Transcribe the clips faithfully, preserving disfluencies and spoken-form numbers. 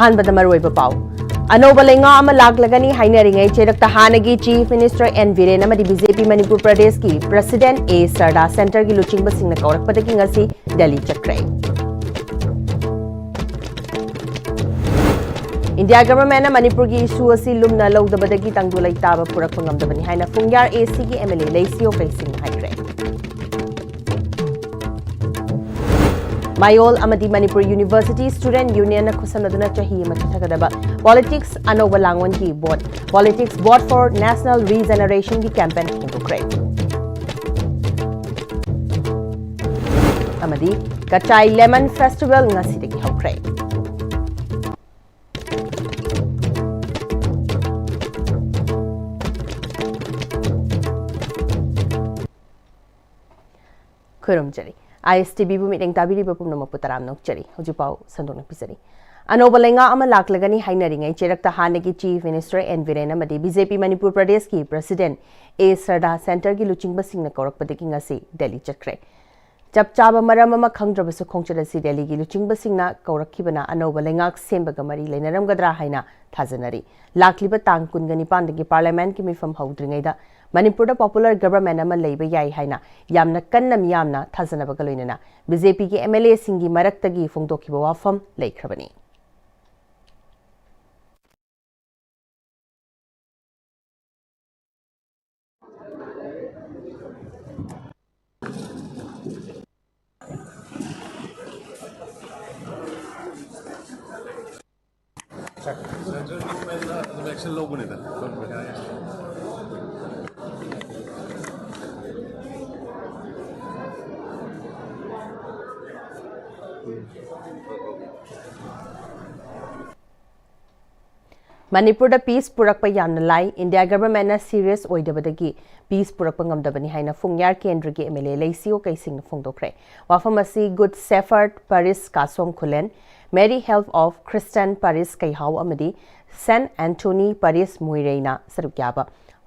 ꯑꯍꯥꯟꯕꯗ ꯃꯔꯨꯑꯣꯏꯕ ꯄꯥꯎ꯫ ꯑꯅꯧꯕ ꯂꯩꯉꯥꯛ ꯑꯃ ꯂꯥꯛꯂꯒꯅꯤ ꯍꯥꯏꯅꯔꯤꯉꯩ ꯆꯩꯔꯛꯇ ꯍꯥꯟꯅꯒꯤ Chief Minister N ꯕꯤꯔꯦꯟ ꯑꯃꯗꯤ B J P ꯃꯅꯤꯄꯨꯔ ꯄ꯭ꯔꯗꯦꯁꯀꯤ President A ꯁꯔꯗꯥ centreꯒꯤ ꯂꯨꯆꯤꯡꯕꯁꯤꯡꯅ ꯀꯧꯔꯛꯄꯗꯒꯤ ꯉꯁꯤ ꯗꯦꯜꯂꯤ ꯆꯠꯈ꯭ꯔꯦ꯫ ꯏꯟꯗꯤꯌꯥ ꯒꯚꯔꯟꯃꯦꯟꯠꯅ ꯃꯅꯤꯄꯨꯔꯒꯤ issue ꯑꯁꯤ ꯂꯨꯝꯅ ꯂꯧꯗꯕꯗꯒꯤ ꯇꯪꯗꯨ ꯂꯩꯇꯥꯕ ꯄꯨꯔꯛꯄ ꯉꯝꯗꯕꯅꯤ ꯍꯥꯏꯅ ꯐꯨꯡꯌꯥꯔ ACꯒꯤ MLA ꯂꯩꯁꯤꯌꯣ ꯀꯩꯁꯤꯡꯅ ꯍꯥꯏꯈ꯭ꯔꯦ꯫ ꯃꯌꯣꯜ ꯑꯃꯗꯤ ꯃꯅꯤꯄꯨꯔ University Student Unionꯅ ꯈꯨꯠꯁꯝꯅꯗꯨꯅ ꯆꯍꯤ ꯑꯃ ꯆꯠꯊꯒꯗꯕ Politics ꯑꯅꯧꯕ ꯂꯥꯡꯑꯣꯟꯒꯤ Vote, Politics Vote for National Regenerationꯒꯤ campaign ꯍꯧꯗꯣꯛꯈ꯭ꯔꯦ꯫ ꯑꯃꯗꯤ ꯀꯆꯥꯏ Lemon Festival ꯉꯁꯤꯗꯒꯤ ꯍꯧꯈ꯭ꯔꯦ꯫ ꯈꯨꯔꯨꯝꯖꯔꯤ꯫ ISTVꯕꯨ ꯃꯤꯠꯌꯦꯡ ꯇꯥꯕꯤꯔꯤꯕ ꯄꯨꯝꯅꯃꯛꯄꯨ ꯇꯔꯥꯝꯅ ꯑꯣꯛꯆꯔꯤ꯫ ꯍꯧꯖꯤꯛ ꯄꯥꯎ ꯁꯟꯗꯣꯛꯅ ꯄꯤꯖꯔꯤ꯫ ꯑꯅꯧꯕ ꯂꯩꯉꯥꯛ ꯑꯃ ꯂꯥꯛꯂꯒꯅꯤ ꯍꯥꯏꯅꯔꯤꯉꯩ ꯆꯩꯔꯛꯇ ꯍꯥꯟꯅꯒꯤ Chief Minister N ꯕꯤꯔꯦꯟ ꯑꯃꯗꯤ B J P ꯃꯅꯤꯄꯨꯔ ꯄ꯭ꯔꯗꯦꯁꯀꯤ President A ꯁꯔꯗꯥ centreꯒꯤ ꯂꯨꯆꯤꯡꯕꯁꯤꯡꯅ ꯀꯧꯔꯛꯄꯗꯒꯤ ꯉꯁꯤ ꯗꯦꯜꯂꯤ ꯆꯠꯈ꯭ꯔꯦ꯫ ꯆꯞ ꯆꯥꯕ ꯃꯔꯝ ꯑꯃ ꯈꯪꯗ꯭ꯔꯕꯁꯨ ꯈꯣꯡꯆꯠ ꯑꯁꯤ ꯗꯦꯜꯂꯤꯒꯤ ꯂꯨꯆꯤꯡꯕꯁꯤꯡꯅ ꯀꯧꯔꯛꯈꯤꯕꯅ ꯑꯅꯧꯕ ꯂꯩꯉꯥꯛ ꯁꯦꯝꯕꯒ ꯃꯔꯤ ꯂꯩꯅꯔꯝꯒꯗ꯭ꯔꯥ ꯍꯥꯏꯅ ꯊꯥꯖꯅꯔꯤ꯫ ꯂꯥꯛꯂꯤꯕ ꯇꯥꯡ ꯀꯨꯟꯒ ꯅꯤꯄꯥꯟꯗꯒꯤ Parliamentꯀꯤ ꯃꯤꯐꯝ ꯍꯧꯗ꯭ꯔꯤꯉꯩꯗ ꯃꯅꯤꯄꯨꯔꯗ popular government ꯑꯃ ꯂꯩꯕ ꯌꯥꯏ ꯍꯥꯏꯅ ꯌꯥꯝꯅ ꯀꯟꯅ ꯃꯤꯌꯥꯝꯅ ꯊꯥꯖꯅꯕꯒ ꯂꯣꯏꯅꯅ BJPꯒꯤ MLAꯁꯤꯡꯒꯤ ꯃꯔꯛꯇꯒꯤ ꯐꯣꯡꯗꯣꯛꯈꯤꯕ ꯋꯥꯐꯝ ꯂꯩꯈ꯭ꯔꯕꯅꯤ꯫ Central governmentꯅ ꯑꯗꯨꯝ action ꯂꯧꯕꯅꯤꯗ꯫ ꯃꯅꯤꯄꯨꯔꯗ peace ꯄꯨꯔꯛꯄ ꯌꯥꯝꯅ ꯂꯥꯏ, ꯏꯟꯗꯤꯌꯥ ꯒꯚꯔꯟꯃꯦꯟꯠꯅ serious ꯑꯣꯏꯗꯕꯗꯒꯤ peace ꯄꯨꯔꯛꯄ ꯉꯝꯗꯕꯅꯤ ꯍꯥꯏꯅ ꯐꯨꯡꯌꯥꯔ ꯀꯦꯟꯗ꯭ꯔꯒꯤ MLA ꯂꯩꯁꯤꯌꯣ ꯀꯩꯁꯤꯡꯅ ꯐꯣꯡꯗꯣꯛꯈ꯭ꯔꯦ꯫ ꯋꯥꯐꯝ ꯑꯁꯤ Good Shepherd Parish ꯀꯥꯁꯣꯝ Khulen, Mary Help of Christian Parish ꯀꯩꯍꯥꯎ ꯑꯃꯗꯤ Saint Anthony Parish ꯃꯣꯏꯔꯩꯅ ꯁꯔꯨꯛ ꯌꯥꯕ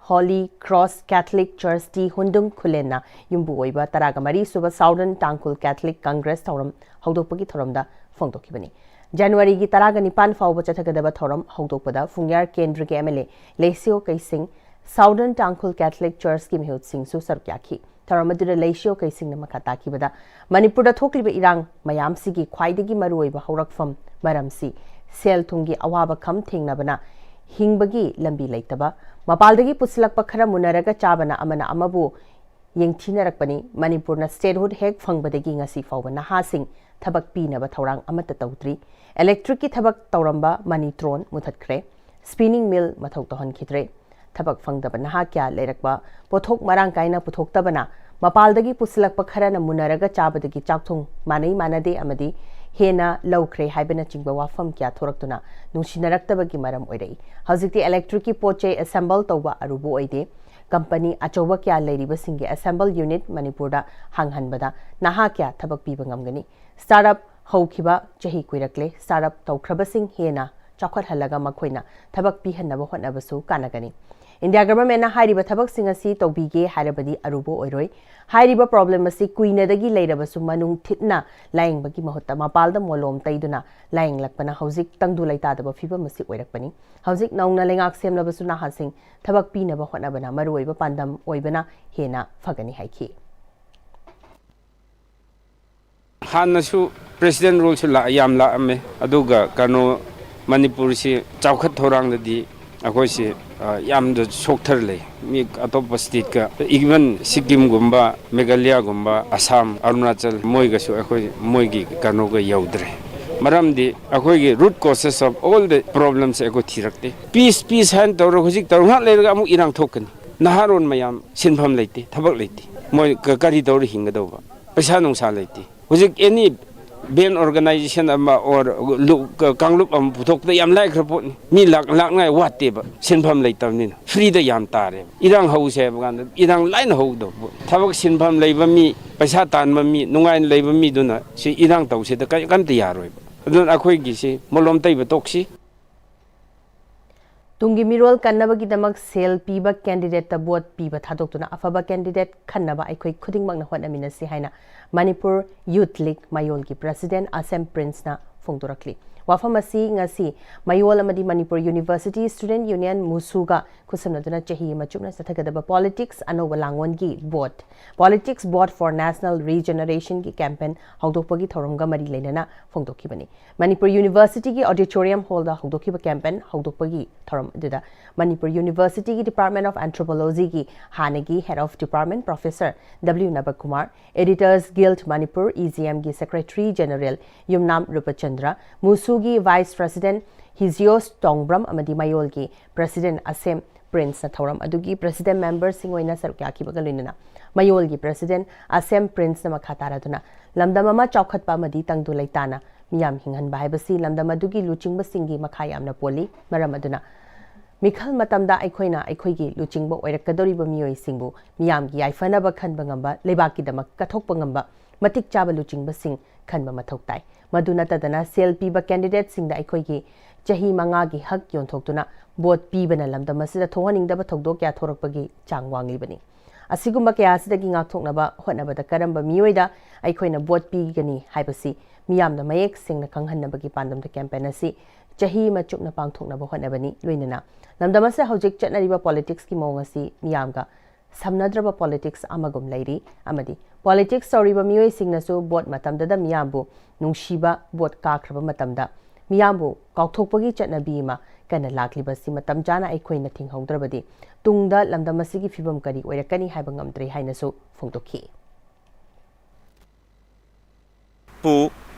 Holy Cross Catholic Church ꯇꯤ ꯍꯨꯟꯗꯨꯡ ꯈꯨꯂꯦꯟꯅ ꯌꯨꯝꯕꯨ ꯑꯣꯏꯕ ꯇꯔꯥꯒ ꯃꯔꯤ ꯁꯨꯕ Southern ꯇꯥꯡꯈꯨꯜ Catholic Congress ꯊꯧꯔꯝ ꯍꯧꯗꯣꯛꯄꯒꯤ ꯊꯧꯔꯝꯗ ꯐꯣꯡꯗꯣꯛꯈꯤꯕꯅꯤ꯫ ꯖꯅꯋꯥꯔꯤꯒꯤ ꯇꯔꯥꯒ ꯅꯤꯄꯥꯟ ꯐꯥꯎꯕ ꯆꯠꯊꯒꯗꯕ ꯊꯧꯔꯝ ꯍꯧꯗꯣꯛꯄꯗ ꯐꯨꯡꯌꯥꯔ ꯀꯦꯟꯗ꯭ꯔꯒꯤ M L A Leishiyo Keishing, southern Tangkhul catholic ꯆꯔꯆꯀꯤ ꯃꯤꯍꯨꯠꯁꯤꯡꯁꯨ ꯁꯔꯨꯛ ꯌꯥꯈꯤ꯫ ꯊꯧꯔꯝ ꯑꯗꯨꯗ ꯂꯩꯁꯤꯌꯣ ꯀꯩꯁꯤꯡꯅ ꯃꯈꯥ ꯇꯥꯈꯤꯕꯗ, ꯃꯅꯤꯄꯨꯔꯗ ꯊꯣꯛꯂꯤꯕ ꯏꯔꯥꯡ ꯃꯌꯥꯝꯁꯤꯒꯤ ꯈ꯭ꯋꯥꯏꯗꯒꯤ ꯃꯔꯨꯑꯣꯏꯕ ꯍꯧꯔꯛꯐꯝ ꯃꯔꯝꯁꯤ ꯁꯦꯜ ꯊꯨꯝꯒꯤ ꯑꯋꯥꯕ ꯈꯝ ꯊꯦꯡꯅꯕꯅ ꯍꯤꯡꯕꯒꯤ ꯂꯝꯕꯤ ꯂꯩꯇꯕ, ꯃꯄꯥꯜꯗꯒꯤ ꯄꯨꯁꯤꯜꯂꯛꯄ ꯈꯔ ꯃꯨꯟꯅꯔꯒ ꯆꯥꯕꯅ ꯑꯃꯅ ꯑꯃꯕꯨ ꯌꯦꯡꯊꯤꯅꯔꯛꯄꯅꯤ꯫ ꯃꯅꯤꯄꯨꯔꯅ statehood ꯍꯦꯛ ꯐꯪꯕꯗꯒꯤ ꯉꯁꯤ ꯐꯥꯎꯕ ꯅꯍꯥꯁꯤꯡ ꯊꯕꯛ ꯄꯤꯅꯕ ꯊꯧꯔꯥꯡ ꯑꯃꯠꯇ ꯇꯧꯗ꯭ꯔꯤ꯫ Electricꯀꯤ ꯊꯕꯛ ꯇꯧꯔꯝꯕ ꯃꯅꯤ ꯇ꯭ꯔꯣꯟ ꯃꯨꯊꯠꯈ꯭ꯔꯦ꯫ Spinning mill ꯃꯊꯧ ꯇꯧꯍꯟꯈꯤꯗ꯭ꯔꯦ꯫ ꯊꯕꯛ ꯐꯪꯗꯕ ꯅꯍꯥ ꯀꯌꯥ ꯂꯩꯔꯛꯄ, ꯄꯣꯠꯊꯣꯛ ꯃꯔꯥꯡ ꯀꯥꯏꯅ ꯄꯨꯊꯣꯛꯇꯕꯅ ꯃꯄꯥꯜꯗꯒꯤ ꯄꯨꯁꯤꯜꯂꯛꯄ ꯈꯔꯅ ꯃꯨꯟꯅꯔꯒ ꯆꯥꯕꯗꯒꯤ ꯆꯥꯛꯊꯣꯡ ꯃꯥꯟꯅꯩ ꯃꯥꯟꯅꯗꯦ ꯑꯃꯗꯤ ꯍꯦꯟꯅ ꯂꯧꯈ꯭ꯔꯦ ꯍꯥꯏꯕꯅꯆꯤꯡꯕ ꯋꯥꯐꯝ ꯀꯌꯥ ꯊꯣꯔꯛꯇꯨꯅ ꯅꯨꯡꯁꯤꯅꯔꯛꯇꯕꯒꯤ ꯃꯔꯝ ꯑꯣꯏꯔꯛꯏ꯫ ꯍꯧꯖꯤꯛꯇꯤ electricꯀꯤ ꯄꯣꯠ ꯆꯩ assemble ꯇꯧꯕ ꯑꯔꯨꯕ ꯑꯣꯏꯗꯦ꯫ ꯀꯝꯄꯅꯤ ꯑꯆꯧꯕ ꯀꯌꯥ ꯂꯩꯔꯤꯕꯁꯤꯡꯒꯤ assemble unit ꯃꯅꯤꯄꯨꯔꯗ ꯍꯥꯡꯍꯟꯕꯗ ꯅꯍꯥ ꯀꯌꯥ ꯊꯕꯛ ꯄꯤꯕ ꯉꯝꯒꯅꯤ꯫ Startup ꯍꯧꯈꯤꯕ ꯆꯍꯤ ꯀꯨꯏꯔꯛꯂꯦ꯫ Startup ꯇꯧꯈ꯭ꯔꯕꯁꯤꯡ ꯍꯦꯟꯅ ꯆꯥꯎꯈꯠꯍꯜꯂꯒ ꯃꯈꯣꯏꯅ ꯊꯕꯛ ꯄꯤꯍꯟꯅꯕ ꯍꯣꯠꯅꯕꯁꯨ ꯀꯥꯟꯅꯒꯅꯤ꯫ India governmentꯅ ꯍꯥꯏꯔꯤꯕ ꯊꯕꯛꯁꯤꯡ ꯑꯁꯤ ꯇꯧꯕꯤꯒꯦ ꯍꯥꯏꯔꯕꯗꯤ ꯑꯔꯨꯕ ꯑꯣꯏꯔꯣꯏ꯫ ꯍꯥꯏꯔꯤꯕ problem ꯑꯁꯤ ꯀꯨꯏꯅꯗꯒꯤ ꯂꯩꯔꯕꯁꯨ ꯃꯅꯨꯡ ꯊꯤꯠꯅ ꯂꯥꯌꯦꯡꯕꯒꯤ ꯃꯍꯨꯠꯇ ꯃꯄꯥꯜꯗ ꯃꯣꯂꯣꯝ ꯇꯩꯗꯨꯅ ꯂꯥꯌꯦꯡꯂꯛꯄꯅ ꯍꯧꯖꯤꯛ ꯇꯪꯗꯨ ꯂꯩꯇꯥꯗꯕ ꯐꯤꯕꯝ ꯑꯁꯤ ꯑꯣꯏꯔꯛꯄꯅꯤ꯫ ꯍꯧꯖꯤꯛ ꯅꯧꯅ ꯂꯩꯉꯥꯛ ꯁꯦꯝꯂꯕꯁꯨ ꯅꯍꯥꯁꯤꯡ ꯊꯕꯛ ꯄꯤꯅꯕ ꯍꯣꯠꯅꯕꯅ ꯃꯔꯨꯑꯣꯏꯕ ꯄꯥꯟꯗꯝ ꯑꯣꯏꯕꯅ ꯍꯦꯟꯅ ꯐꯒꯅꯤ ꯍꯥꯏꯈꯤ꯫ ꯍꯥꯟꯅꯁꯨ president ruleꯁꯨ ꯂꯥꯛ-, ꯌꯥꯝ ꯂꯥꯛꯑꯝꯃꯦ꯫ ꯑꯗꯨꯒ ꯀꯩꯅꯣ, ꯃꯅꯤꯄꯨꯔꯁꯤ ꯆꯥꯎꯈꯠ ꯊꯧꯔꯥꯡꯗꯗꯤ ꯑꯩꯈꯣꯏꯁꯤ, ꯑ, ꯌꯥꯝꯅ ꯁꯣꯛꯊꯔ ꯂꯩ꯫ ꯃꯤ ꯑꯇꯣꯞꯄ stateꯀ, even ꯁꯤꯛꯀꯤꯝꯒꯨꯝꯕ, ꯃꯦꯘꯥꯂꯌꯥꯒꯨꯝꯕ, ꯑꯁꯥꯝ, ꯑꯔꯨꯅꯥꯆꯜ, ꯃꯣꯏꯒꯁꯨ ꯑꯩꯈꯣꯏ, ꯃꯣꯏꯒꯤ ꯀꯩꯅꯣꯒ ꯌꯧꯗ꯭ꯔꯦ꯫ ꯃꯔꯝꯗꯤ ꯑꯩꯈꯣꯏꯒꯤ root causes of all the problemꯁꯦ ꯑꯩꯈꯣꯏ ꯊꯤꯔꯛꯇꯦ꯫ Peace, peace ꯍꯥꯏꯅ ꯇꯧꯔ ꯍꯧꯖꯤꯛ ꯇꯧꯔ ꯉꯥꯏꯍꯥꯛ ꯂꯩꯔꯒ ꯑꯃꯨꯛ ꯏꯔꯥꯡ ꯊꯣꯛꯀꯅꯤ꯫ ꯅꯍꯥꯔꯣꯟ ꯃꯌꯥꯝ ꯁꯤꯟꯐꯝ ꯂꯩꯇꯦ, ꯊꯕꯛ ꯂꯩꯇꯦ꯫ ꯃꯣꯏ ꯀ-, ꯀꯔꯤ ꯇꯧꯔ ꯍꯤꯡꯒꯗꯧꯕ? ꯄꯩꯁꯥ ꯅꯨꯡꯁꯥ ꯂꯩꯇꯦ꯫ ꯍꯧꯖꯤꯛ any band organization ꯑꯃ or ꯂꯨ-, ꯀ-, ꯀꯥꯡꯂꯨꯞ ꯑꯃ ꯄꯨꯊꯣꯛꯄꯗ ꯌꯥꯝ ꯂꯥꯏꯈ꯭ꯔ ꯄꯣꯠꯅꯤ꯫ ꯃꯤ ꯂꯥꯛ, ꯂꯥꯛꯅꯉꯥꯏ ꯋꯥꯠꯇꯦꯕ, ꯁꯤꯟꯐꯝ ꯂꯩꯇꯕꯅꯤꯅ꯫ Freeꯗ ꯌꯥꯝ ꯇꯥꯔꯦꯕ꯫ ꯏꯔꯥꯡ ꯍꯧꯁꯦ ꯍꯥꯏꯕ ꯀꯥꯟꯗ ꯏꯔꯥꯡ ꯂꯥꯏꯅ ꯍꯧꯗꯧꯕ ꯄꯣꯠꯅꯤ꯫ ꯊꯕꯛ ꯁꯤꯟꯐꯝ ꯂꯩꯕ ꯃꯤ, ꯄꯩꯁꯥ ꯇꯥꯟꯕ ꯃꯤ, ꯅꯨꯡꯉꯥꯏꯅ ꯂꯩꯕ ꯃꯤꯗꯨꯅ ꯁꯤ ꯏꯔꯥꯡ ꯇꯧꯁꯤꯗ ꯀꯔꯤ-, ꯀꯔꯤꯝꯇ ꯌꯥꯔꯣꯏꯕ꯫ ꯑꯗꯨꯅ ꯑꯩꯈꯣꯏꯒꯤꯁꯤ ꯃꯣꯂꯣꯝ ꯇꯩꯕ ꯇꯣꯛꯁꯤ꯫ ꯇꯨꯡꯒꯤ ꯃꯤꯔꯣꯜ ꯀꯟꯅꯕꯒꯤꯗꯃꯛ ꯁꯦꯜ ꯄꯤꯕ candidateꯇ vote ꯄꯤꯕ ꯊꯥꯗꯣꯛꯇꯨꯅ ꯑꯐꯕ candidate ꯈꯟꯅꯕ ꯑꯩꯈꯣꯏ ꯈꯨꯗꯤꯡꯃꯛꯅ ꯍꯣꯠꯅꯃꯤꯟꯅꯁꯤ ꯍꯥꯏꯅ ꯃꯅꯤꯄꯨꯔ Youth League ꯃꯌꯣꯜꯒꯤ president ꯑꯁꯦꯝ ꯄ꯭ꯔꯤꯟꯁꯅ ꯐꯣꯡꯗꯣꯔꯛꯂꯤ꯫ ꯋꯥꯐꯝ ꯑꯁꯤ ꯉꯁꯤ ꯃꯌꯣꯜ ꯑꯃꯗꯤ ꯃꯅꯤꯄꯨꯔ ꯌꯨꯅꯤꯚꯔꯁꯤꯇꯤ ꯁ꯭ꯇꯨꯗꯦꯟꯠ ꯌꯨꯅꯤꯌꯟ, ꯃꯨꯁꯨꯒ ꯈꯨꯠꯁꯝꯅꯗꯨꯅ ꯆꯍꯤ ꯑꯃ ꯆꯨꯞꯅ ꯆꯠꯊꯒꯗꯕ ꯄꯣꯂꯤꯇꯤꯛꯁ ꯑꯅꯧꯕ ꯂꯥꯡꯑꯣꯟꯒꯤ vote, Politics Vote for National Regeneration ꯒꯤ ꯀꯦꯝꯄꯦꯟ ꯍꯧꯗꯣꯛꯄꯒꯤ ꯊꯧꯔꯝꯒ ꯃꯔꯤ ꯂꯩꯅꯅ ꯐꯣꯡꯗꯣꯛꯈꯤꯕꯅꯤ꯫ ꯃꯅꯤꯄꯨꯔ ꯌꯨꯅꯤꯚꯔꯁꯤꯇꯤꯒꯤ ꯑꯣꯗꯤꯇꯣꯔꯤꯌꯝ ꯍꯣꯜꯗ ꯍꯧꯗꯣꯛꯈꯤꯕ ꯀꯦꯝꯄꯦꯟ ꯍꯧꯗꯣꯛꯄꯒꯤ ꯊꯧꯔꯝ ꯑꯗꯨꯗ ꯃꯅꯤꯄꯨꯔ ꯌꯨꯅꯤꯚꯔꯁꯤꯇꯤꯒꯤ Department of Anthropology ꯒꯤ ꯍꯥꯟꯅꯒꯤ Head of Department Professor W ꯅꯕꯀꯨꯃꯥꯔ, Editors Guild Manipur, E G M ꯒꯤ Secretary General ꯌꯨꯝꯅꯥꯝ ꯔꯨꯄꯆꯟꯗ꯭ꯔ, ꯃꯨꯁꯨꯒꯤ Vice President ꯍꯤꯖꯤꯌꯣꯁ ꯇꯣꯡꯕ꯭ꯔꯝ ꯑꯃꯗꯤ ꯃꯌꯣꯜꯒꯤ President ꯑꯁꯦꯝ ꯄ꯭ꯔꯤꯟꯁꯅ ꯊꯧꯔꯝ ꯑꯗꯨꯒꯤ President member ꯁꯤꯡ ꯑꯣꯏꯅ ꯁꯔꯨꯛ ꯌꯥꯈꯤꯕꯒ ꯂꯣꯏꯅꯅ ꯃꯌꯣꯜꯒꯤ President ꯑꯁꯦꯝ ꯄ꯭ꯔꯤꯟꯁꯅ ꯃꯈꯥ ꯇꯥꯔꯗꯨꯅ, ꯂꯝꯗꯝ ꯑꯃ ꯆꯥꯎꯈꯠꯄ ꯑꯃꯗꯤ ꯇꯪꯗꯨ ꯂꯩꯇꯥꯅ ꯃꯤꯌꯥꯝ ꯍꯤꯡꯍꯟꯕ ꯍꯥꯏꯕꯁꯤ ꯂꯝꯗꯝ ꯑꯗꯨꯒꯤ ꯂꯨꯆꯤꯡꯕꯁꯤꯡꯒꯤ ꯃꯈꯥ ꯌꯥꯝꯅ ꯄꯣꯜꯂꯤ꯫ ꯃꯔꯝ ꯑꯗꯨꯅ ꯃꯤꯈꯜ ꯃꯇꯝꯗ ꯑꯩꯈꯣꯏꯅ ꯑꯩꯈꯣꯏꯒꯤ ꯂꯨꯆꯤꯡꯕ ꯑꯣꯏꯔꯛꯀꯗꯧꯔꯤꯕ ꯃꯤꯑꯣꯏꯁꯤꯡꯕꯨ ꯃꯤꯌꯥꯝꯒꯤ ꯌꯥꯏꯐꯅꯕ ꯈꯟꯕ ꯉꯝꯕ, ꯂꯩꯕꯥꯛꯀꯤꯗꯃꯛ ꯀꯠꯊꯣꯛꯄ ꯉꯝꯕ ꯃꯇꯤꯛ ꯆꯥꯕ ꯂꯨꯆꯤꯡꯕꯁꯤꯡ ꯈꯟꯕ ꯃꯊꯧ ꯇꯥꯏ꯫ ꯃꯗꯨ ꯅꯠꯇꯗꯅ ꯁꯦꯜ ꯄꯤꯕ ꯀꯦꯟꯗꯤꯗꯦꯠꯁꯤꯡꯗ ꯑꯩꯈꯣꯏꯒꯤ ꯆꯍꯤ ꯃꯉꯥꯒꯤ ꯍꯛ ꯌꯣꯟꯊꯣꯛꯇꯨꯅ ꯚꯣꯠ ꯄꯤꯕꯅ ꯂꯝꯗꯝ ꯑꯁꯤꯗ ꯊꯣꯛꯍꯟꯅꯤꯡꯗꯕ ꯊꯧꯗꯣꯛ ꯀꯌꯥ ꯊꯣꯔꯛꯄꯒꯤ ꯆꯥꯡ ꯋꯥꯡꯂꯤꯕꯅꯤ꯫ ꯑꯁꯤꯒꯨꯝꯕ ꯀꯌꯥ ꯑꯁꯤꯗꯒꯤ ꯉꯥꯛꯊꯣꯛꯅꯕ ꯍꯣꯠꯅꯕꯗ ꯀꯔꯝꯕ ꯃꯤꯑꯣꯏꯗ ꯑꯩꯈꯣꯏꯅ ꯚꯣꯠ ꯄꯤꯒꯅꯤ ꯍꯥꯏꯕꯁꯤ ꯃꯤꯌꯥꯝꯗ ꯃꯌꯦꯛ ꯁꯦꯡꯅ ꯈꯪꯍꯟꯅꯕꯒꯤ ꯄꯥꯟꯗꯝꯗ ꯀꯦꯝꯄꯦꯟ ꯑꯁꯤ ꯆꯍꯤ ꯑꯃ ꯆꯨꯞꯅ ꯄꯥꯡꯊꯣꯛꯅꯕ ꯍꯣꯠꯅꯕꯅꯤ꯫ ꯂꯣꯏꯅꯅ ꯂꯝꯗꯝ ꯑꯁꯤꯗ ꯍꯧꯖꯤꯛ ꯆꯠꯅꯔꯤꯕ ꯄꯣꯂꯤꯇꯤꯛꯁꯀꯤ ꯃꯑꯣꯡ ꯑꯁꯤ ꯃꯤꯌꯥꯝꯒ ꯁꯝꯅꯗ꯭ꯔꯕ ꯄꯣꯂꯤꯇꯤꯛꯁ ꯑꯃꯒꯨꯝ ꯂꯩꯔꯤ ꯑꯃꯗꯤ ꯄꯣꯂꯤꯇꯤꯛꯁ ꯇꯧꯔꯤꯕ ꯃꯤꯑꯣꯏꯁꯤꯡꯅꯁꯨ ꯚꯣꯠ ꯃꯇꯝꯗꯗ ꯃꯤꯌꯥꯝꯕꯨ ꯅꯨꯡꯁꯤꯕ, ꯚꯣꯠ ꯀꯥꯈ꯭ꯔꯕ ꯃꯇꯝꯗ ꯃꯤꯌꯥꯝꯕꯨ ꯀꯥꯎꯊꯣꯛꯄꯒꯤ ꯆꯠꯅꯕꯤ ꯑꯃ ꯀꯟꯅ ꯂꯥꯛꯂꯤꯕꯁꯤ ꯃꯇꯝ ꯆꯥꯅ ꯑꯩꯈꯣꯏꯅ ꯊꯤꯡꯍꯧꯗ꯭ꯔꯕꯗꯤ ꯇꯨꯡꯗ ꯂꯝꯗꯝ ꯑꯁꯤꯒꯤ ꯐꯤꯕꯝ ꯀꯔꯤ ꯑꯣꯏꯔꯛꯀꯅꯤ ꯍꯥꯏꯕ ꯉꯝꯗ꯭ꯔꯦ ꯍꯥꯏꯅꯁꯨ ꯐꯣꯡꯗꯣꯛꯈꯤ꯫ ꯄꯨ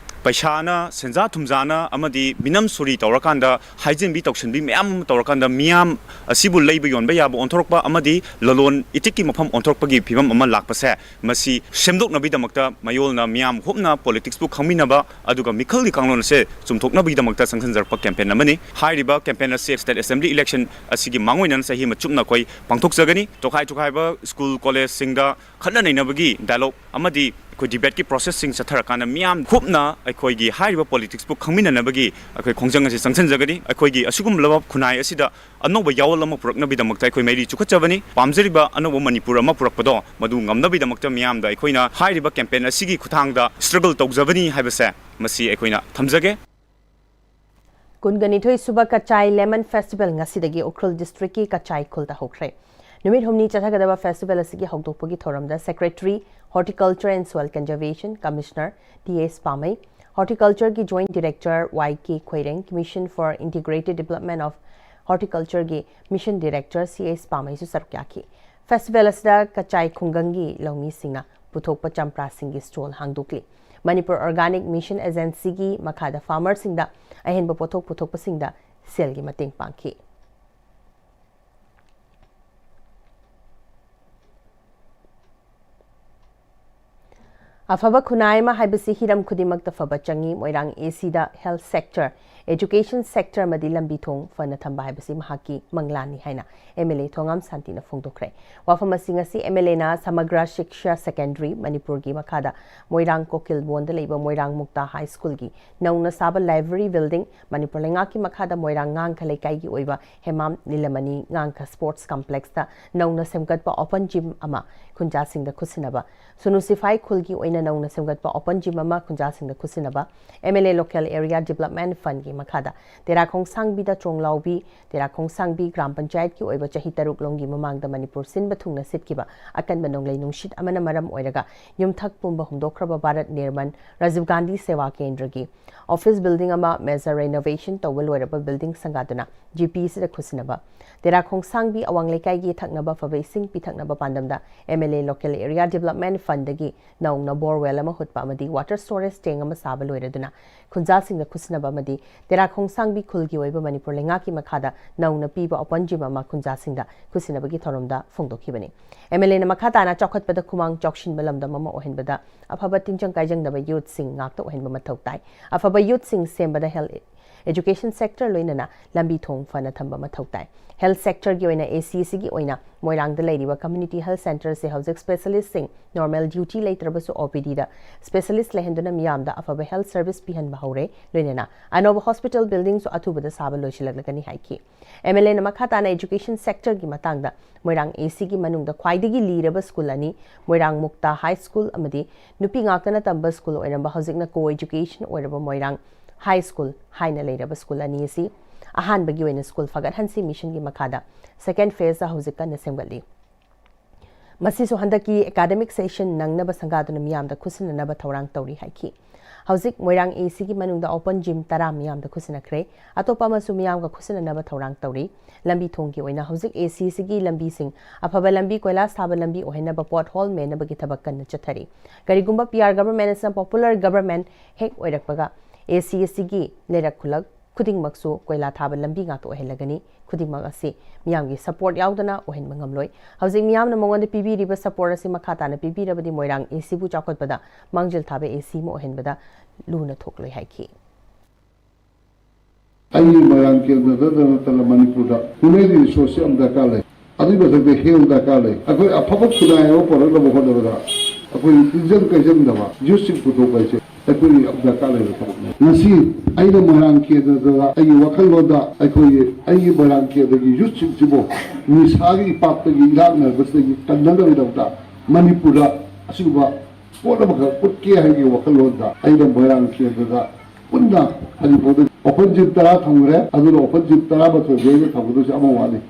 ꯄꯩꯁꯥꯅ, ꯁꯦꯟꯖꯥ ꯊꯨꯝꯖꯥꯅ ꯑꯃꯗꯤ ꯃꯤꯅꯝ ꯁꯣꯔꯤ ꯇꯧꯔꯀꯥꯟꯗ, ꯍꯥꯏꯖꯤꯟꯕꯤ ꯇꯧꯁꯤꯟꯕꯤ ꯃꯌꯥꯝ ꯑꯃ ꯇꯧꯔꯀꯥꯟꯗ, ꯃꯤꯌꯥꯝ ꯑꯁꯤꯕꯨ ꯂꯩꯕ ꯌꯣꯟꯕ ꯌꯥꯕ ꯑꯣꯟꯊꯣꯔꯛꯄ ꯑꯃꯗꯤ ꯂꯂꯣꯟ ꯏꯇꯤꯛꯀꯤ ꯃꯐꯝ ꯑꯣꯟꯊꯣꯔꯛꯄꯒꯤ ꯐꯤꯕꯝ ꯑꯃ ꯂꯥꯛꯄꯁꯦ, ꯃꯁꯤ ꯁꯦꯝꯗꯣꯛꯅꯕꯒꯤꯗꯃꯛꯇ ꯃꯌꯣꯜꯅ ꯃꯤꯌꯥꯝ ꯍꯨꯞꯅ ꯄꯣꯂꯤꯇꯤꯛꯁꯄꯨ ꯈꯪꯃꯤꯟꯅꯕ ꯑꯗꯨꯒ ꯃꯤꯈꯜꯒꯤ ꯀꯥꯡꯂꯣꯟ ꯑꯁꯦ ꯆꯨꯝꯊꯣꯛꯅꯕꯒꯤꯗꯃꯛꯇ ꯆꯪꯁꯤꯟꯖꯔꯛꯄ ꯀꯦꯝꯄꯦꯟ ꯑꯃꯅꯤ꯫ ꯍꯥꯏꯔꯤꯕ ꯀꯦꯝꯄꯦꯟ ꯑꯁꯤ ꯁ꯭ꯇꯦꯠ ꯑꯦꯁꯦꯝꯕ꯭ꯂꯤ ꯏꯂꯦꯛꯁꯟ ꯑꯁꯤꯒꯤ ꯃꯥꯡꯑꯣꯏꯅꯅ ꯆꯍꯤ ꯑꯃ ꯆꯨꯞꯅ ꯑꯩꯈꯣꯏ ꯄꯥꯡꯊꯣꯛꯆꯒꯅꯤ꯫ ꯇꯣꯈꯥꯏ ꯇꯣꯈꯥꯏꯕ ꯁ꯭ꯀꯨꯜ ꯀꯣꯂꯦꯖꯁꯤꯡꯗ ꯈꯠꯅ ꯅꯩꯅꯕꯒꯤ ꯗꯥꯏꯂꯣꯒ ꯑꯃꯗꯤ ꯑꯩꯈꯣꯏ ꯗꯤꯕꯦꯠꯀꯤ ꯄ꯭ꯔꯣꯁꯦꯁꯁꯤꯡ ꯆꯠꯊꯔꯀꯥꯟꯗ ꯃꯤꯌꯥꯝ ꯍꯨꯞꯅ ꯑꯩꯈꯣꯏꯒꯤ ꯍꯥꯏꯔꯤꯕ ꯄꯣꯂꯤꯇꯤꯛꯁꯄꯨ ꯈꯪꯃꯤꯟꯅꯅꯕꯒꯤ ꯑꯩꯈꯣꯏ ꯈꯣꯡꯖꯪ ꯑꯁꯤ ꯆꯪꯁꯤꯟꯖꯒꯅꯤ꯫ ꯑꯩꯈꯣꯏꯒꯤ ꯑꯁꯤꯒꯨꯝꯂꯕ ꯈꯨꯟꯅꯥꯏ ꯑꯁꯤꯗ ꯑꯅꯧꯕ ꯌꯥꯑꯣꯜ ꯑꯃ ꯄꯨꯔꯛꯅꯕꯒꯤꯗꯃꯛꯇ ꯑꯩꯈꯣꯏ ꯃꯩꯔꯤ ꯆꯨꯈꯠꯆꯕꯅꯤ꯫ ꯄꯥꯝꯖꯔꯤꯕ ꯑꯅꯧꯕ ꯃꯅꯤꯄꯨꯔ ꯑꯃ ꯄꯨꯔꯛꯄꯗꯣ ꯃꯗꯨ ꯉꯝꯅꯕꯒꯤꯗꯃꯛꯇ ꯃꯤꯌꯥꯝꯗ ꯑꯩꯈꯣꯏꯅ ꯍꯥꯏꯔꯤꯕ ꯀꯦꯝꯄꯦꯟ ꯑꯁꯤꯒꯤ ꯈꯨꯠꯊꯥꯡꯗ ꯁ꯭ꯇ꯭ꯔꯒꯜ ꯇꯧꯖꯕꯅꯤ ꯍꯥꯏꯕꯁꯦ ꯃꯁꯤ ꯑꯩꯈꯣꯏꯅ ꯊꯝꯖꯒꯦ꯫ ꯀꯨꯟꯒꯅꯤꯊꯣꯏ ꯁꯨꯕ ꯀꯆꯥꯏ Lemon Festival ꯉꯁꯤꯗꯒꯤ ꯎꯈ꯭ꯔꯨꯜ district ꯀꯤ ꯀꯆꯥꯏ ꯈꯨꯜꯗ ꯍꯧꯈ꯭ꯔꯦ꯫ ꯅꯨꯃꯤꯠ ꯍꯨꯝꯅꯤ ꯆꯠꯊꯒꯗꯕ festival ꯑꯁꯤꯒꯤ ꯍꯧꯗꯣꯛꯄꯒꯤ ꯊꯧꯔꯝꯗ Secretary, Horticulture and Soil Conservation, Commissioner T S Pamei, Horticulture ꯒꯤ Joint Director Y K Khoireng, Commission for Integrated Development of Horticulture ꯒꯤ Mission Director ꯁꯤ ꯑꯦꯁ ꯄꯥꯃꯩꯁꯨ ꯁꯔꯨꯛ ꯌꯥꯈꯤ꯫ Festival ꯑꯁꯤꯗ ꯀꯆꯥꯏ ꯈꯨꯡꯒꯪꯒꯤ ꯂꯧꯃꯤꯁꯤꯡꯅ ꯄꯨꯊꯣꯛꯄ ꯆꯝꯄ꯭ꯔꯥꯁꯤꯡꯒꯤ stall ꯍꯥꯡꯗꯣꯛꯂꯤ꯫ Manipur Organic Mission Agency ꯒꯤ ꯃꯈꯥꯗ farmer ꯁꯤꯡꯗ ꯑꯍꯦꯟꯕ ꯄꯣꯠꯊꯣꯛ ꯄꯨꯊꯣꯛꯄꯁꯤꯡꯗ ꯁꯦꯜꯒꯤ ꯃꯇꯦꯡ ꯄꯥꯡꯈꯤ꯫ ꯑꯐꯕ ꯈꯨꯟꯅꯥꯏ ꯑꯃ ꯍꯥꯏꯕꯁꯤ ꯍꯤꯔꯝ ꯈꯨꯗꯤꯡꯃꯛꯇ ꯐꯕ ꯆꯪꯏ꯫ ꯃꯣꯏꯔꯥꯡ ꯑꯦ ꯁꯤꯗ health sector, education sector ꯑꯃꯗꯤ ꯂꯝꯕꯤ ꯊꯣꯡ ꯐꯅ ꯊꯝꯕ ꯍꯥꯏꯕꯁꯤ ꯃꯍꯥꯛꯀꯤ ꯃꯪꯂꯥꯟꯅꯤ ꯍꯥꯏꯅ ꯑꯦꯝ ꯑꯦꯜ ꯑꯦ ꯊꯣꯉꯥꯝ ꯁꯥꯟꯇꯤꯅ ꯐꯣꯡꯗꯣꯛꯈ꯭ꯔꯦ꯫ ꯋꯥꯐꯝ ꯑꯁꯤ ꯉꯁꯤ ꯑꯦꯝ ꯑꯦꯜ ꯑꯦꯅ Samagra Shiksha Secondary ꯃꯅꯤꯄꯨꯔꯒꯤ ꯃꯈꯥꯗ ꯃꯣꯏꯔꯥꯡ ꯀꯣꯀꯤꯜꯕꯣꯟꯗ ꯂꯩꯕ ꯃꯣꯏꯔꯥꯡ ꯃꯨꯛꯇꯥ ꯍꯥꯏ ꯁ꯭ꯀꯨꯜꯒꯤ ꯅꯧꯅ ꯁꯥꯕ library building, ꯃꯅꯤꯄꯨꯔ ꯂꯩꯉꯥꯛꯀꯤ ꯃꯈꯥꯗ ꯃꯣꯏꯔꯥꯡ ꯉꯥꯡꯈ ꯂꯩꯀꯥꯏꯒꯤ ꯑꯣꯏꯕ ꯍꯦꯃꯥꯝ ꯅꯤꯂꯃꯅꯤ ꯉꯥꯡꯈ sports complex ꯇ ꯅꯧꯅ ꯁꯦꯝꯒꯠꯄ open gym ꯑꯃ ꯈꯨꯟꯖꯥꯁꯤꯡꯗ ꯈꯨꯠꯁꯤꯟꯅꯕ, ꯁꯨꯅꯨ ꯁꯤꯐꯥꯏ ꯈꯨꯜꯒꯤ ꯑꯣꯏꯅ ꯅꯧꯅ ꯁꯦꯝꯒꯠꯄ open gym ꯑꯃ ꯈꯨꯟꯖꯥꯁꯤꯡꯗ ꯈꯨꯠꯁꯤꯟꯅꯕ, M L A Local Area Development Fund ꯒꯤ ꯃꯈꯥꯗ ꯇꯦꯔꯥ ꯈꯣꯡꯁꯥꯡꯕꯤꯗ ꯆꯣꯡꯂꯥꯎꯕꯤ, ꯇꯦꯔꯥ ꯈꯣꯡꯁꯥꯡꯕꯤ ꯒ꯭ꯔꯥꯝ ꯄꯟꯆꯥꯌꯠꯀꯤ ꯑꯣꯏꯕ ꯆꯍꯤ ꯇꯔꯨꯛ ꯂꯣꯝꯒꯤ ꯃꯃꯥꯡꯗ ꯃꯅꯤꯄꯨꯔ ꯁꯤꯟꯕ ꯊꯨꯡꯅ ꯁꯤꯠꯈꯤꯕ ꯑꯀꯟꯕ ꯅꯣꯡꯂꯩ ꯅꯨꯡꯁꯤꯠ ꯑꯃꯅ ꯃꯔꯝ ꯑꯣꯏꯔꯒ ꯌꯨꯝꯊꯛ ꯄꯨꯝꯕ ꯍꯨꯝꯗꯣꯛꯈ꯭ꯔꯕ ꯚꯥꯔꯠ ꯅꯤꯔꯃꯟ ꯔꯥꯖꯤꯕ ꯒꯥꯟꯙꯤ ꯁꯦꯋꯥ ꯀꯦꯟꯗ꯭ꯔꯒꯤ office building ꯑꯃ major renovation ꯇꯧꯕ ꯂꯣꯏꯔꯕ building ꯁꯪꯒꯥꯗꯨꯅ ꯖꯤ ꯄꯤ ꯁꯤꯗ ꯈꯨꯠꯁꯤꯟꯅꯕ, ꯇꯦꯔꯥ ꯈꯣꯡꯁꯥꯡꯕꯤ ꯑꯋꯥꯡ ꯂꯩꯀꯥꯏꯒꯤ ꯊꯛꯅꯕ ꯑꯐꯕ ꯏꯁꯤꯡ ꯄꯤꯊꯛꯅꯕ ꯄꯥꯟꯗꯝꯗ M L A Local Area Development Fund ꯗꯒꯤ ꯅꯧꯅ borewell ꯑꯃ ꯍꯨꯠꯄ ꯑꯃꯗꯤ water storage tank ꯑꯃ ꯁꯥꯕ ꯂꯣꯏꯔꯗꯨꯅ ꯈꯨꯟꯖꯥꯁꯤꯡꯗ ꯈꯨꯠꯁꯤꯟꯅꯕ ꯑꯃꯗꯤ ꯇꯦꯔꯥ ꯈꯣꯡꯁꯥꯡꯕꯤ ꯈꯨꯜꯒꯤ ꯑꯣꯏꯕ ꯃꯅꯤꯄꯨꯔ ꯂꯩꯉꯥꯛꯀꯤ ꯃꯈꯥꯗ ꯅꯧꯅ ꯄꯤꯕ open gym ꯑꯃ ꯈꯨꯟꯖꯥꯁꯤꯡꯗ ꯈꯨꯠꯁꯤꯟꯅꯕꯒꯤ ꯊꯧꯔꯝꯗ ꯐꯣꯡꯗꯣꯛꯈꯤꯕꯅꯤ꯫ ꯑꯦꯝ ꯑꯦꯜ ꯑꯦꯅ ꯃꯈꯥ ꯇꯥꯅ ꯆꯥꯎꯈꯠꯄꯗ ꯈꯨꯃꯥꯡ ꯆꯥꯎꯁꯤꯟꯕ ꯂꯝꯗꯝ ꯑꯃ ꯑꯣꯏꯍꯟꯕꯗ ꯑꯐꯕ ꯇꯤꯟꯖꯪ ꯀꯥꯏꯖꯪꯗꯕ youth ꯁꯤꯡ ꯉꯥꯛꯇ ꯑꯣꯏꯍꯟꯕ ꯃꯊꯧ ꯇꯥꯏ꯫ ꯑꯐꯕ youth ꯁꯤꯡ ꯁꯦꯝꯕꯗ health education sector ꯂꯣꯏꯅꯅ ꯂꯝꯕꯤ ꯊꯣꯡ ꯐꯅ ꯊꯝꯕ ꯃꯊꯧ ꯇꯥꯏ꯫ Health sector ꯒꯤ ꯑꯣꯏꯅ A C C ꯒꯤ ꯑꯣꯏꯅ ꯃꯣꯏꯔꯥꯡꯗ ꯂꯩꯔꯤꯕ community health centre ꯁꯦ ꯍꯧꯖꯤꯛ specialist ꯁꯤꯡ normal duty ꯂꯩꯇ꯭ꯔꯕꯁꯨ O P D ꯗ specialist ꯂꯩꯍꯟꯗꯨꯅ ꯃꯤꯌꯥꯝꯗ ꯑꯐꯕ health service ꯄꯤꯍꯟꯕ ꯍꯧꯔꯦ꯫ ꯂꯣꯏꯅꯅ ꯑꯅꯧꯕ hospital building ꯁꯨ ꯑꯊꯨꯕꯗ ꯁꯥꯕ ꯂꯣꯏꯁꯤꯜꯂꯛꯂꯒꯅꯤ ꯍꯥꯏꯈꯤ꯫ M L A ꯅ ꯃꯈꯥ ꯇꯥꯅ education sector ꯒꯤ ꯃꯇꯥꯡꯗ ꯃꯣꯏꯔꯥꯡ A C ꯒꯤ ꯃꯅꯨꯡꯗ ꯈ꯭ꯋꯥꯏꯗꯒꯤ ꯂꯤꯔꯕ school ꯑꯅꯤ, ꯃꯣꯏꯔꯥꯡ ꯃꯨꯛꯇꯥ High School ꯑꯃꯗꯤ ꯅꯨꯄꯤ ꯉꯥꯛꯇꯅ ꯇꯝꯕ school ꯑꯣꯏꯔꯝꯕ, ꯍꯧꯖꯤꯛꯅ co-education ꯑꯣꯏꯔꯕ ꯃꯣꯏꯔꯥꯡ High School ꯍꯥꯏꯅ ꯂꯩꯔꯕ school ꯑꯅꯤ ꯑꯁꯤ ꯑꯍꯥꯟꯕꯒꯤ ꯑꯣꯏꯅ school ꯐꯒꯠꯍꯟꯁꯤ mission ꯒꯤ ꯃꯈꯥꯗ second phase ꯗ ꯍꯧꯖꯤꯛ ꯀꯟꯅ ꯁꯦꯝꯒꯠꯂꯤ꯫ ꯃꯁꯤꯁꯨ ꯍꯟꯗꯛꯀꯤ academic session ꯅꯪꯅꯕ ꯁꯪꯒꯥꯗꯨꯅ ꯃꯤꯌꯥꯝꯗ ꯈꯨꯠꯁꯤꯟꯅꯅꯕ ꯊꯧꯔꯥꯡ ꯇꯧꯔꯤ ꯍꯥꯏꯈꯤ꯫ ꯍꯧꯖꯤꯛ ꯃꯣꯏꯔꯥꯡ A C ꯒꯤ ꯃꯅꯨꯡꯗ open gym ꯇꯔꯥ ꯃꯤꯌꯥꯝꯗ ꯈꯨꯠꯁꯤꯟꯅꯈ꯭ꯔꯦ꯫ ꯑꯇꯣꯞꯄ ꯑꯃꯁꯨ ꯃꯤꯌꯥꯝꯒ ꯈꯨꯠꯁꯤꯟꯅꯅꯕ ꯊꯧꯔꯥꯡ ꯇꯧꯔꯤ꯫ ꯂꯝꯕꯤ ꯊꯣꯡꯒꯤ ꯑꯣꯏꯅ ꯍꯧꯖꯤꯛ A C C ꯒꯤ ꯂꯝꯕꯤꯁꯤꯡ ꯑꯐꯕ ꯂꯝꯕꯤ, ꯀꯣꯏꯂꯥꯁ ꯊꯥꯕ ꯂꯝꯕꯤ ꯑꯣꯏꯍꯟꯅꯕ pothole ꯃꯦꯟꯅꯕꯒꯤ ꯊꯕꯛ ꯀꯟꯅ ꯆꯠꯊꯔꯤ꯫ ꯀꯔꯤꯒꯨꯝꯕ P R government ꯅ popular government ꯍꯦꯛ ꯑꯣꯏꯔꯛꯄꯒ A C C ꯒꯤ ꯂꯩꯔꯛ ꯈꯨꯂꯛ ꯈꯨꯗꯤꯡꯃꯛꯁꯨ ꯀꯣꯏꯂꯥ ꯊꯥꯕ ꯂꯝꯕꯤ ꯉꯥꯛꯇ ꯑꯣꯏꯍꯜꯂꯒꯅꯤ꯫ ꯈꯨꯗꯤꯡꯃꯛ ꯑꯁꯤ ꯃꯤꯌꯥꯝꯒꯤ support ꯌꯥꯎꯗꯅ ꯑꯣꯏꯍꯟꯕ ꯉꯝꯂꯣꯏ꯫ ꯍꯧꯖꯤꯛ ꯃꯤꯌꯥꯝꯅ ꯃꯉꯣꯟꯗ ꯄꯤꯕꯤꯔꯤꯕ support ꯑꯁꯤ ꯃꯈꯥ ꯇꯥꯅ ꯄꯤꯕꯤꯔꯕꯗꯤ ꯃꯣꯏꯔꯥꯡ A C ꯕꯨ ꯆꯥꯎꯈꯠꯄꯗ ꯃꯥꯡꯖꯤꯜ ꯊꯥꯕ A C ꯑꯃ ꯑꯣꯏꯍꯟꯕꯗ ꯂꯨꯅ ꯊꯣꯛꯂꯣꯏ ꯍꯥꯏꯈꯤ꯫ ꯑꯩꯒꯤ ꯃꯣꯏꯔꯥꯡ ꯀꯦꯟꯗ꯭ꯔꯗ ꯅꯠꯇꯅ ꯃꯅꯤꯄꯨꯔꯗ human resource ꯁꯤ ꯌꯥꯝ ꯗꯔꯀꯥꯔ ꯂꯩ꯫ ꯑꯗꯨꯒꯤ ꯃꯊꯛꯇ health ꯗꯔꯀꯥꯔ ꯂꯩ꯫ ꯑꯩꯈꯣꯏ ꯑꯐꯕ ꯈꯨꯟꯅꯥꯏ ꯑꯃ ꯄꯨꯔꯛꯅꯕ ꯍꯣꯠꯅꯕꯗ ꯑꯩꯈꯣꯏ ꯇꯤꯟꯖꯪ ꯀꯥꯏꯖꯪꯗꯕ youth ꯁꯤꯡ ꯄꯨꯊꯣꯛꯄ ꯍꯥꯏꯁꯦ ꯑꯩꯈꯣꯏꯒꯤ ꯌꯥꯝ ꯗꯔꯀꯥꯔ ꯂꯩꯕ ꯊꯕꯛꯅꯤ꯫ ꯉꯁꯤ ꯑꯩꯅ ꯃꯣꯏꯔꯥꯡ ꯀꯦꯟꯗ꯭ꯔꯗ ꯑꯩꯒꯤ ꯋꯥꯈꯜꯂꯣꯟꯗ ꯑꯩꯈꯣꯏꯒꯤ, ꯑꯩꯒꯤ ꯃꯣꯏꯔꯥꯡ ꯀꯦꯟꯗ꯭ꯔꯒꯤ youth ꯁꯤꯡꯁꯤꯕꯨ ꯅꯤꯁꯥꯒꯤ ꯏꯄꯥꯛꯇꯒꯤ ꯏꯔꯥꯛꯅꯕꯁꯤꯗꯒꯤ ꯀꯟꯅꯅꯕꯒꯤꯗꯃꯛꯇ ꯃꯅꯤꯄꯨꯔꯗ ꯑꯁꯤꯒꯨꯝꯕ ꯄꯣꯠ ꯑꯃꯈꯛ ꯎꯠꯀꯦ ꯍꯥꯏꯕꯒꯤ ꯋꯥꯈꯜꯂꯣꯟꯗ ꯑꯩꯅ ꯃꯣꯏꯔꯥꯡ ꯀꯦꯟꯗ꯭ꯔꯗ ꯄꯨꯟꯅ ꯍꯧꯖꯤꯛꯐꯥꯎꯗ open gym ꯇꯔꯥ ꯊꯝꯈ꯭ꯔꯦ꯫ ꯑꯗꯨꯅ open gym ꯇꯔꯥꯃꯥꯊꯣꯏꯁꯦ ꯑꯩꯅ ꯊꯝꯒꯗꯣꯏꯁꯦ ꯑꯃ ꯋꯥꯠꯂꯤ꯫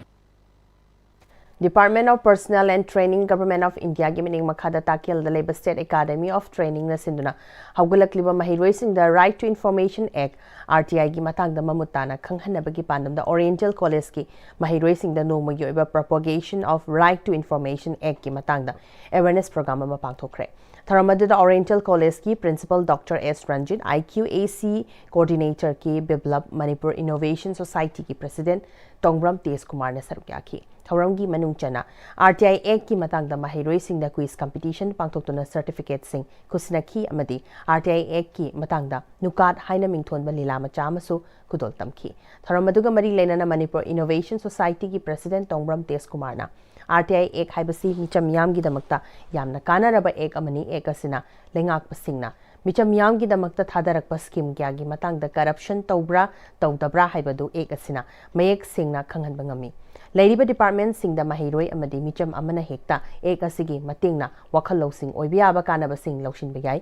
Department of Personnel and Training, Government of India ꯒꯤ ꯃꯤꯠꯌꯦꯡ ꯃꯈꯥꯗ ꯇꯥꯀꯦꯜꯗ ꯂꯩꯕ State Academy of Training ꯅ ꯁꯤꯟꯗꯨꯅ ꯍꯧꯒꯠꯂꯛꯂꯤꯕ ꯃꯍꯩꯔꯣꯏꯁꯤꯡꯗ Right to Information Act, R T I ꯒꯤ ꯃꯇꯥꯡꯗ ꯃꯃꯨꯠ ꯇꯥꯅ ꯈꯪꯍꯟꯅꯕꯒꯤ ꯄꯥꯟꯗꯝꯗ Oriental College ꯀꯤ ꯃꯍꯩꯔꯣꯏꯁꯤꯡꯗ ꯅꯣꯡꯃꯒꯤ ꯑꯣꯏꯕ Propagation of Right to Information Act ꯀꯤ ꯃꯇꯥꯡꯗ awareness program ꯑꯃ ꯄꯥꯡꯊꯣꯛꯈ꯭ꯔꯦ꯫ ꯊꯧꯔꯝ ꯑꯗꯨꯗ Oriental College ꯀꯤ Principal Doctor S Ranjit, I Q A C Coordinator K ꯕꯤꯞꯂꯕ, Manipur Innovation Society ꯒꯤ President ꯇꯣꯡꯕ꯭ꯔꯝ ꯇꯦꯖ ꯀꯨꯃꯥꯔꯅ ꯁꯔꯨꯛ ꯌꯥꯈꯤ꯫ ꯊꯧꯔꯝꯒꯤ ꯃꯅꯨꯡ ꯆꯟꯅ ꯑꯥꯔ ꯇꯤ ꯑꯥꯏ ꯑꯦꯛꯀꯤ ꯃꯇꯥꯡꯗ ꯃꯍꯩꯔꯣꯏꯁꯤꯡꯗ ꯀ꯭ꯋꯤꯖ ꯀꯝꯄꯤꯇꯤꯁꯟ ꯄꯥꯡꯊꯣꯛꯇꯨꯅ ꯁꯔꯇꯤꯐꯤꯀꯦꯠꯁꯤꯡ ꯈꯨꯠꯁꯤꯟꯅꯈꯤ ꯑꯃꯗꯤ ꯑꯥꯔ ꯇꯤ ꯑꯥꯏ ꯑꯦꯛꯀꯤ ꯃꯇꯥꯡꯗ ꯅꯨꯀꯥꯠ ꯍꯥꯏꯅ ꯃꯤꯡꯊꯣꯟꯕ ꯂꯤꯂꯥ ꯃꯆꯥ ꯑꯃꯁꯨ ꯈꯨꯗꯣꯜ ꯇꯝꯈꯤ꯫ ꯊꯧꯔꯝ ꯑꯗꯨꯒ ꯃꯔꯤ ꯂꯩꯅꯅ ꯃꯅꯤꯄꯨꯔ ꯏꯅꯣꯚꯦꯁꯟ ꯁꯣꯁꯥꯏꯇꯤꯒꯤ ꯄ꯭ꯔꯦꯁꯤꯗꯦꯟꯠ ꯇꯣꯡꯕ꯭ꯔꯝ ꯇꯦꯖꯀꯨꯃꯥꯔꯅ ꯑꯥꯔ ꯇꯤ ꯑꯥꯏ ꯑꯦꯛ ꯍꯥꯏꯕꯁꯤ ꯃꯤꯆꯝ ꯃꯤꯌꯥꯝꯒꯤꯗꯃꯛꯇ ꯌꯥꯝꯅ ꯀꯥꯟꯅꯔꯕ ꯑꯦꯛ ꯑꯃꯅꯤ꯫ ꯑꯦꯛ ꯑꯁꯤꯅ ꯂꯩꯉꯥꯛꯄꯁꯤꯡꯅ ꯃꯤꯆꯝ ꯃꯤꯌꯥꯝꯒꯤꯗꯃꯛꯇ ꯊꯥꯗꯔꯛꯄ ꯁ꯭ꯀꯤꯝ ꯀꯌꯥꯒꯤ ꯃꯇꯥꯡꯗ ꯀꯔꯞꯁꯟ ꯇꯧꯕ꯭ꯔꯥ ꯇꯧꯗꯕ꯭ꯔꯥ ꯍꯥꯏꯕꯗꯨ ꯑꯦꯛ ꯑꯁꯤꯅ ꯃꯌꯦꯛ ꯁꯦꯡꯅ ꯈꯪꯍꯟꯕ ꯉꯝꯃꯤ꯫ ꯂꯩꯔꯤꯕ ꯗꯤꯄꯥꯔꯠꯃꯦꯟꯠꯁꯤꯡꯗ ꯃꯍꯩꯔꯣꯏ ꯑꯃꯗꯤ ꯃꯤꯆꯝ ꯑꯃꯅ ꯍꯦꯛꯇ ꯑꯦꯛ ꯑꯁꯤꯒꯤ ꯃꯇꯦꯡꯅ ꯋꯥꯈꯜ ꯂꯧꯁꯤꯡ ꯑꯣꯏꯕ ꯌꯥꯕ ꯀꯥꯟꯅꯕꯁꯤꯡ ꯂꯧꯁꯤꯟꯕ ꯌꯥꯏ꯫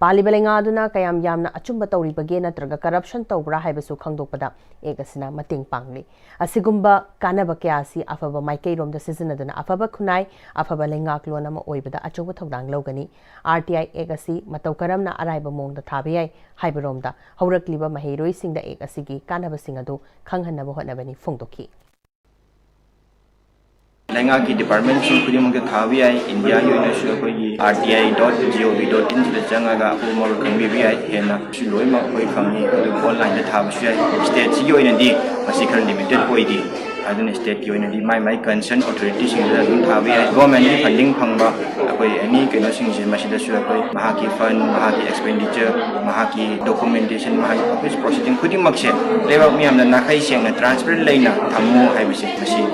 ꯄꯥꯜꯂꯤꯕ ꯂꯩꯉꯥꯛ ꯑꯗꯨꯅ ꯀꯌꯥꯝ ꯌꯥꯝꯅ ꯑꯆꯨꯝꯕ ꯇꯧꯔꯤꯕꯒꯦ ꯅꯠꯇ꯭ꯔꯒ ꯀꯔꯞꯁꯟ ꯇꯧꯕ꯭ꯔꯥ ꯍꯥꯏꯕꯁꯨ ꯈꯪꯗꯣꯛꯄꯗ ꯑꯦꯛ ꯑꯁꯤꯅ ꯃꯇꯦꯡ ꯄꯥꯡꯂꯤ꯫ ꯑꯁꯤꯒꯨꯝꯕ ꯀꯥꯟꯅꯕ ꯀꯌꯥ ꯑꯁꯤ ꯑꯐꯕ ꯃꯥꯏꯀꯩꯔꯣꯝꯗ ꯁꯤꯖꯤꯟꯅꯗꯨꯅ ꯑꯐꯕ ꯈꯨꯟꯅꯥꯏ, ꯑꯐꯕ ꯂꯩꯉꯥꯛꯂꯣꯟ ꯑꯃ ꯑꯣꯏꯕꯗ ꯑꯆꯧꯕ ꯊꯧꯗꯥꯡ ꯂꯧꯒꯅꯤ꯫ ꯑꯥꯔ ꯇꯤ ꯑꯥꯏ ꯑꯦꯛ ꯑꯁꯤ ꯃꯇꯧ ꯀꯔꯝꯅ ꯑꯔꯥꯏꯕ ꯃꯑꯣꯡꯗ ꯊꯥꯕ ꯌꯥꯏ ꯍꯥꯏꯕꯔꯣꯝꯗ ꯍꯧꯔꯛꯂꯤꯕ ꯃꯍꯩꯔꯣꯏꯁꯤꯡꯗ ꯑꯦꯛ ꯑꯁꯤꯒꯤ ꯀꯥꯟꯅꯕꯁꯤꯡ ꯑꯗꯨ ꯈꯪꯍꯟꯅꯕ ꯍꯣꯠꯅꯕꯅꯤ ꯐꯣꯡꯗꯣꯛꯈꯤ꯫ ꯂꯩꯉꯥꯛꯀꯤ ꯗꯤꯄꯥꯔꯠꯃꯦꯟꯁꯤꯡ ꯈꯨꯗꯤꯡꯃꯛꯇ ꯊꯥꯕ ꯌꯥꯏ꯫ ꯏꯟꯗꯤꯌꯥꯒꯤ ꯑꯣꯏꯅꯁꯨ ꯑꯩꯈꯣꯏꯒꯤ R T I dot G O V dot in ꯁꯤꯗ ꯆꯪꯉꯒ ꯑꯀꯨꯞꯄ ꯃꯔꯣꯜ ꯈꯪꯕꯤꯕ ꯌꯥꯏ꯫ ꯍꯦꯟꯅ ꯁꯤ ꯂꯣꯏꯅꯃꯛ ꯑꯩꯈꯣꯏ ꯐꯪꯉꯤ꯫ ꯑꯗꯨꯕꯨ ꯑꯣꯟꯂꯥꯏꯟꯗ ꯊꯥꯕꯁꯨ ꯌꯥꯏ꯫ ꯁ꯭ꯇꯦꯠꯁꯤꯒꯤ ꯑꯣꯏꯅꯗꯤ ꯃꯁꯤ ꯈꯔ ꯂꯤꯃꯤꯇꯦꯠ ꯑꯣꯏꯗꯦ꯫ ꯑꯗꯨꯅ ꯁ꯭ꯇꯦꯠꯀꯤ ꯑꯣꯏꯅꯗꯤ ꯃꯥꯏ ꯃꯥꯏ ꯀꯟꯁꯔꯟ ꯑꯣꯊꯣꯔꯤꯇꯤꯁꯤꯡꯗꯨꯗ ꯑꯗꯨꯝ ꯊꯥꯕ ꯌꯥꯏ꯫ ꯒꯣꯔꯃꯦꯟꯒꯤ ꯐꯟꯗꯤꯡ ꯐꯪꯕ ꯑꯩꯈꯣꯏ ꯑꯦꯅꯤ ꯀꯩꯅꯣꯁꯤꯡꯁꯦ ꯃꯁꯤꯗꯁꯨ ꯑꯩꯈꯣꯏ ꯃꯍꯥꯛꯀꯤ ꯐꯟ, ꯃꯍꯥꯛꯀꯤ ꯑꯦꯛꯁꯄꯦꯟꯗꯤꯆꯔ, ꯃꯍꯥꯛꯀꯤ ꯗꯣꯀꯨꯃꯦꯟꯇꯦꯁꯟ, ꯃꯍꯥꯛꯀꯤ ꯑꯣꯐꯤꯁ ꯄ꯭ꯔꯣꯁꯤꯗꯤꯡ ꯈꯨꯗꯤꯡꯃꯛꯁꯦ ꯂꯩꯕꯥꯛ ꯃꯤꯌꯥꯝꯅ ꯅꯥꯈꯩ ꯁꯦꯡꯅ ꯇ꯭ꯔꯥꯟꯁꯄꯦꯔꯦꯟ ꯂꯩꯅ ꯊꯝꯃꯨ ꯍꯥꯏꯕꯁꯦ ꯃꯁꯤꯅꯤ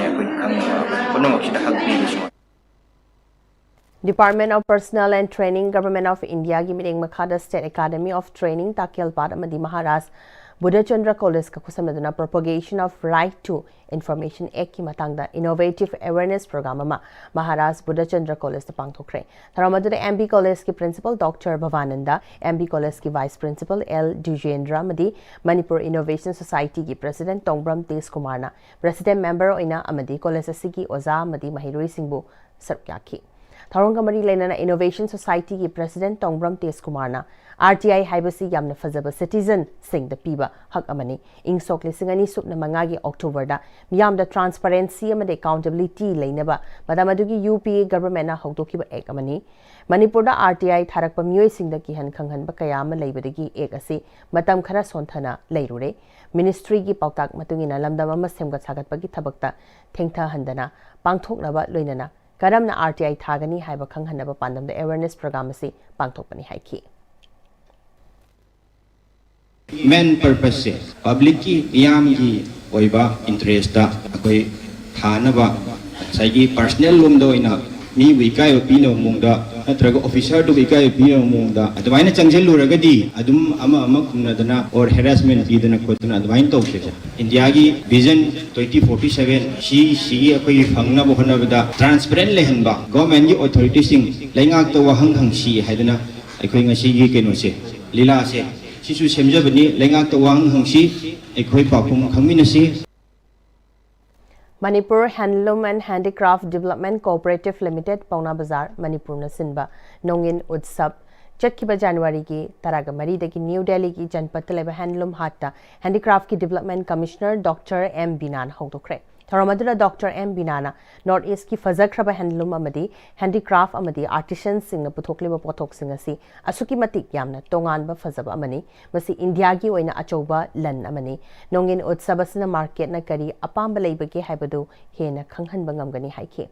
ꯑꯩꯈꯣꯏ ꯈꯪꯅꯕ ꯄꯨꯝꯅꯃꯛꯁꯤꯗ ꯍꯛ ꯄꯤꯔꯤꯁꯤ꯫ Department of Personnel and Training, Government of India ꯒꯤ ꯃꯤꯠꯌꯦꯡ ꯃꯈꯥꯗ State Academy of Training, ꯇꯥꯀꯦꯜꯄꯥꯠ ꯑꯃꯗꯤ Maharaj Budhachandra ꯀꯣꯂꯦꯖꯀ ꯈꯨꯠꯁꯝꯅꯗꯨꯅ Propagation of Right to Information Act ꯀꯤ ꯃꯇꯥꯡꯗ Innovative Awareness Program ꯑꯃ ꯃꯍꯥꯔꯥꯖ ꯕꯨꯙꯆꯟꯗ꯭ꯔ ꯀꯣꯂꯦꯖꯇ ꯄꯥꯡꯊꯣꯛꯈ꯭ꯔꯦ꯫ ꯊꯧꯔꯝ ꯑꯗꯨꯗ M B ꯀꯣꯂꯦꯖꯀꯤ Principal Doctor ꯚꯕꯥꯅꯟꯗ, M B ꯀꯣꯂꯦꯖꯀꯤ Vice Principal L ꯗ꯭ꯋꯤꯖꯦꯟꯗ꯭ꯔ ꯑꯃꯗꯤ ꯃꯅꯤꯄꯨꯔ ꯏꯅꯣꯚꯦꯁꯟ ꯁꯣꯁꯥꯏꯇꯤꯒꯤ President ꯇꯣꯡꯕ꯭ꯔꯝ ꯇꯦꯖꯀꯨꯃꯥꯔꯅ President Member ꯑꯣꯏꯅ ꯑꯃꯗꯤ ꯀꯣꯂꯦꯖ ꯑꯁꯤꯒꯤ ꯑꯣꯖꯥ ꯑꯃꯗꯤ ꯃꯍꯩꯔꯣꯏꯁꯤꯡꯕꯨ ꯁꯔꯨꯛ ꯌꯥꯈꯤ꯫ ꯊꯧꯔꯝꯒ ꯃꯔꯤ ꯂꯩꯅꯅ Innovation Societyꯒꯤ President Tongbram ꯇꯦꯖꯀꯨꯃꯥꯔꯅ R T I ꯍꯥꯏꯕꯁꯤ ꯌꯥꯝꯅ ꯐꯖꯕ citizenꯁꯤꯡꯗ ꯄꯤꯕ ꯍꯛ ꯑꯃꯅꯤ꯫ ꯏꯪ ꯁꯣꯛ ꯂꯤꯁꯤꯡ ꯑꯅꯤ ꯁꯨꯞꯅ ꯃꯉꯥꯒꯤ Octoberꯗ ꯃꯤꯌꯥꯝꯗ transparency ꯑꯃꯗꯤ accountability ꯂꯩꯅꯕ ꯃꯇꯝ ꯑꯗꯨꯒꯤ UPA governmentꯅ ꯍꯧꯗꯣꯛꯈꯤꯕ act ꯑꯃꯅꯤ꯫ ꯃꯅꯤꯄꯨꯔꯗ R T I ꯊꯥꯔꯛꯄ ꯃꯤꯑꯣꯏꯁꯤꯡꯗ ꯀꯤꯍꯟ ꯈꯪꯍꯟꯕ ꯀꯌꯥ ꯑꯃ ꯂꯩꯕꯗꯒꯤ act ꯑꯁꯤ ꯃꯇꯝ ꯈꯔ ꯁꯣꯟꯊꯅ ꯂꯩꯔꯨꯔꯦ꯫ Ministryꯒꯤ ꯄꯥꯎꯇꯥꯛ ꯃꯇꯨꯡ ꯏꯟꯅ ꯂꯝꯗꯝ ꯑꯃ ꯁꯦꯝꯒꯠ ꯁꯥꯒꯠꯄꯒꯤ ꯊꯕꯛꯇ ꯊꯦꯡꯊꯍꯟꯗꯅ ꯄꯥꯡꯊꯣꯛꯅꯕ ꯂꯣꯏꯅꯅ ꯀꯔꯝꯅ R T I ꯊꯥꯒꯅꯤ ꯍꯥꯏꯕ ꯈꯪꯍꯟꯅꯕ ꯄꯥꯟꯗꯝꯗ awareness program ꯑꯁꯤ ꯄꯥꯡꯊꯣꯛꯄꯅꯤ ꯍꯥꯏꯈꯤ꯫ Main purposeꯁꯦ publicꯀꯤ, ꯃꯤꯌꯥꯝꯒꯤ ꯑꯣꯏꯕ interestꯇ ꯑꯩꯈꯣꯏ ꯊꯥꯅꯕ, ꯉꯁꯥꯏꯒꯤ personal ꯂꯣꯝꯗ ꯑꯣꯏꯅ ꯃꯤꯕꯨ ꯏꯀꯥꯏꯕ ꯄꯤꯅꯕ ꯃꯑꯣꯡꯗ ꯅꯠꯇ꯭ꯔꯒ officerꯗꯨꯕꯨ ꯏꯀꯥꯏꯕ ꯄꯤꯅꯕ ꯃꯑꯣꯡꯗ ꯑꯗꯨꯃꯥꯏꯅ ꯆꯪꯁꯤꯜꯂꯨꯔꯒꯗꯤ ꯑꯗꯨꯝ ꯑꯃ ꯑꯃ ꯈꯨꯝꯅꯗꯅ or harassment ꯄꯤꯗꯅ ꯈꯣꯠꯇꯅ ꯑꯗꯨꯃꯥꯏꯅ ꯇꯧꯁꯦ꯫ ꯏꯟꯗꯤꯌꯥꯒꯤ Vision twenty forty seven ꯁꯤ, ꯁꯤꯒꯤ ꯑꯩꯈꯣꯏꯒꯤ ꯐꯪꯅꯕ ꯍꯣꯠꯅꯕꯗ transparent ꯂꯩꯍꯟꯕ, governmentꯀꯤ authorityꯁꯤꯡ ꯂꯩꯉꯥꯛꯇ ꯋꯥꯍꯪ ꯍꯪꯁꯤ ꯍꯥꯏꯗꯅ ꯑꯩꯈꯣꯏ ꯉꯁꯤꯒꯤ ꯀꯩꯅꯣꯁꯦ, ꯂꯤꯂꯥꯁꯦ, ꯁꯤꯁꯨ ꯁꯦꯝꯖꯕꯅꯤ꯫ ꯂꯩꯉꯥꯛꯇ ꯋꯥꯍꯪ ꯍꯪꯁꯤ, ꯑꯩꯈꯣꯏ ꯄꯥꯎꯈꯨꯝ ꯈꯪꯃꯤꯟꯅꯁꯤ꯫ Manipur Handloom and Handicraft Development Cooperative Limited, ꯄꯥꯎꯅꯥ ꯕꯖꯥꯔ, ꯃꯅꯤꯄꯨꯔꯅ ꯁꯤꯟꯕ ꯅꯣꯡꯏꯟ ꯎꯠꯁꯕ ꯆꯠꯈꯤꯕ ꯖꯅꯋꯥꯔꯤꯒꯤ ꯇꯔꯥꯒ ꯃꯔꯤꯗꯒꯤ ꯅ꯭ꯌꯨ ꯗꯦꯜꯂꯤꯒꯤ ꯖꯟꯄꯠꯇ ꯂꯩꯕ handloom hatꯇ handicraftꯀꯤ development commissioner Doctor M ꯕꯤꯅꯥꯅ ꯍꯧꯗꯣꯛꯈ꯭ꯔꯦ꯫ ꯊꯧꯔꯝ ꯑꯗꯨꯗ Doctor M ꯕꯤꯅꯥꯅ North Eastꯀꯤ ꯐꯖꯈ꯭ꯔꯕ handloom ꯑꯃꯗꯤ handicraft ꯑꯃꯗꯤ artisanꯁꯤꯡꯅ ꯄꯨꯊꯣꯛꯂꯤꯕ ꯄꯣꯠꯊꯣꯛꯁꯤꯡ ꯑꯁꯤ ꯑꯁꯨꯛꯀꯤ ꯃꯇꯤꯛ ꯌꯥꯝꯅ ꯇꯣꯉꯥꯟꯕ ꯐꯖꯕ ꯑꯃꯅꯤ꯫ ꯃꯁꯤ ꯏꯟꯗꯤꯌꯥꯒꯤ ꯑꯣꯏꯅ ꯑꯆꯧꯕ ꯂꯟ ꯑꯃꯅꯤ꯫ ꯅꯣꯡꯏꯟ ꯎꯠꯁꯕ ꯑꯁꯤꯅ marketꯅ ꯀꯔꯤ ꯑꯄꯥꯝꯕ ꯂꯩꯕꯒꯦ ꯍꯥꯏꯕꯗꯨ ꯍꯦꯟꯅ ꯈꯪꯍꯟꯕ ꯉꯝꯒꯅꯤ ꯍꯥꯏꯈꯤ꯫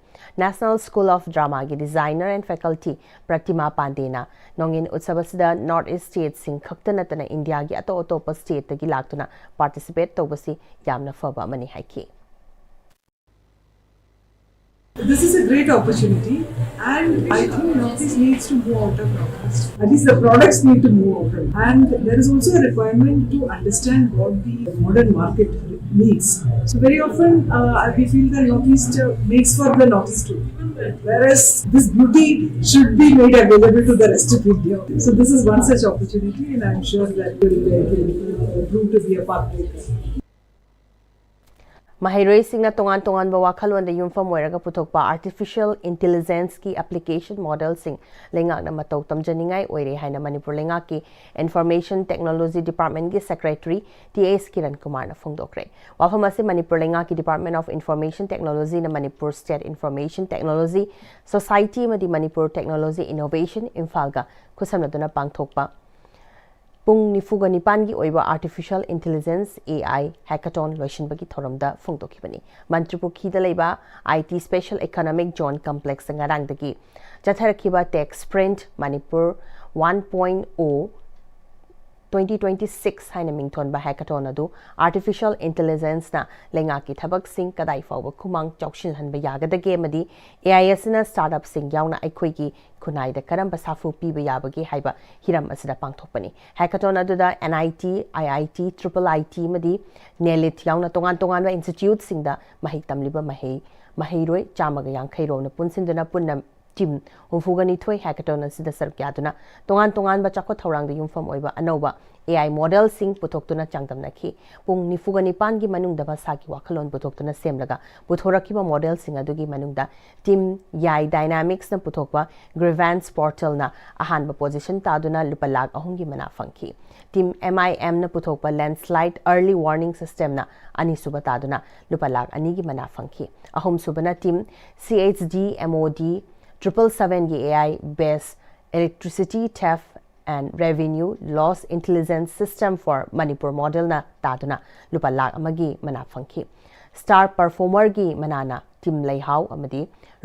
National School of Dramaꯒꯤ designer and faculty ꯄ꯭ꯔꯇꯤꯃꯥ ꯄꯥꯟꯗꯦꯅ ꯅꯣꯡꯏꯟ ꯎꯠꯁꯕ ꯑꯁꯤꯗ North East stateꯁꯤꯡ ꯈꯛꯇ ꯅꯠꯇꯅ ꯏꯟꯗꯤꯌꯥꯒꯤ ꯑꯇꯣꯞ ꯑꯇꯣꯞꯄ stateꯇꯒꯤ ꯂꯥꯛꯇꯨꯅ participate ꯇꯧꯕꯁꯤ ꯌꯥꯝꯅ ꯐꯕ ꯑꯃꯅꯤ ꯍꯥꯏꯈꯤ꯫ This is a great opportunity, and I think Northeast needs to move out of Northeast. At least the products need to move out of, and there is also a requirement to understand what the modern market needs. So very often uh, we feel that Northeast uh, makes for the Northeast only, whereas this beauty should be made available to the rest of India. So this is one such opportunity, and I'm sure that will, will, will prove to be a pathbreaker. ꯃꯍꯩꯔꯣꯏꯁꯤꯡꯅ ꯇꯣꯉꯥꯟ ꯇꯣꯉꯥꯟꯕ ꯋꯥꯈꯜꯂꯣꯟꯗ ꯌꯨꯝꯐꯝ ꯑꯣꯏꯔꯒ ꯄꯨꯊꯣꯛꯄ artificial ꯏꯟꯇꯦꯂꯤꯖꯦꯟꯁꯀꯤ application ꯃꯣꯗꯦꯜꯁꯤꯡ ꯂꯩꯉꯥꯛꯅ ꯃꯇꯧ ꯇꯝꯖꯅꯤꯡꯉꯥꯏ ꯑꯣꯏꯔꯦ ꯍꯥꯏꯅ ꯃꯅꯤꯄꯨꯔ ꯂꯩꯉꯥꯛꯀꯤ ꯏꯟꯐꯣꯔꯃꯦꯁꯟ ꯇꯦꯛꯅꯣꯂꯣꯖꯤ ꯗꯤꯄꯥꯔꯠꯃꯦꯟꯒꯤ ꯁꯦꯀ꯭ꯔꯦꯇꯔꯤ ꯇꯤ ꯑꯦꯁ ꯀꯤꯔꯟ ꯀꯨꯃꯥꯔꯅ ꯐꯣꯡꯗꯣꯛꯈ꯭ꯔꯦ꯫ ꯋꯥꯐꯝ ꯑꯁꯤ ꯃꯅꯤꯄꯨꯔ ꯂꯩꯉꯥꯛꯀꯤ ꯗꯤꯄꯥꯔꯠꯃꯦꯟ ꯑꯣꯐ ꯏꯟꯐꯣꯔꯃꯦꯁꯟ ꯇꯦꯛꯅꯣꯂꯣꯖꯤꯅ Manipur state information technology society ꯑꯃꯗꯤ ꯃꯅꯤꯄꯨꯔ ꯇꯦꯛꯅꯣꯂꯣꯖꯤ ꯏꯅꯣꯚꯦꯁꯟ ꯏꯝꯐꯥꯜꯒ ꯈꯨꯠꯁꯝꯅꯗꯨꯅ ꯄꯥꯡꯊꯣꯛꯄ ꯄꯨꯡ ꯅꯤꯐꯨꯒ ꯅꯤꯄꯥꯟꯒꯤ ꯑꯣꯏꯕ ꯑꯥꯔꯇꯤꯐꯤꯁꯤꯌꯦꯜ ꯏꯟꯇꯦꯂꯤꯖꯦꯟꯁ, ꯑꯦ ꯑꯥꯏ, ꯍꯦꯀꯥꯊꯣꯟ ꯂꯣꯏꯁꯤꯟꯕꯒꯤ ꯊꯧꯔꯝꯗ ꯐꯣꯡꯗꯣꯛꯈꯤꯕꯅꯤ꯫ ꯃꯟꯇ꯭ꯔꯤꯄꯨꯈ꯭ꯔꯤꯗ ꯂꯩꯕ ꯑꯥꯏ ꯇꯤ ꯁ꯭ꯄꯦꯁꯦꯜ ꯏꯀꯣꯅꯣꯃꯤꯛ ꯖꯣꯟ ꯀꯝꯄ꯭ꯂꯦꯛꯁꯇ ꯉꯔꯥꯡꯗꯒꯤ ꯆꯠꯊꯔꯛꯈꯤꯕ ꯇꯦꯛ ꯁ꯭ꯄ꯭ꯔꯤꯟꯠ ꯃꯅꯤꯄꯨꯔ ꯋꯥꯟ ꯄꯣꯏꯟꯠ ꯑꯣ ꯇ꯭ꯋꯦꯟꯇꯤ ꯇ꯭ꯋꯦꯟꯇꯤ ꯁꯤꯛꯁ ꯍꯥꯏꯅ ꯃꯤꯡꯊꯣꯟꯕ ꯍꯦꯀꯥꯊꯣꯟ ꯑꯗꯨ ꯑꯥꯔꯇꯤꯐꯤꯁꯤꯌꯦꯜ ꯏꯟꯇꯦꯂꯤꯖꯦꯟꯁꯅ ꯂꯩꯉꯥꯛꯀꯤ ꯊꯕꯛꯁꯤꯡ ꯀꯗꯥꯏ ꯐꯥꯎꯕ ꯈꯨꯃꯥꯡ ꯆꯥꯎꯁꯤꯜꯍꯟꯕ ꯌꯥꯒꯗꯒꯦ ꯑꯃꯗꯤ ꯑꯦ ꯑꯥꯏ ꯑꯁꯤꯅ ꯁ꯭ꯇꯥꯔꯠꯑꯞꯁꯤꯡ ꯌꯥꯎꯅ ꯑꯩꯈꯣꯏꯒꯤ ꯈꯨꯟꯅꯥꯏꯗ ꯀꯔꯝꯕ ꯁꯥꯐꯨ ꯄꯤꯕ ꯌꯥꯕꯒꯦ ꯍꯥꯏꯕ ꯍꯤꯔꯝ ꯑꯁꯤꯗ ꯄꯥꯡꯊꯣꯛꯄꯅꯤ꯫ ꯍꯦꯀꯥꯊꯣꯟ ꯑꯗꯨꯗ N I T, I I T, triple I T ꯑꯃꯗꯤ ꯅꯦꯂꯤꯠ ꯌꯥꯎꯅ ꯇꯣꯉꯥꯟ ꯇꯣꯉꯥꯟꯕ ꯏꯟꯁꯇꯤꯇ꯭ꯌꯨꯠꯁꯤꯡꯗ ꯃꯍꯩ ꯇꯝꯂꯤꯕ ꯃꯍꯩ ꯃꯍꯩꯔꯣꯏ ꯆꯥꯝꯃꯒ ꯌꯥꯡꯈꯩ ꯔꯣꯝꯅ ꯄꯨꯟꯁꯤꯟꯗꯨꯅ ꯄꯨꯟꯅ ꯇꯤꯝ ꯍꯨꯝꯐꯨꯒ ꯅꯤꯊꯣꯏ ꯍꯦꯀꯥꯊꯣꯟ ꯑꯁꯤꯗ ꯁꯔꯨꯛ ꯌꯥꯗꯨꯅ ꯇꯣꯉꯥꯟ ꯇꯣꯉꯥꯟꯕ ꯆꯥꯎꯈꯠ ꯊꯧꯔꯥꯡꯗ ꯌꯨꯝꯐꯝ ꯑꯣꯏꯕ ꯑꯅꯧꯕ ꯑꯦ ꯑꯥꯏ ꯃꯣꯗꯦꯜꯁꯤꯡ ꯄꯨꯊꯣꯛꯇꯨꯅ ꯆꯥꯡꯗꯝꯅꯈꯤ꯫ ꯄꯨꯡ ꯅꯤꯐꯨꯒ ꯅꯤꯄꯥꯟꯒꯤ ꯃꯅꯨꯡꯗ ꯃꯁꯥꯒꯤ ꯋꯥꯈꯜꯂꯣꯟ ꯄꯨꯊꯣꯛꯇꯨꯅ ꯁꯦꯝꯂꯒ ꯄꯨꯊꯣꯔꯛꯈꯤꯕ ꯃꯣꯗꯦꯜꯁꯤꯡ ꯑꯗꯨꯒꯤ ꯃꯅꯨꯡꯗ ꯇꯤꯝ ꯌꯥꯏ ꯗꯥꯏꯅꯥꯃꯤꯛꯁꯅ ꯄꯨꯊꯣꯛꯄ ꯒ꯭ꯔꯤꯚꯦꯟꯁ ꯄꯣꯔꯇꯦꯜꯅ ꯑꯍꯥꯟꯕ ꯄꯣꯖꯤꯁꯟ ꯇꯥꯗꯨꯅ ꯂꯨꯄꯥ ꯂꯥꯈ ꯑꯍꯨꯝꯒꯤ ꯃꯅꯥ ꯐꯪꯈꯤ꯫ ꯇꯤꯝ ꯑꯦꯝ ꯑꯥꯏ ꯑꯦꯝꯅ ꯄꯨꯊꯣꯛꯄ ꯂꯦꯟꯁꯂꯥꯏꯠ ꯑꯔꯂꯤ ꯋꯥꯔꯅꯤꯡ ꯁꯤꯁꯇꯦꯝꯅ ꯑꯅꯤꯁꯨꯕ ꯇꯥꯗꯨꯅ ꯂꯨꯄꯥ ꯂꯥꯈ ꯑꯅꯤꯒꯤ ꯃꯅꯥ ꯐꯪꯈꯤ꯫ ꯑꯍꯨꯝꯁꯨꯕꯅ team C H D M O D triple ꯁꯚꯦꯟꯒꯤ A I based electricity theft and revenue loss intelligence system for Manipur modelꯅ ꯇꯥꯗꯨꯅ ꯂꯨꯄꯥ ꯂꯥꯈ ꯑꯃꯒꯤ ꯃꯅꯥ ꯐꯪꯈꯤ꯫ ꯁ꯭ꯇꯥꯔ ꯄꯔꯐꯣꯔꯃꯔꯒꯤ ꯃꯅꯥꯅ ꯇꯤꯝ ꯂꯩꯍꯥꯎ ꯑꯃꯗꯤ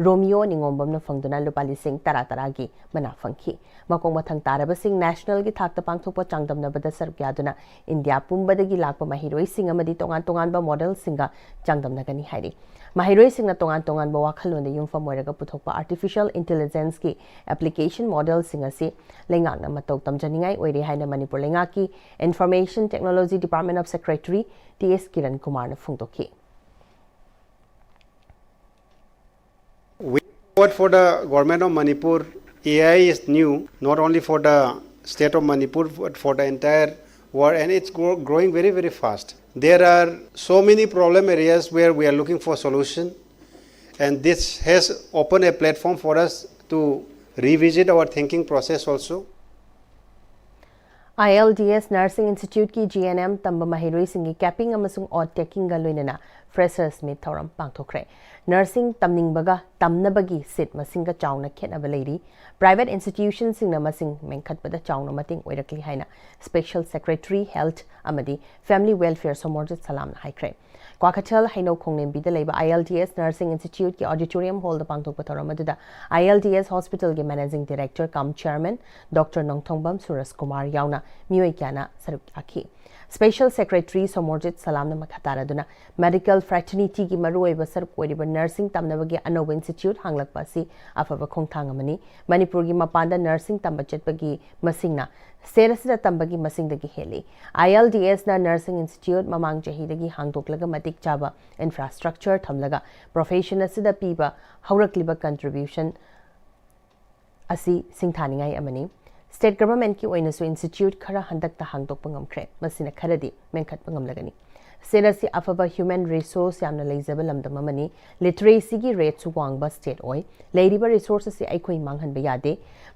ꯔꯣꯃꯤꯌꯣ ꯅꯤꯉꯣꯝꯕꯝꯅ ꯐꯪꯗꯨꯅ ꯂꯨꯄꯥ ꯂꯤꯁꯤꯡ ꯇꯔꯥ ꯇꯔꯥꯒꯤ ꯃꯅꯥ ꯐꯪꯈꯤ꯫ ꯃꯈꯣꯡ ꯃꯊꯪ ꯇꯥꯔꯕꯁꯤꯡ ꯅꯦꯁꯅꯦꯜꯒꯤ ꯊꯥꯛꯇ ꯄꯥꯡꯊꯣꯛꯄ ꯆꯥꯡꯗꯝꯅꯕꯗ ꯁꯔꯨꯛ ꯌꯥꯗꯨꯅ ꯏꯟꯗꯤꯌꯥ ꯄꯨꯝꯕꯗꯒꯤ ꯂꯥꯛꯄ ꯃꯍꯩꯔꯣꯏꯁꯤꯡ ꯑꯃꯗꯤ ꯇꯣꯉꯥꯟ ꯇꯣꯉꯥꯟꯕ ꯃꯣꯗꯦꯜꯁꯤꯡꯒ ꯆꯥꯡꯗꯝꯅꯒꯅꯤ ꯍꯥꯏꯔꯤ꯫ ꯃꯍꯩꯔꯣꯏꯁꯤꯡꯅ ꯇꯣꯉꯥꯟ ꯇꯣꯉꯥꯟꯕ ꯋꯥꯈꯜꯂꯣꯟꯗ ꯌꯨꯝꯐꯝ ꯑꯣꯏꯔꯒ ꯄꯨꯊꯣꯛꯄ ꯑꯥꯔꯇꯤꯐꯤꯁꯤꯌꯦꯜ ꯏꯟꯇꯦꯂꯤꯖꯦꯟꯁꯀꯤ ꯑꯦꯄ꯭ꯂꯤꯀꯦꯁꯟ ꯃꯣꯗꯦꯜꯁꯤꯡ ꯑꯁꯤ ꯂꯩꯉꯥꯛꯅ ꯃꯇꯧ ꯇꯝꯖꯅꯤꯡꯉꯥꯏ ꯑꯣꯏꯔꯦ ꯍꯥꯏꯅ ꯃꯅꯤꯄꯨꯔ ꯂꯩꯉꯥꯛꯀꯤ information technology department of secretary T S Kiran ꯀꯨꯃꯥꯔꯅ ꯐꯣꯡꯗꯣꯛꯈꯤ꯫ Way forward for the government of Manipur, A I is new, not only for the state of Manipur, but for the entire world, and it's grow, growing very, very fast. There are so many problem areas where we are looking for solution, and this has opened a platform for us to revisit our thinking process also. ILDS Nursing Institute ꯀꯤ GNM ꯇꯝꯕ ꯃꯍꯩꯔꯣꯏꯁꯤꯡꯒꯤ capping ꯑꯃꯁꯨꯡ oath takingꯒ ꯂꯣꯏꯅꯅ Freshers Meet ꯊꯧꯔꯝ ꯄꯥꯡꯊꯣꯛꯈ꯭ꯔꯦ꯫ Nursing ꯇꯝꯅꯤꯡꯕꯒ ꯇꯝꯅꯕꯒꯤ seat ꯃꯁꯤꯡꯒ ꯆꯥꯎꯅ ꯈꯦꯠꯅꯕ ꯂꯩꯔꯤ꯫ Private institutionꯁꯤꯡꯅ ꯃꯁꯤꯡ ꯃꯦꯟꯈꯠꯄꯗ ꯆꯥꯎꯅ ꯃꯇꯦꯡ ꯑꯣꯏꯔꯛꯂꯤ ꯍꯥꯏꯅ Special Secretary Health ꯑꯃꯗꯤ Family Welfare ꯁꯣꯃꯣꯔꯖꯤꯠ ꯁꯂꯥꯝꯅ ꯍꯥꯏꯈ꯭ꯔꯦ꯫ ꯀ꯭ꯋꯥꯀꯩꯊꯦꯜ ꯍꯩꯅꯧ ꯈꯣꯡꯂꯦꯝꯕꯤꯗ ꯂꯩꯕ ILDS Nursing Institute ꯀꯤ auditorium hall ꯗ ꯄꯥꯡꯊꯣꯛꯄ ꯊꯧꯔꯝ ꯑꯗꯨꯗ ILDS hospital ꯒꯤ managing director cum chairman Doctor ꯅꯣꯡꯊꯣꯡꯕꯝ ꯁꯨꯔꯖ ꯀꯨꯃꯥꯔ ꯌꯥꯎꯅ ꯃꯤꯑꯣꯏ ꯀꯌꯥꯅ ꯁꯔꯨꯛ ꯌꯥꯈꯤ꯫ Special Secretary ꯁꯣꯃꯣꯔꯖꯤꯠ ꯁꯂꯥꯝꯅ ꯃꯈꯥ ꯇꯥꯔꯗꯨꯅ medical fraternityꯒꯤ ꯃꯔꯨꯑꯣꯏꯕ ꯁꯔꯨꯛ ꯑꯣꯏꯔꯤꯕ nursing ꯇꯝꯅꯕꯒꯤ ꯑꯅꯧꯕ institute ꯍꯥꯡꯂꯛꯄ ꯑꯁꯤ ꯑꯐꯕ ꯈꯣꯡꯊꯥꯡ ꯑꯃꯅꯤ꯫ ꯃꯅꯤꯄꯨꯔꯒꯤ ꯃꯄꯥꯟꯗ nursing ꯇꯝꯕ ꯆꯠꯄꯒꯤ ꯃꯁꯤꯡꯅ state ꯑꯁꯤꯗ ꯇꯝꯕꯒꯤ ꯃꯁꯤꯡꯗꯒꯤ ꯍꯦꯜꯂꯤ꯫ ILDSꯅ nursing institute ꯃꯃꯥꯡ ꯆꯍꯤꯗꯒꯤ ꯍꯥꯡꯗꯣꯛꯂꯒ ꯃꯇꯤꯛ ꯆꯥꯕ infrastructure ꯊꯝꯂꯒ profession ꯑꯁꯤꯗ ꯄꯤꯕ ꯍꯧꯔꯛꯂꯤꯕ contribution ꯑꯁꯤ ꯁꯤꯡꯊꯥꯅꯤꯡꯉꯥꯏ ꯑꯃꯅꯤ꯫ State governmentꯀꯤ ꯑꯣꯏꯅꯁꯨ institute ꯈꯔ ꯍꯟꯗꯛꯇ ꯍꯥꯡꯗꯣꯛꯄ ꯉꯝꯈ꯭ꯔꯦ꯫ ꯃꯁꯤꯅ ꯈꯔꯗꯤ ꯃꯦꯟꯈꯠꯄ ꯉꯝꯂꯒꯅꯤ꯫ State ꯑꯁꯤ ꯑꯐꯕ human resource ꯌꯥꯝꯅ ꯂꯩꯖꯕ ꯂꯝꯗꯝ ꯑꯃꯅꯤ꯫ Literacyꯒꯤ rateꯁꯨ ꯋꯥꯡꯕ state ꯑꯣꯏ꯫ ꯂꯩꯔꯤꯕ resource ꯑꯁꯤ ꯑꯩꯈꯣꯏ ꯃꯥꯡꯍꯟꯕ ꯌꯥꯗꯦ꯫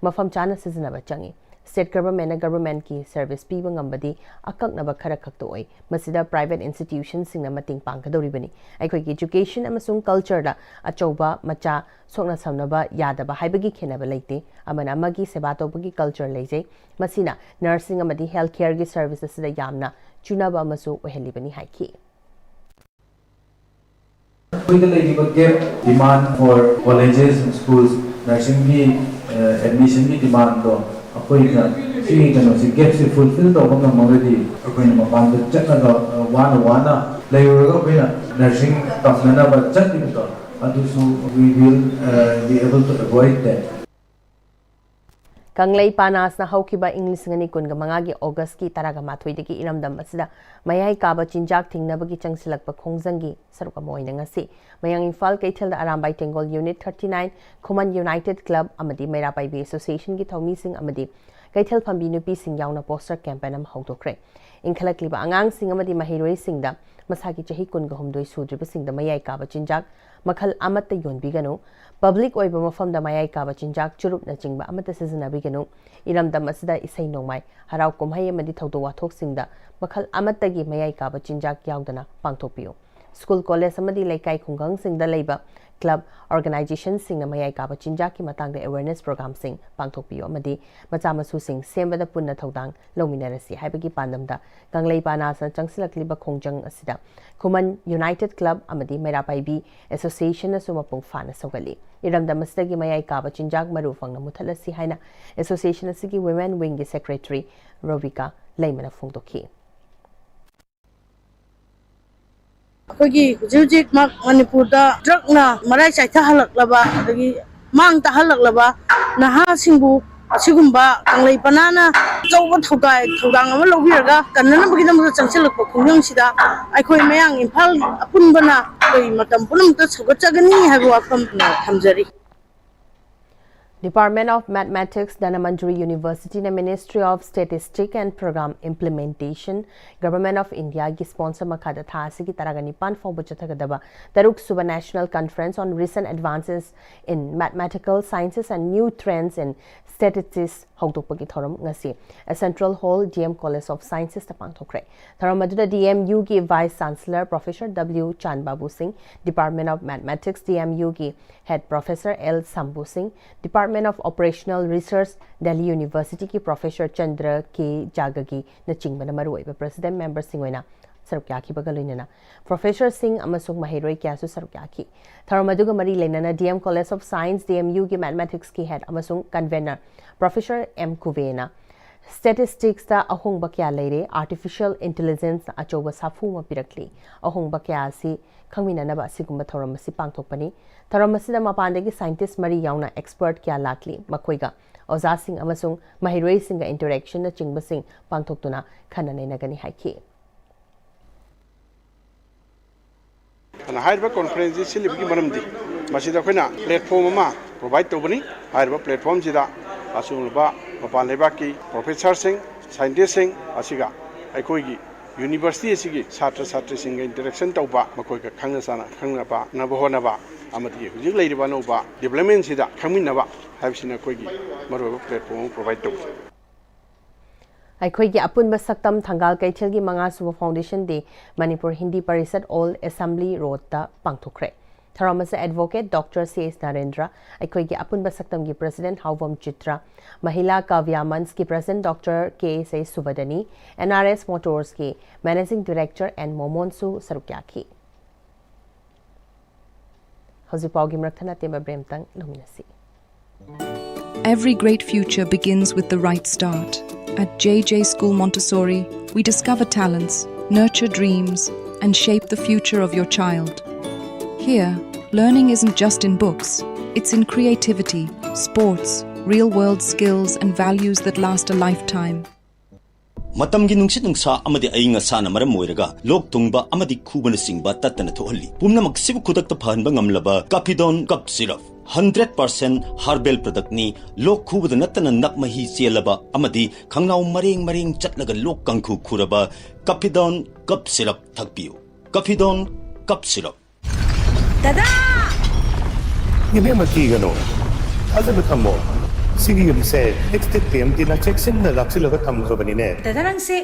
ꯃꯐꯝ ꯆꯥꯅ ꯁꯤꯖꯤꯟꯅꯕ ꯆꯪꯏ꯫ State governmentꯅ governmentꯀꯤ service ꯄꯤꯕ ꯉꯝꯕꯗꯤ ꯑꯀꯛꯅꯕ ꯈꯔ ꯈꯛꯇ ꯑꯣꯏ꯫ ꯃꯁꯤꯗ private institutionꯁꯤꯡꯅ ꯃꯇꯦꯡ ꯄꯥꯡꯒꯗꯧꯔꯤꯕꯅꯤ꯫ ꯑꯩꯈꯣꯏꯒꯤ education ꯑꯃꯁꯨꯡ cultureꯗ ꯑꯆꯧꯕ ꯃꯆꯥ ꯁꯣꯛꯅ ꯁꯝꯅꯕ ꯌꯥꯗꯕ ꯍꯥꯏꯕꯒꯤ ꯈꯦꯠꯅꯕ ꯂꯩꯇꯦ꯫ ꯑꯃꯅ ꯑꯃꯒꯤ ꯁꯦꯕꯥ ꯇꯧꯕꯒꯤ culture ꯂꯩꯖꯩ꯫ ꯃꯁꯤꯅ nursing ꯑꯃꯗꯤ health careꯒꯤ service ꯑꯁꯤꯗ ꯌꯥꯝꯅ ꯆꯨꯅꯕ ꯑꯃꯁꯨ ꯑꯣꯏꯍꯜꯂꯤꯕꯅꯤ ꯍꯥꯏꯈꯤ꯫ ꯑꯩꯈꯣꯏꯗ ꯂꯩꯔꯤꯕ gap, demand for colleges and schools, nursingꯒꯤ admissionꯒꯤ demandꯗꯣ ꯑꯩꯈꯣꯏꯅ ꯁꯤꯒꯤ ꯀꯩꯅꯣꯁꯤ gapꯁꯤ fulfill ꯇꯧꯕ ꯉꯝꯃꯒꯗꯤ ꯑꯩꯈꯣꯏꯅ ꯃꯄꯥꯟꯗ ꯆꯠꯂꯒ ꯋꯥꯅ ꯋꯥꯅ ꯂꯩꯔꯨꯔꯒ ꯑꯩꯈꯣꯏꯅ nursing ꯇꯝꯅꯅꯕ ꯆꯠꯂꯤꯕꯗꯣ ꯑꯗꯨꯁꯨ we will be able to avoid that. ꯀꯪꯂꯩ ꯄꯥꯅꯥꯁꯅ ꯍꯧꯈꯤꯕ ꯏꯪ ꯂꯤꯁꯤꯡ ꯑꯅꯤ ꯀꯨꯟꯒ ꯃꯉꯥꯒꯤ Augustꯀꯤ ꯇꯔꯥꯒ ꯃꯥꯊꯣꯏꯗꯒꯤ ꯏꯔꯝꯗꯝ ꯑꯁꯤꯗ ꯃꯌꯥꯏ ꯀꯥꯕ ꯆꯤꯟꯖꯥꯛ ꯊꯤꯡꯅꯕꯒꯤ ꯆꯪꯁꯤꯜꯂꯛꯄ ꯈꯣꯡꯖꯪꯒꯤ ꯁꯔꯨꯛ ꯑꯃ ꯑꯣꯏꯅ ꯉꯁꯤ ꯃꯌꯥꯡ ꯏꯝꯐꯥꯜ ꯀꯩꯊꯦꯜꯗ ꯑꯔꯥꯝꯕꯥꯏ ꯇꯦꯡꯒꯣꯜ Unit thirty nine, ꯈꯨꯃꯟ United Club ꯑꯃꯗꯤ ꯃꯩꯔꯥ ꯄꯥꯏꯕꯤ Associationꯒꯤ ꯊꯧꯃꯤꯁꯤꯡ ꯑꯃꯗꯤ ꯀꯩꯊꯦꯜ ꯐꯝꯕꯤ ꯅꯨꯄꯤꯁꯤꯡ ꯌꯥꯎꯅ poster campaign ꯑꯃ ꯍꯧꯗꯣꯛꯈ꯭ꯔꯦ꯫ ꯏꯟꯈꯠꯂꯛꯂꯤꯕ ꯑꯉꯥꯡꯁꯤꯡ ꯑꯃꯗꯤ ꯃꯍꯩꯔꯣꯏꯁꯤꯡꯗ ꯃꯁꯥꯒꯤ ꯆꯍꯤ ꯀꯨꯟꯒ ꯍꯨꯝꯗꯣꯏ ꯁꯨꯗ꯭ꯔꯤꯕꯁꯤꯡꯗ ꯃꯌꯥꯏ ꯀꯥꯕ ꯆꯤꯟꯖꯥꯛ ꯃꯈꯜ ꯑꯃꯠꯇ ꯌꯣꯟꯕꯤꯒꯅꯨ꯫ ꯄꯕ꯭ꯂꯤꯛ ꯑꯣꯏꯕ ꯃꯐꯝꯗ ꯃꯌꯥꯏ ꯀꯥꯕ ꯆꯤꯟꯖꯥꯛ, ꯆꯨꯔꯨꯞꯅꯆꯤꯡꯕ ꯑꯃꯠꯇ ꯁꯤꯖꯤꯟꯅꯕꯤꯒꯅꯨ꯫ ꯏꯔꯝꯗꯝ ꯑꯁꯤꯗ ꯏꯁꯩ ꯅꯣꯡꯃꯥꯏ, ꯍꯔꯥꯎ ꯀꯨꯝꯍꯩ ꯑꯃꯗꯤ ꯊꯧꯗꯣꯛ ꯋꯥꯊꯣꯛꯁꯤꯡꯗ ꯃꯈꯜ ꯑꯃꯠꯇꯒꯤ ꯃꯌꯥꯏ ꯀꯥꯕ ꯆꯤꯟꯖꯥꯛ ꯌꯥꯎꯗꯅ ꯄꯥꯡꯊꯣꯛꯄꯤꯌꯨ꯫ ꯁ꯭ꯀꯨꯜ, ꯀꯣꯂꯦꯖ ꯑꯃꯗꯤ ꯂꯩꯀꯥꯏ ꯈꯨꯡꯒꯪꯁꯤꯡꯗ ꯂꯩꯕ ꯀ꯭ꯂꯕ, ꯑꯣꯔꯒꯅꯥꯏꯖꯦꯁꯟꯁꯤꯡꯅ ꯃꯌꯥꯏ ꯀꯥꯕ ꯆꯤꯟꯖꯥꯛꯀꯤ ꯃꯇꯥꯡꯗ ꯑꯦꯋꯦꯔꯅꯦꯁ ꯄ꯭ꯔꯣꯒ꯭ꯔꯥꯝꯁꯤꯡ ꯄꯥꯡꯊꯣꯛꯄꯤꯌꯨ ꯑꯃꯗꯤ ꯃꯆꯥ ꯃꯁꯨꯁꯤꯡ ꯁꯦꯝꯕꯗ ꯄꯨꯟꯅ ꯊꯧꯗꯥꯡ ꯂꯧꯃꯤꯟꯅꯔꯁꯤ ꯍꯥꯏꯕꯒꯤ ꯄꯥꯟꯗꯝꯗ ꯀꯪꯂꯩꯄꯥꯅꯥꯁꯅ ꯆꯪꯁꯤꯜꯂꯛꯂꯤꯕ ꯈꯣꯡꯖꯪ ꯑꯁꯤꯗ ꯈꯨꯃꯟ ꯌꯨꯅꯥꯏꯇꯦꯗ ꯀ꯭ꯂꯕ ꯑꯃꯗꯤ ꯃꯩꯔꯥ ꯄꯥꯏꯕꯤ ꯑꯦꯁꯣꯁꯤꯌꯦꯁꯟꯅꯁꯨ ꯃꯄꯨꯡ ꯐꯥꯅ ꯁꯧꯒꯠꯂꯤ꯫ ꯏꯔꯝꯗꯝ ꯑꯁꯤꯗꯒꯤ ꯃꯌꯥꯏ ꯀꯥꯕ ꯆꯤꯟꯖꯥꯛ ꯃꯔꯨ ꯐꯪꯅ ꯃꯨꯊꯠꯂꯁꯤ ꯍꯥꯏꯅ ꯑꯦꯁꯣꯁꯤꯌꯦꯁꯟ ꯑꯁꯤꯒꯤ ꯋꯤꯃꯦꯟ ꯋꯤꯡꯒꯤ ꯁꯦꯀ꯭ꯔꯦꯇꯔꯤ ꯔꯣꯕꯤꯀꯥ ꯂꯩꯃꯅ ꯐꯣꯡꯗꯣꯛꯈꯤ꯫ ꯑꯩꯈꯣꯏꯒꯤ ꯍꯧꯖꯤꯛ ꯍꯧꯖꯤꯛꯃꯛ ꯃꯅꯤꯄꯨꯔꯗ ꯗ꯭ꯔꯛꯅ ꯃꯔꯥꯏ ꯆꯥꯏꯊꯍꯜꯂꯛꯂꯕ, ꯑꯗꯒꯤ ꯃꯥꯡ ꯇꯥꯍꯜꯂꯛꯂꯕ ꯅꯍꯥꯁꯤꯡꯕꯨ ꯑꯁꯤꯒꯨꯝꯕ ꯀꯪꯂꯩ ꯄꯅꯥꯅ ꯑꯆꯧꯕ ꯊꯧꯗꯥꯏ ꯊꯧꯗꯥꯡ ꯑꯃ ꯂꯧꯕꯤꯔꯒ ꯀꯟꯅꯅꯕꯒꯤꯗꯃꯛꯇ ꯆꯪꯁꯤꯜꯂꯛꯄ ꯈꯣꯡꯖꯪꯁꯤꯗ ꯑꯩꯈꯣꯏ ꯃꯌꯥꯡ ꯏꯝꯐꯥꯜ ꯑꯄꯨꯟꯕꯅ ꯑꯩꯈꯣꯏ ꯃꯇꯝ ꯄꯨꯝꯅꯃꯛꯇ ꯁꯧꯒꯠꯆꯒꯅꯤ ꯍꯥꯏꯕ ꯋꯥꯐꯝ ꯊꯝꯖꯔꯤ꯫ Department of Mathematics, Dhanamantri University ꯅ Ministry of Statistics and Program Implementation, Government of India ꯒꯤ sponsor ꯃꯈꯥꯗ ꯊꯥ ꯑꯁꯤꯒꯤ ꯇꯔꯥꯒ ꯅꯤꯄꯥꯟ ꯐꯥꯎꯕ ꯆꯠꯊꯒꯗꯕ ꯇꯔꯨꯛ ꯁꯨꯕ National Conference on Recent Advances in Mathematical Sciences and New Trends in Statistics ꯍꯧꯗꯣꯛꯄꯒꯤ ꯊꯧꯔꯝ ꯉꯁꯤ Central Hall, D M College of Sciences ꯇ ꯄꯥꯡꯊꯣꯛꯈ꯭ꯔꯦ꯫ ꯊꯧꯔꯝ ꯑꯗꯨꯗ D M U ꯒꯤ Vice Chancellor Professor W ꯆꯥꯟꯕꯥꯕꯨ ꯁꯤꯡ, Department of Mathematics, D M U ꯒꯤ Head Professor L ꯁꯝꯕꯨ ꯁꯤꯡ, Department of Operational Research, Delhi University ꯒꯤ Professor ꯆꯟꯗ꯭ꯔ ꯀꯦ ꯖꯥꯒꯒꯤ ꯅꯆꯤꯡꯕꯅ ꯃꯔꯨꯑꯣꯏꯕ President member ꯁꯤꯡ ꯑꯣꯏꯅ ꯁꯔꯨꯛ ꯌꯥꯈꯤꯕꯒ ꯂꯣꯏꯅꯅ Professor ꯁꯤꯡ ꯑꯃꯁꯨꯡ ꯃꯍꯩꯔꯣꯏ ꯀꯌꯥꯁꯨ ꯁꯔꯨꯛ ꯌꯥꯈꯤ꯫ ꯊꯧꯔꯝ ꯑꯗꯨꯒ ꯃꯔꯤ ꯂꯩꯅꯅ D M College of Science, D M U ꯒꯤ Mathematics ꯀꯤ Head ꯑꯃꯁꯨꯡ Convener Professor M ꯀꯨꯕꯦꯅ Statistics ꯇ ꯑꯍꯣꯡꯕ ꯀꯌꯥ ꯂꯩꯔꯦ, Artificial Intelligence ꯅ ꯑꯆꯧꯕ ꯁꯥꯐꯨ ꯑꯃ ꯄꯤꯔꯛꯂꯤ꯫ ꯑꯍꯣꯡꯕ ꯀꯌꯥ ꯑꯁꯤ ꯈꯪꯃꯤꯟꯅꯅꯕ ꯑꯁꯤꯒꯨꯝꯕ ꯊꯧꯔꯝ ꯑꯁꯤ ꯄꯥꯡꯊꯣꯛꯄꯅꯤ꯫ ꯊꯧꯔꯝ ꯑꯁꯤꯗ ꯃꯄꯥꯟꯗꯒꯤ scientist ꯃꯔꯤ ꯌꯥꯎꯅ expert ꯀꯌꯥ ꯂꯥꯛꯂꯤ꯫ ꯃꯈꯣꯏꯒ ꯑꯣꯖꯥꯁꯤꯡ ꯑꯃꯁꯨꯡ ꯃꯍꯩꯔꯣꯏꯁꯤꯡꯒ interaction ꯅꯆꯤꯡꯕꯁꯤꯡ ꯄꯥꯡꯊꯣꯛꯇꯨꯅ ꯈꯟꯅ ꯅꯩꯅꯒꯅꯤ ꯍꯥꯏꯈꯤ꯫ ꯑꯗꯨꯅ ꯍꯥꯏꯔꯤꯕ conference ꯁꯤ ꯁꯤꯜꯂꯤꯕꯒꯤ ꯃꯔꯝꯗꯤ ꯃꯁꯤꯗ ꯑꯩꯈꯣꯏꯅ platform ꯑꯃ provide ꯇꯧꯕꯅꯤ꯫ ꯍꯥꯏꯔꯤꯕ platform ꯁꯤꯗ ꯑꯁꯤꯒꯨꯝꯂꯕ ꯃꯄꯥꯟ ꯂꯩꯕꯥꯛꯀꯤ professor ꯁꯤꯡ, scientist ꯁꯤꯡ ꯑꯁꯤꯒ ꯑꯩꯈꯣꯏꯒꯤ ꯌꯨꯅꯤꯚꯔꯁꯤꯇꯤ ꯑꯁꯤꯒꯤ ꯁꯥꯇ꯭ꯔ ꯁꯥꯇ꯭ꯔꯤꯁꯤꯡꯒ ꯏꯟꯇꯔꯦꯛꯁꯟ ꯇꯧꯕ, ꯃꯈꯣꯏꯒ ꯈꯪꯅ ꯆꯥꯟꯅ ꯈꯪꯅꯕ ꯍꯣꯠꯅꯕ ꯑꯃꯗꯤ ꯍꯧꯖꯤꯛ ꯂꯩꯔꯤꯕ ꯑꯅꯧꯕ ꯗꯤꯕ꯭ꯂꯞꯃꯦꯟꯁꯤꯗ ꯈꯪꯃꯤꯟꯅꯕ ꯍꯥꯏꯕꯁꯤꯅ ꯑꯩꯈꯣꯏꯒꯤ ꯃꯔꯨꯑꯣꯏꯕ ꯄ꯭ꯂꯦꯠꯐꯣꯝ ꯑꯃ ꯄ꯭ꯔꯣꯚꯥꯏꯗ ꯇꯧꯖꯩ꯫ ꯑꯩꯈꯣꯏꯒꯤ ꯑꯄꯨꯟꯕ ꯁꯛꯇꯝ ꯊꯪꯒꯥꯜ ꯀꯩꯊꯦꯜꯒꯤ ꯃꯉꯥꯁꯨꯕ foundation day Manipur Hindi Parishad old assembly ꯔꯣꯗꯇ ꯄꯥꯡꯊꯣꯛꯈ꯭ꯔꯦ꯫ ꯊꯧꯔꯝ ꯑꯁꯤꯗ advocate doctor C S Narendra, ꯑꯩꯈꯣꯏꯒꯤ ꯑꯄꯨꯟꯕ ꯁꯛꯇꯝꯒꯤ ꯄ꯭ꯔꯁꯤꯗꯦꯟꯠ ꯍꯥꯎꯕꯝ ꯆꯤꯇ꯭ꯔ, ꯃꯍꯤꯂꯥ ꯀꯥꯕ꯭ꯌꯥ ꯃꯟꯆꯀꯤ president doctor K S A ꯁꯨꯕꯗꯅꯤ, ꯑꯦꯟ ꯑꯥꯔ ꯑꯦꯁ ꯃꯣꯇꯣꯔꯁꯀꯤ ꯃꯦꯅꯦꯖꯤꯡ ꯗꯤꯔꯦꯛꯇꯔ ꯑꯦꯟ ꯃꯣꯃꯣꯟꯁꯨ ꯁꯔꯨꯛ ꯌꯥꯈꯤ꯫ ꯍꯧꯖꯤꯛ ꯄꯥꯎꯒꯤ ꯃꯔꯛ ꯊꯠꯅ ꯇꯦꯟꯕ ꯕ꯭ꯔꯦꯛ ꯑꯃꯇꯪ ꯂꯧꯃꯤꯟꯅꯁꯤ꯫ Every great future begins with the right start. At J J School Montessori, we discover talents, nurture dreams, and shape the future of your child. Here, learning isn't just in books, it's in creativity, sports, real world skills, and values that last a lifetime. ꯃꯇꯝꯒꯤ ꯅꯨꯡꯁꯤꯠ ꯅꯨꯡꯁꯥ ꯑꯃꯗꯤ ꯑꯏꯪ ꯑꯁꯥꯅ ꯃꯔꯝ ꯑꯣꯏꯔꯒ ꯂꯣꯛ ꯊꯨꯡꯕ ꯑꯃꯗꯤ ꯈꯨꯕꯅꯆꯤꯡꯕ ꯇꯠꯇꯅ ꯊꯣꯛꯍꯜꯂꯤ꯫ ꯄꯨꯝꯅꯃꯛꯁꯤꯕꯨ ꯈꯨꯗꯛꯇ ꯐꯍꯟꯕ ꯉꯝꯂꯕ ꯀꯥꯐꯤꯗꯣꯟ ꯀꯞ ꯁꯤꯔꯞ, ꯍꯟꯗ꯭ꯔꯦꯠ ꯄꯥꯔꯁꯦꯟ ꯍꯥꯔꯕꯦꯜ ꯄ꯭ꯔꯗꯛꯅꯤ꯫ ꯂꯣꯛ ꯈꯨꯕꯗ ꯅꯠꯇꯅ ꯅꯞ ꯃꯍꯤ ꯆꯦꯜꯂꯕ ꯑꯃꯗꯤ ꯈꯪꯅꯥꯎ ꯃꯔꯦꯡ ꯃꯔꯦꯡ ꯆꯠꯂꯒ ꯂꯣꯛ ꯀꯥꯡꯈꯨ ꯈꯨꯔꯕ ꯀꯥꯐꯤꯗꯣꯟ ꯀꯞ ꯁꯤꯔꯞ ꯊꯛꯄꯤꯌꯨ꯫ ꯀꯥꯐꯤꯗꯣꯟ ꯀꯞ ꯁꯤꯔꯞ꯫ ꯗꯗꯥ! ꯏꯕꯦꯝꯃ, ꯀꯤꯒꯅꯨ, ꯊꯥꯖꯕ ꯊꯝꯃꯣ꯫ ꯁꯤꯒꯤ ꯌꯨꯝꯁꯦ ꯑꯦꯛꯁ ꯇꯦꯛ ꯇꯤ ꯑꯦꯝ ꯇꯤꯅ ꯆꯦꯛꯁꯤꯟꯅ ꯂꯥꯛꯁꯤꯜꯂꯒ ꯊꯝꯈ꯭ꯔꯕꯅꯤꯅꯦ꯫ ꯗꯗꯥ, ꯅꯪꯁꯦ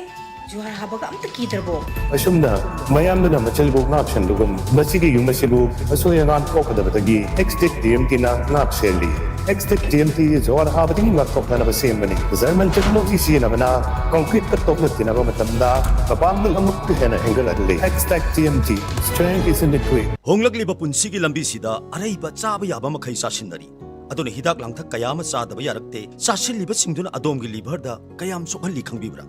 ꯖꯨꯍꯥꯔ ꯍꯥꯕꯒ ꯑꯝꯇ ꯀꯤꯗ꯭ꯔꯕꯣ? ꯑꯁꯨꯝꯅ ꯃꯌꯥꯝꯗꯨꯅ ꯃꯆꯜꯕꯨ ꯉꯥꯛ ꯁꯦꯟꯕꯒꯨꯝ, ꯃꯁꯤꯒꯤ ꯌꯨꯝ ꯑꯁꯤꯕꯨ ꯑꯁꯣꯏ ꯑꯉꯥꯝ ꯊꯣꯛꯀꯗꯕꯗꯒꯤ ꯑꯦꯛꯁ ꯇꯦꯛ ꯇꯤ ꯑꯦꯝ ꯇꯤꯅ ꯉꯥꯛ ꯁꯦꯜꯂꯤ꯫ X tech T M T ꯖꯨꯍꯥꯔ ꯍꯥꯕꯗꯒꯤ ꯉꯥꯛꯊꯣꯛꯅꯅꯕ ꯁꯦꯝꯕꯅꯤ꯫ ꯖꯔꯃꯟ ꯇꯦꯛꯅꯣꯂꯣꯖꯤ ꯁꯤꯖꯤꯟꯅꯕꯅ ꯀꯪꯀ꯭ꯔꯤꯠꯀ ꯇꯣꯛꯅ ꯇꯤꯟꯅꯕ ꯃꯇꯝꯗ ꯃꯄꯥꯡꯒꯜ ꯑꯃꯨꯛꯀ ꯍꯦꯟꯅ ꯍꯦꯟꯒꯠꯍꯜꯂꯤ꯫ X tech T M T, strength is in the grit꯫ ꯍꯣꯡꯂꯛꯂꯤꯕ ꯄꯨꯟꯁꯤꯒꯤ ꯂꯝꯕꯤꯁꯤꯗ ꯑꯔꯩꯕ ꯆꯥꯕ ꯌꯥꯕ ꯃꯈꯩ ꯆꯥꯁꯤꯟꯅꯔꯤ꯫ ꯑꯗꯨꯅ ꯍꯤꯗꯥꯛ ꯂꯥꯡꯊꯛ ꯀꯌꯥ ꯑꯃ ꯆꯥꯗꯕ ꯌꯥꯔꯛꯇꯦ꯫ ꯆꯥꯁꯤꯜꯂꯤꯕꯁꯤꯡꯗꯨꯅ ꯑꯗꯣꯝꯒꯤ ꯂꯤꯚꯔꯗ ꯀꯌꯥꯝ ꯁꯣꯛꯍꯜꯂꯤ ꯈꯪꯕꯤꯕ꯭ꯔꯥ?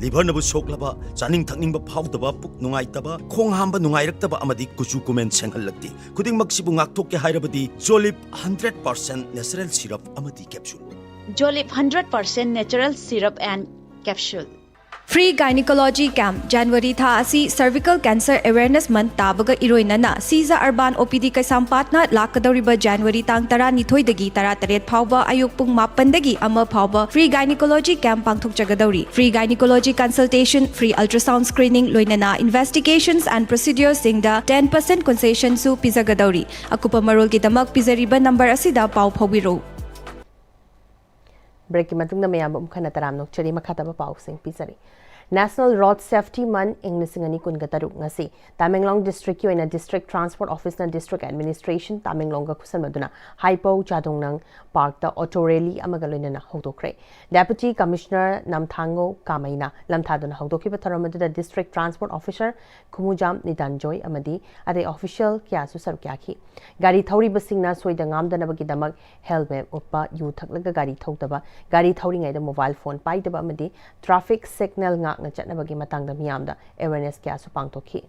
ꯂꯤꯚꯔꯅꯕꯨ ꯁꯣꯛꯂꯕ, ꯆꯥꯅꯤꯡ ꯊꯛꯅꯤꯡꯕ ꯐꯥꯎꯗꯕ, ꯄꯨꯛ ꯅꯨꯡꯉꯥꯏꯇꯕ, ꯈꯣꯡ ꯍꯥꯝꯕ ꯅꯨꯡꯉꯥꯏꯔꯛꯇꯕ ꯑꯃꯗꯤ ꯀꯨꯆꯨ ꯀꯨꯃꯦꯟ ꯁꯦꯡꯍꯜꯂꯛꯇꯦ꯫ ꯈꯨꯗꯤꯡꯃꯛꯁꯤꯕꯨ ꯉꯥꯛꯊꯣꯛꯀꯦ ꯍꯥꯏꯔꯕꯗꯤ ꯖꯣꯂꯤꯞ ꯍꯟꯗ꯭ꯔꯦꯠ ꯄꯥꯔꯁꯦꯟ ꯅꯦꯆꯔꯦꯜ ꯁꯤꯔꯞ ꯑꯃꯗꯤ capsule. Jolip hundred percent natural syrup and capsule. Free Gynecology Camp, January ꯊꯥ ꯑꯁꯤ Cervical Cancer Awareness Month ꯇꯥꯕꯒ ꯏꯔꯣꯏꯅꯅ ꯁꯤꯖ ꯑꯔꯕꯥꯟ ꯑꯣ ꯄꯤ ꯗꯤ ꯀꯩꯁꯥꯝꯄꯥꯠꯅ ꯂꯥꯛꯀꯗꯧꯔꯤꯕ January ꯇꯥꯡ ꯇꯔꯥꯅꯤꯊꯣꯏꯗꯒꯤ ꯇꯔꯥꯇꯔꯦꯠ ꯐꯥꯎꯕ ꯑꯌꯨꯛ ꯄꯨꯡ ꯃꯥꯄꯟꯗꯒꯤ ꯑꯃ ꯐꯥꯎꯕ Free Gynecology Camp ꯄꯥꯡꯊꯣꯛꯆꯒꯗꯧꯔꯤ꯫ Free Gynecology Consultation, Free Ultrasound Screening ꯂꯣꯏꯅꯅ Investigations and Proceduresꯁꯤꯡꯗ ten percent concessionꯁꯨ ꯄꯤꯖꯒꯗꯧꯔꯤ꯫ ꯑꯀꯨꯞꯄ ꯃꯔꯣꯜꯒꯤꯗꯃꯛ ꯄꯤꯖꯔꯤꯕ ꯅꯝꯕꯔ ꯑꯁꯤꯗ ꯄꯥꯎ ꯐꯥꯎꯕꯤꯔꯧ꯫ Breakꯀꯤ ꯃꯇꯨꯡꯗ ꯃꯌꯥꯝꯕꯨ ꯑꯃꯨꯛ ꯍꯟꯅ ꯇꯔꯥꯝꯅ ꯑꯣꯛꯆꯔꯤ꯫ ꯃꯈꯥ ꯇꯥꯕ ꯄꯥꯎꯁꯤꯡ ꯄꯤꯖꯔꯤ꯫ National Road Safety Month ꯏꯪ ꯂꯤꯁꯤꯡ ꯑꯅꯤ ꯀꯨꯟꯒ ꯇꯔꯨꯛ ꯉꯁꯤ ꯇꯥꯃꯦꯡꯂꯣꯡ districtꯀꯤ ꯑꯣꯏꯅ District Transport Officeꯅ District Administration ꯇꯥꯃꯦꯡꯂꯣꯡꯒ ꯈꯨꯠꯁꯟꯅꯗꯨꯅ ꯍꯥꯏꯄꯧ ꯆꯥꯗꯣꯡꯅꯪ parkꯇ auto rally ꯑꯃꯒ ꯂꯣꯏꯅꯅ ꯍꯧꯗꯣꯛꯈ꯭ꯔꯦ꯫ Deputy Commissioner ꯅꯝꯊꯥꯡꯉꯧ ꯀꯥꯃꯩꯅ ꯂꯝꯊꯥꯗꯨꯅ ꯍꯧꯗꯣꯛꯈꯤꯕ ꯊꯧꯔꯝ ꯑꯗꯨꯗ District Transport Officer ꯈꯨꯃꯨꯖꯥꯝ ꯅꯤꯗꯥꯟꯖꯣꯏ ꯑꯃꯗꯤ ꯑꯇꯩ official ꯀꯌꯥꯁꯨ ꯁꯔꯨꯛ ꯌꯥꯈꯤ꯫ ꯒꯥꯔꯤ ꯊꯧꯔꯤꯕꯁꯤꯡꯅ ꯁꯣꯏꯗ ꯉꯥꯝꯗꯅꯕꯒꯤꯗꯃꯛ helmet ꯎꯞꯄ, ꯌꯨ ꯊꯛꯂꯒ ꯒꯥꯔꯤ ꯊꯧꯗꯕ, ꯒꯥꯔꯤ ꯊꯧꯔꯤꯉꯩꯗ mobile phone ꯄꯥꯏꯗꯕ ꯑꯃꯗꯤ traffic signal ꯉꯥꯛꯅ ꯆꯠꯅꯕꯒꯤ ꯃꯇꯥꯡꯗ ꯃꯤꯌꯥꯝꯗ awareness ꯀꯌꯥꯁꯨ ꯄꯥꯡꯊꯣꯛꯈꯤ꯫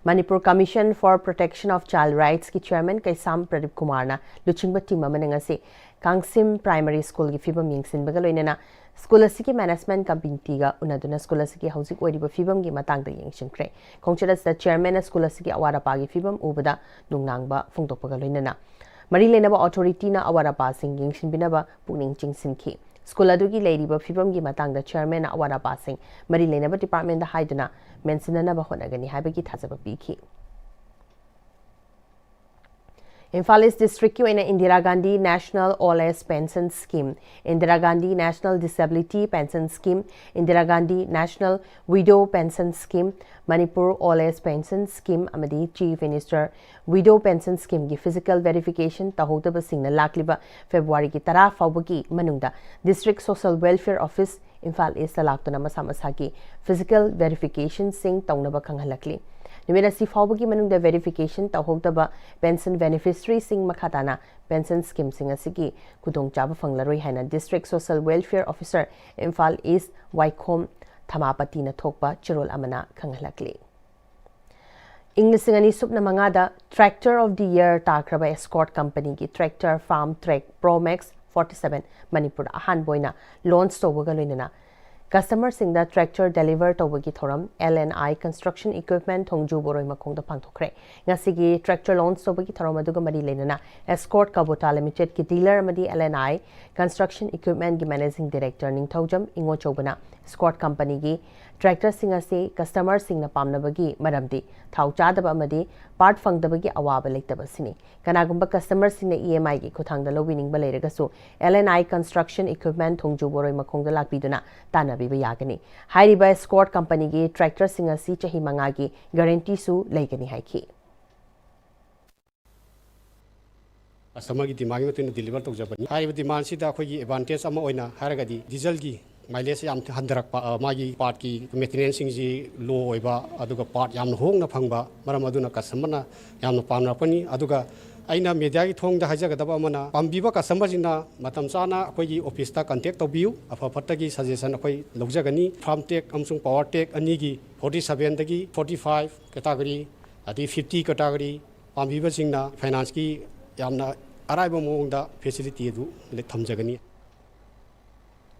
Manipur Commission for Protection of Child Rightsꯀꯤ chairman ꯀꯩꯁꯥꯝ ꯄ꯭ꯔꯗꯤꯞ ꯀꯨꯃꯥꯔꯅ ꯂꯨꯆꯤꯡꯕ team ꯑꯃꯅ ꯉꯁꯤ ꯀꯥꯡꯁꯤꯝ Primary Schoolꯒꯤ ꯐꯤꯕꯝ ꯌꯦꯡꯁꯤꯟꯕꯒ ꯂꯣꯏꯅꯅ school ꯑꯁꯤꯒꯤ management committeeꯒ ꯎꯅꯗꯨꯅ school ꯑꯁꯤꯒꯤ ꯍꯧꯖꯤꯛ ꯑꯣꯏꯔꯤꯕ ꯐꯤꯕꯝꯒꯤ ꯃꯇꯥꯡꯗ ꯌꯦꯡꯁꯤꯟꯈ꯭ꯔꯦ꯫ ꯈꯣꯡꯆꯠ ꯑꯁꯤꯗ chairmanꯅ school ꯑꯁꯤꯒꯤ ꯑꯋꯥꯠ ꯑꯄꯥꯒꯤ ꯐꯤꯕꯝ ꯎꯕꯗ ꯅꯨꯡꯅꯥꯡꯕ ꯐꯣꯡꯗꯣꯛꯄꯒ ꯂꯣꯏꯅꯅ ꯃꯔꯤ ꯂꯩꯅꯕ authorityꯅ ꯑꯋꯥꯠ ꯑꯄꯥꯁꯤꯡ ꯌꯦꯡꯁꯤꯟꯕꯤꯅꯕ ꯄꯨꯛꯅꯤꯡ ꯆꯤꯡꯁꯤꯟꯈꯤ꯫ School ꯑꯗꯨꯒꯤ ꯂꯩꯔꯤꯕ ꯐꯤꯕꯝꯒꯤ ꯃꯇꯥꯡꯗ chairmanꯅ ꯑꯋꯥꯠ ꯑꯄꯥꯁꯤꯡ ꯃꯔꯤ ꯂꯩꯅꯕ departmentꯗ ꯍꯥꯏꯗꯨꯅ ꯃꯦꯟꯁꯤꯟꯅꯅꯕ ꯍꯣꯠꯅꯒꯅꯤ ꯍꯥꯏꯕꯒꯤ ꯊꯥꯖꯕ ꯄꯤꯈꯤ꯫ Imphal East districtꯀꯤ ꯑꯣꯏꯅ Indira Gandhi National Old Age Pension Scheme, Indira Gandhi National Disability Pension Scheme, Indira Gandhi National Widow Pension Scheme, Manipur Old Age Pension Scheme ꯑꯃꯗꯤ Chief Minister Widow Pension Schemeꯒꯤ physical verification ꯇꯧꯍꯧꯗꯕꯁꯤꯡꯅ ꯂꯥꯛꯂꯤꯕ Februaryꯒꯤ ꯇꯔꯥ ꯐꯥꯎꯕꯒꯤ ꯃꯅꯨꯡꯗ District Social Welfare Office, Imphal East ꯂꯥꯛꯇꯨꯅ ꯃꯁꯥ ꯃꯁꯥꯒꯤ physical verificationꯁꯤꯡ ꯇꯧꯅꯕ ꯈꯪꯍꯜꯂꯛꯂꯤ꯫ ꯅꯨꯃꯤꯠ ꯑꯁꯤ ꯐꯥꯎꯕꯒꯤ ꯃꯅꯨꯡꯗ verification ꯇꯧꯍꯧꯗꯕ pension beneficiaryꯁꯤꯡ ꯃꯈꯥ ꯇꯥꯅ pension schemeꯁꯤꯡ ꯑꯁꯤꯒꯤ ꯈꯨꯗꯣꯡꯆꯥꯕ ꯐꯪꯂꯔꯣꯏ ꯍꯥꯏꯅ District Social Welfare Officer, Imphal East, ꯋꯥꯏꯈꯣꯝ ꯊꯃꯥꯄꯇꯤꯅ ꯊꯣꯛꯄ ꯆꯦꯔꯣꯜ ꯑꯃꯅ ꯈꯪꯍꯜꯂꯛꯂꯤ꯫ ꯏꯪ ꯂꯤꯁꯤꯡ ꯑꯅꯤ ꯁꯨꯞꯅ ꯃꯉꯥꯗ Tractor of the Year ꯇꯥꯈ꯭ꯔꯕ Escort companyꯒꯤ tractor Farm Trac Pro Max forty seven ꯃꯅꯤꯄꯨꯔꯗ ꯑꯍꯥꯟꯕ ꯑꯣꯏꯅ ꯂꯣꯟꯆ ꯇꯧꯕꯒ ꯂꯣꯏꯅꯅ ꯀꯁꯇꯃꯔꯁꯤꯡꯗ ꯇ꯭ꯔꯦꯛꯇꯔ ꯗꯦꯂꯤꯚꯔ ꯇꯧꯕꯒꯤ ꯊꯧꯔꯝ L N I construction equipment ꯊꯣꯡꯖꯨ ꯕꯣꯔꯣꯏ ꯃꯈꯣꯡꯗ ꯄꯥꯡꯊꯣꯛꯈ꯭ꯔꯦ꯫ ꯉꯁꯤꯒꯤ ꯇ꯭ꯔꯦꯛꯇꯔ ꯂꯣꯟꯆ ꯇꯧꯕꯒꯤ ꯊꯧꯔꯝ ꯑꯗꯨꯒ ꯃꯔꯤ ꯂꯩꯅꯅ ꯑꯦꯁꯀꯣꯔꯠ ꯀꯕꯣꯇꯥ ꯂꯤꯃꯤꯇꯦꯗꯀꯤ ꯗꯤꯂꯔ ꯑꯃꯗꯤ ꯑꯦꯜ ꯑꯦꯟ ꯑꯥꯏ ꯀꯟꯁꯇ꯭ꯔꯛꯁꯟ ꯏꯀ꯭ꯋꯤꯞꯃꯦꯟꯒꯤ ꯃꯦꯅꯦꯖꯤꯡ ꯗꯤꯔꯦꯛꯇꯔ ꯅꯤꯡꯊꯧꯖꯝ ꯏꯉꯣꯆꯧꯕꯅ ꯁ꯭ꯀꯣꯠ ꯀꯝꯄꯅꯤꯒꯤ ꯇ꯭ꯔꯦꯛꯇꯔꯁꯤꯡ ꯑꯁꯤ ꯀꯁꯇꯃꯔꯁꯤꯡꯅ ꯄꯥꯝꯅꯕꯒꯤ ꯃꯔꯝꯗꯤ ꯊꯥꯎ ꯆꯥꯗꯕ ꯑꯃꯗꯤ ꯄꯥꯔꯠ ꯐꯪꯗꯕꯒꯤ ꯑꯋꯥꯕ ꯂꯩꯇꯕꯁꯤꯅꯤ꯫ ꯀꯅꯥꯒꯨꯝꯕ ꯀꯁꯇꯃꯔꯁꯤꯡꯅ ꯏ ꯑꯦꯝ ꯑꯥꯏꯒꯤ ꯈꯨꯠꯊꯥꯡꯗ ꯂꯧꯕꯤꯅꯤꯡꯕ ꯂꯩꯔꯒꯁꯨ L N I construction equipment ꯊꯣꯡꯖꯨ ꯕꯣꯔꯣꯏ ꯃꯈꯣꯡꯗ ꯂꯥꯛꯄꯤꯗꯨꯅ ꯇꯥꯟꯅꯕꯤꯕ ꯌꯥꯒꯅꯤ꯫ ꯍꯥꯏꯔꯤꯕ ꯁ꯭ꯀꯣꯠ ꯀꯝꯄꯅꯤꯒꯤ ꯇ꯭ꯔꯦꯛꯇꯔꯁꯤꯡ ꯑꯁꯤ ꯆꯍꯤ ꯃꯉꯥꯒꯤ ꯒꯥꯔꯦꯟꯇꯤꯁꯨ ꯂꯩꯒꯅꯤ ꯍꯥꯏꯈꯤ꯫ ꯀꯁꯇꯃꯔꯒꯤ ꯗꯤꯃꯥꯟꯒꯤ ꯃꯇꯨꯡ ꯏꯟꯅ ꯗꯤꯂꯤꯚꯔ ꯇꯧꯖꯕꯅꯤ꯫ ꯍꯥꯏꯔꯤꯕ ꯗꯤꯃꯥꯟꯁꯤꯗ ꯑꯩꯈꯣꯏꯒꯤ ꯑꯦꯗꯚꯥꯟꯇꯦꯖ ꯑꯃ ꯑꯣꯏꯅ ꯍꯥꯏꯔꯒꯗꯤ ꯗꯤꯖꯜꯒꯤ ꯃꯥꯏꯂꯦꯖ ꯌꯥꯝ ꯍꯟꯊꯔꯛꯄ, ꯑ, ꯃꯥꯒꯤ ꯄꯥꯔꯠꯀꯤ ꯃꯦꯟꯇꯦꯅꯦꯟꯁꯁꯤꯡꯁꯤ ꯂꯣ ꯑꯣꯏꯕ, ꯑꯗꯨꯒ ꯄꯥꯔꯠ ꯌꯥꯝꯅ ꯍꯣꯡꯅ ꯐꯪꯕ, ꯃꯔꯝ ꯑꯗꯨꯅ ꯀꯁꯇꯃꯔꯅ ꯌꯥꯝꯅ ꯄꯥꯝꯅꯔꯛꯄꯅꯤ꯫ ꯑꯗꯨꯒ ꯑꯩꯅ ꯃꯦꯗꯤꯌꯥꯒꯤ ꯊꯣꯡꯗ ꯍꯥꯏꯖꯒꯗꯕ ꯑꯃꯅ, ꯄꯥꯝꯕꯤꯕ ꯀꯁꯇꯃꯔꯁꯤꯡꯅ ꯃꯇꯝ ꯆꯥꯅ ꯑꯩꯈꯣꯏꯒꯤ ꯑꯣꯐꯤꯁꯇ ꯀꯟꯇꯦꯛ ꯇꯧꯕꯤꯌꯨ꯫ ꯑꯐ ꯐꯠꯇꯒꯤ ꯁꯖꯦꯁꯟ ꯑꯩꯈꯣꯏ ꯂꯧꯖꯒꯅꯤ꯫ ꯐꯥꯔꯝ ꯇꯦꯛ ꯑꯃꯁꯨꯡ ꯄꯋꯥꯔ ꯇꯦꯛ ꯑꯅꯤꯒꯤ ꯐꯣꯔꯇꯤ ꯁꯚꯦꯟꯗꯒꯤ ꯐꯣꯔꯇꯤ ꯐꯥꯏꯚ ꯀꯦꯇꯥꯒꯣꯔꯤ, ꯑꯗꯩ ꯐꯤꯐꯇꯤ ꯀꯦꯇꯥꯒꯣꯔꯤ ꯄꯥꯝꯕꯤꯕꯁꯤꯡꯅ ꯐꯥꯏꯅꯥꯟꯁꯀꯤ ꯌꯥꯝꯅ ꯑꯔꯥꯏꯕ ꯃꯑꯣꯡꯗ ꯐꯦꯁꯤꯂꯤꯇꯤ ꯑꯗꯨ ꯊꯝꯖꯒꯅꯤ꯫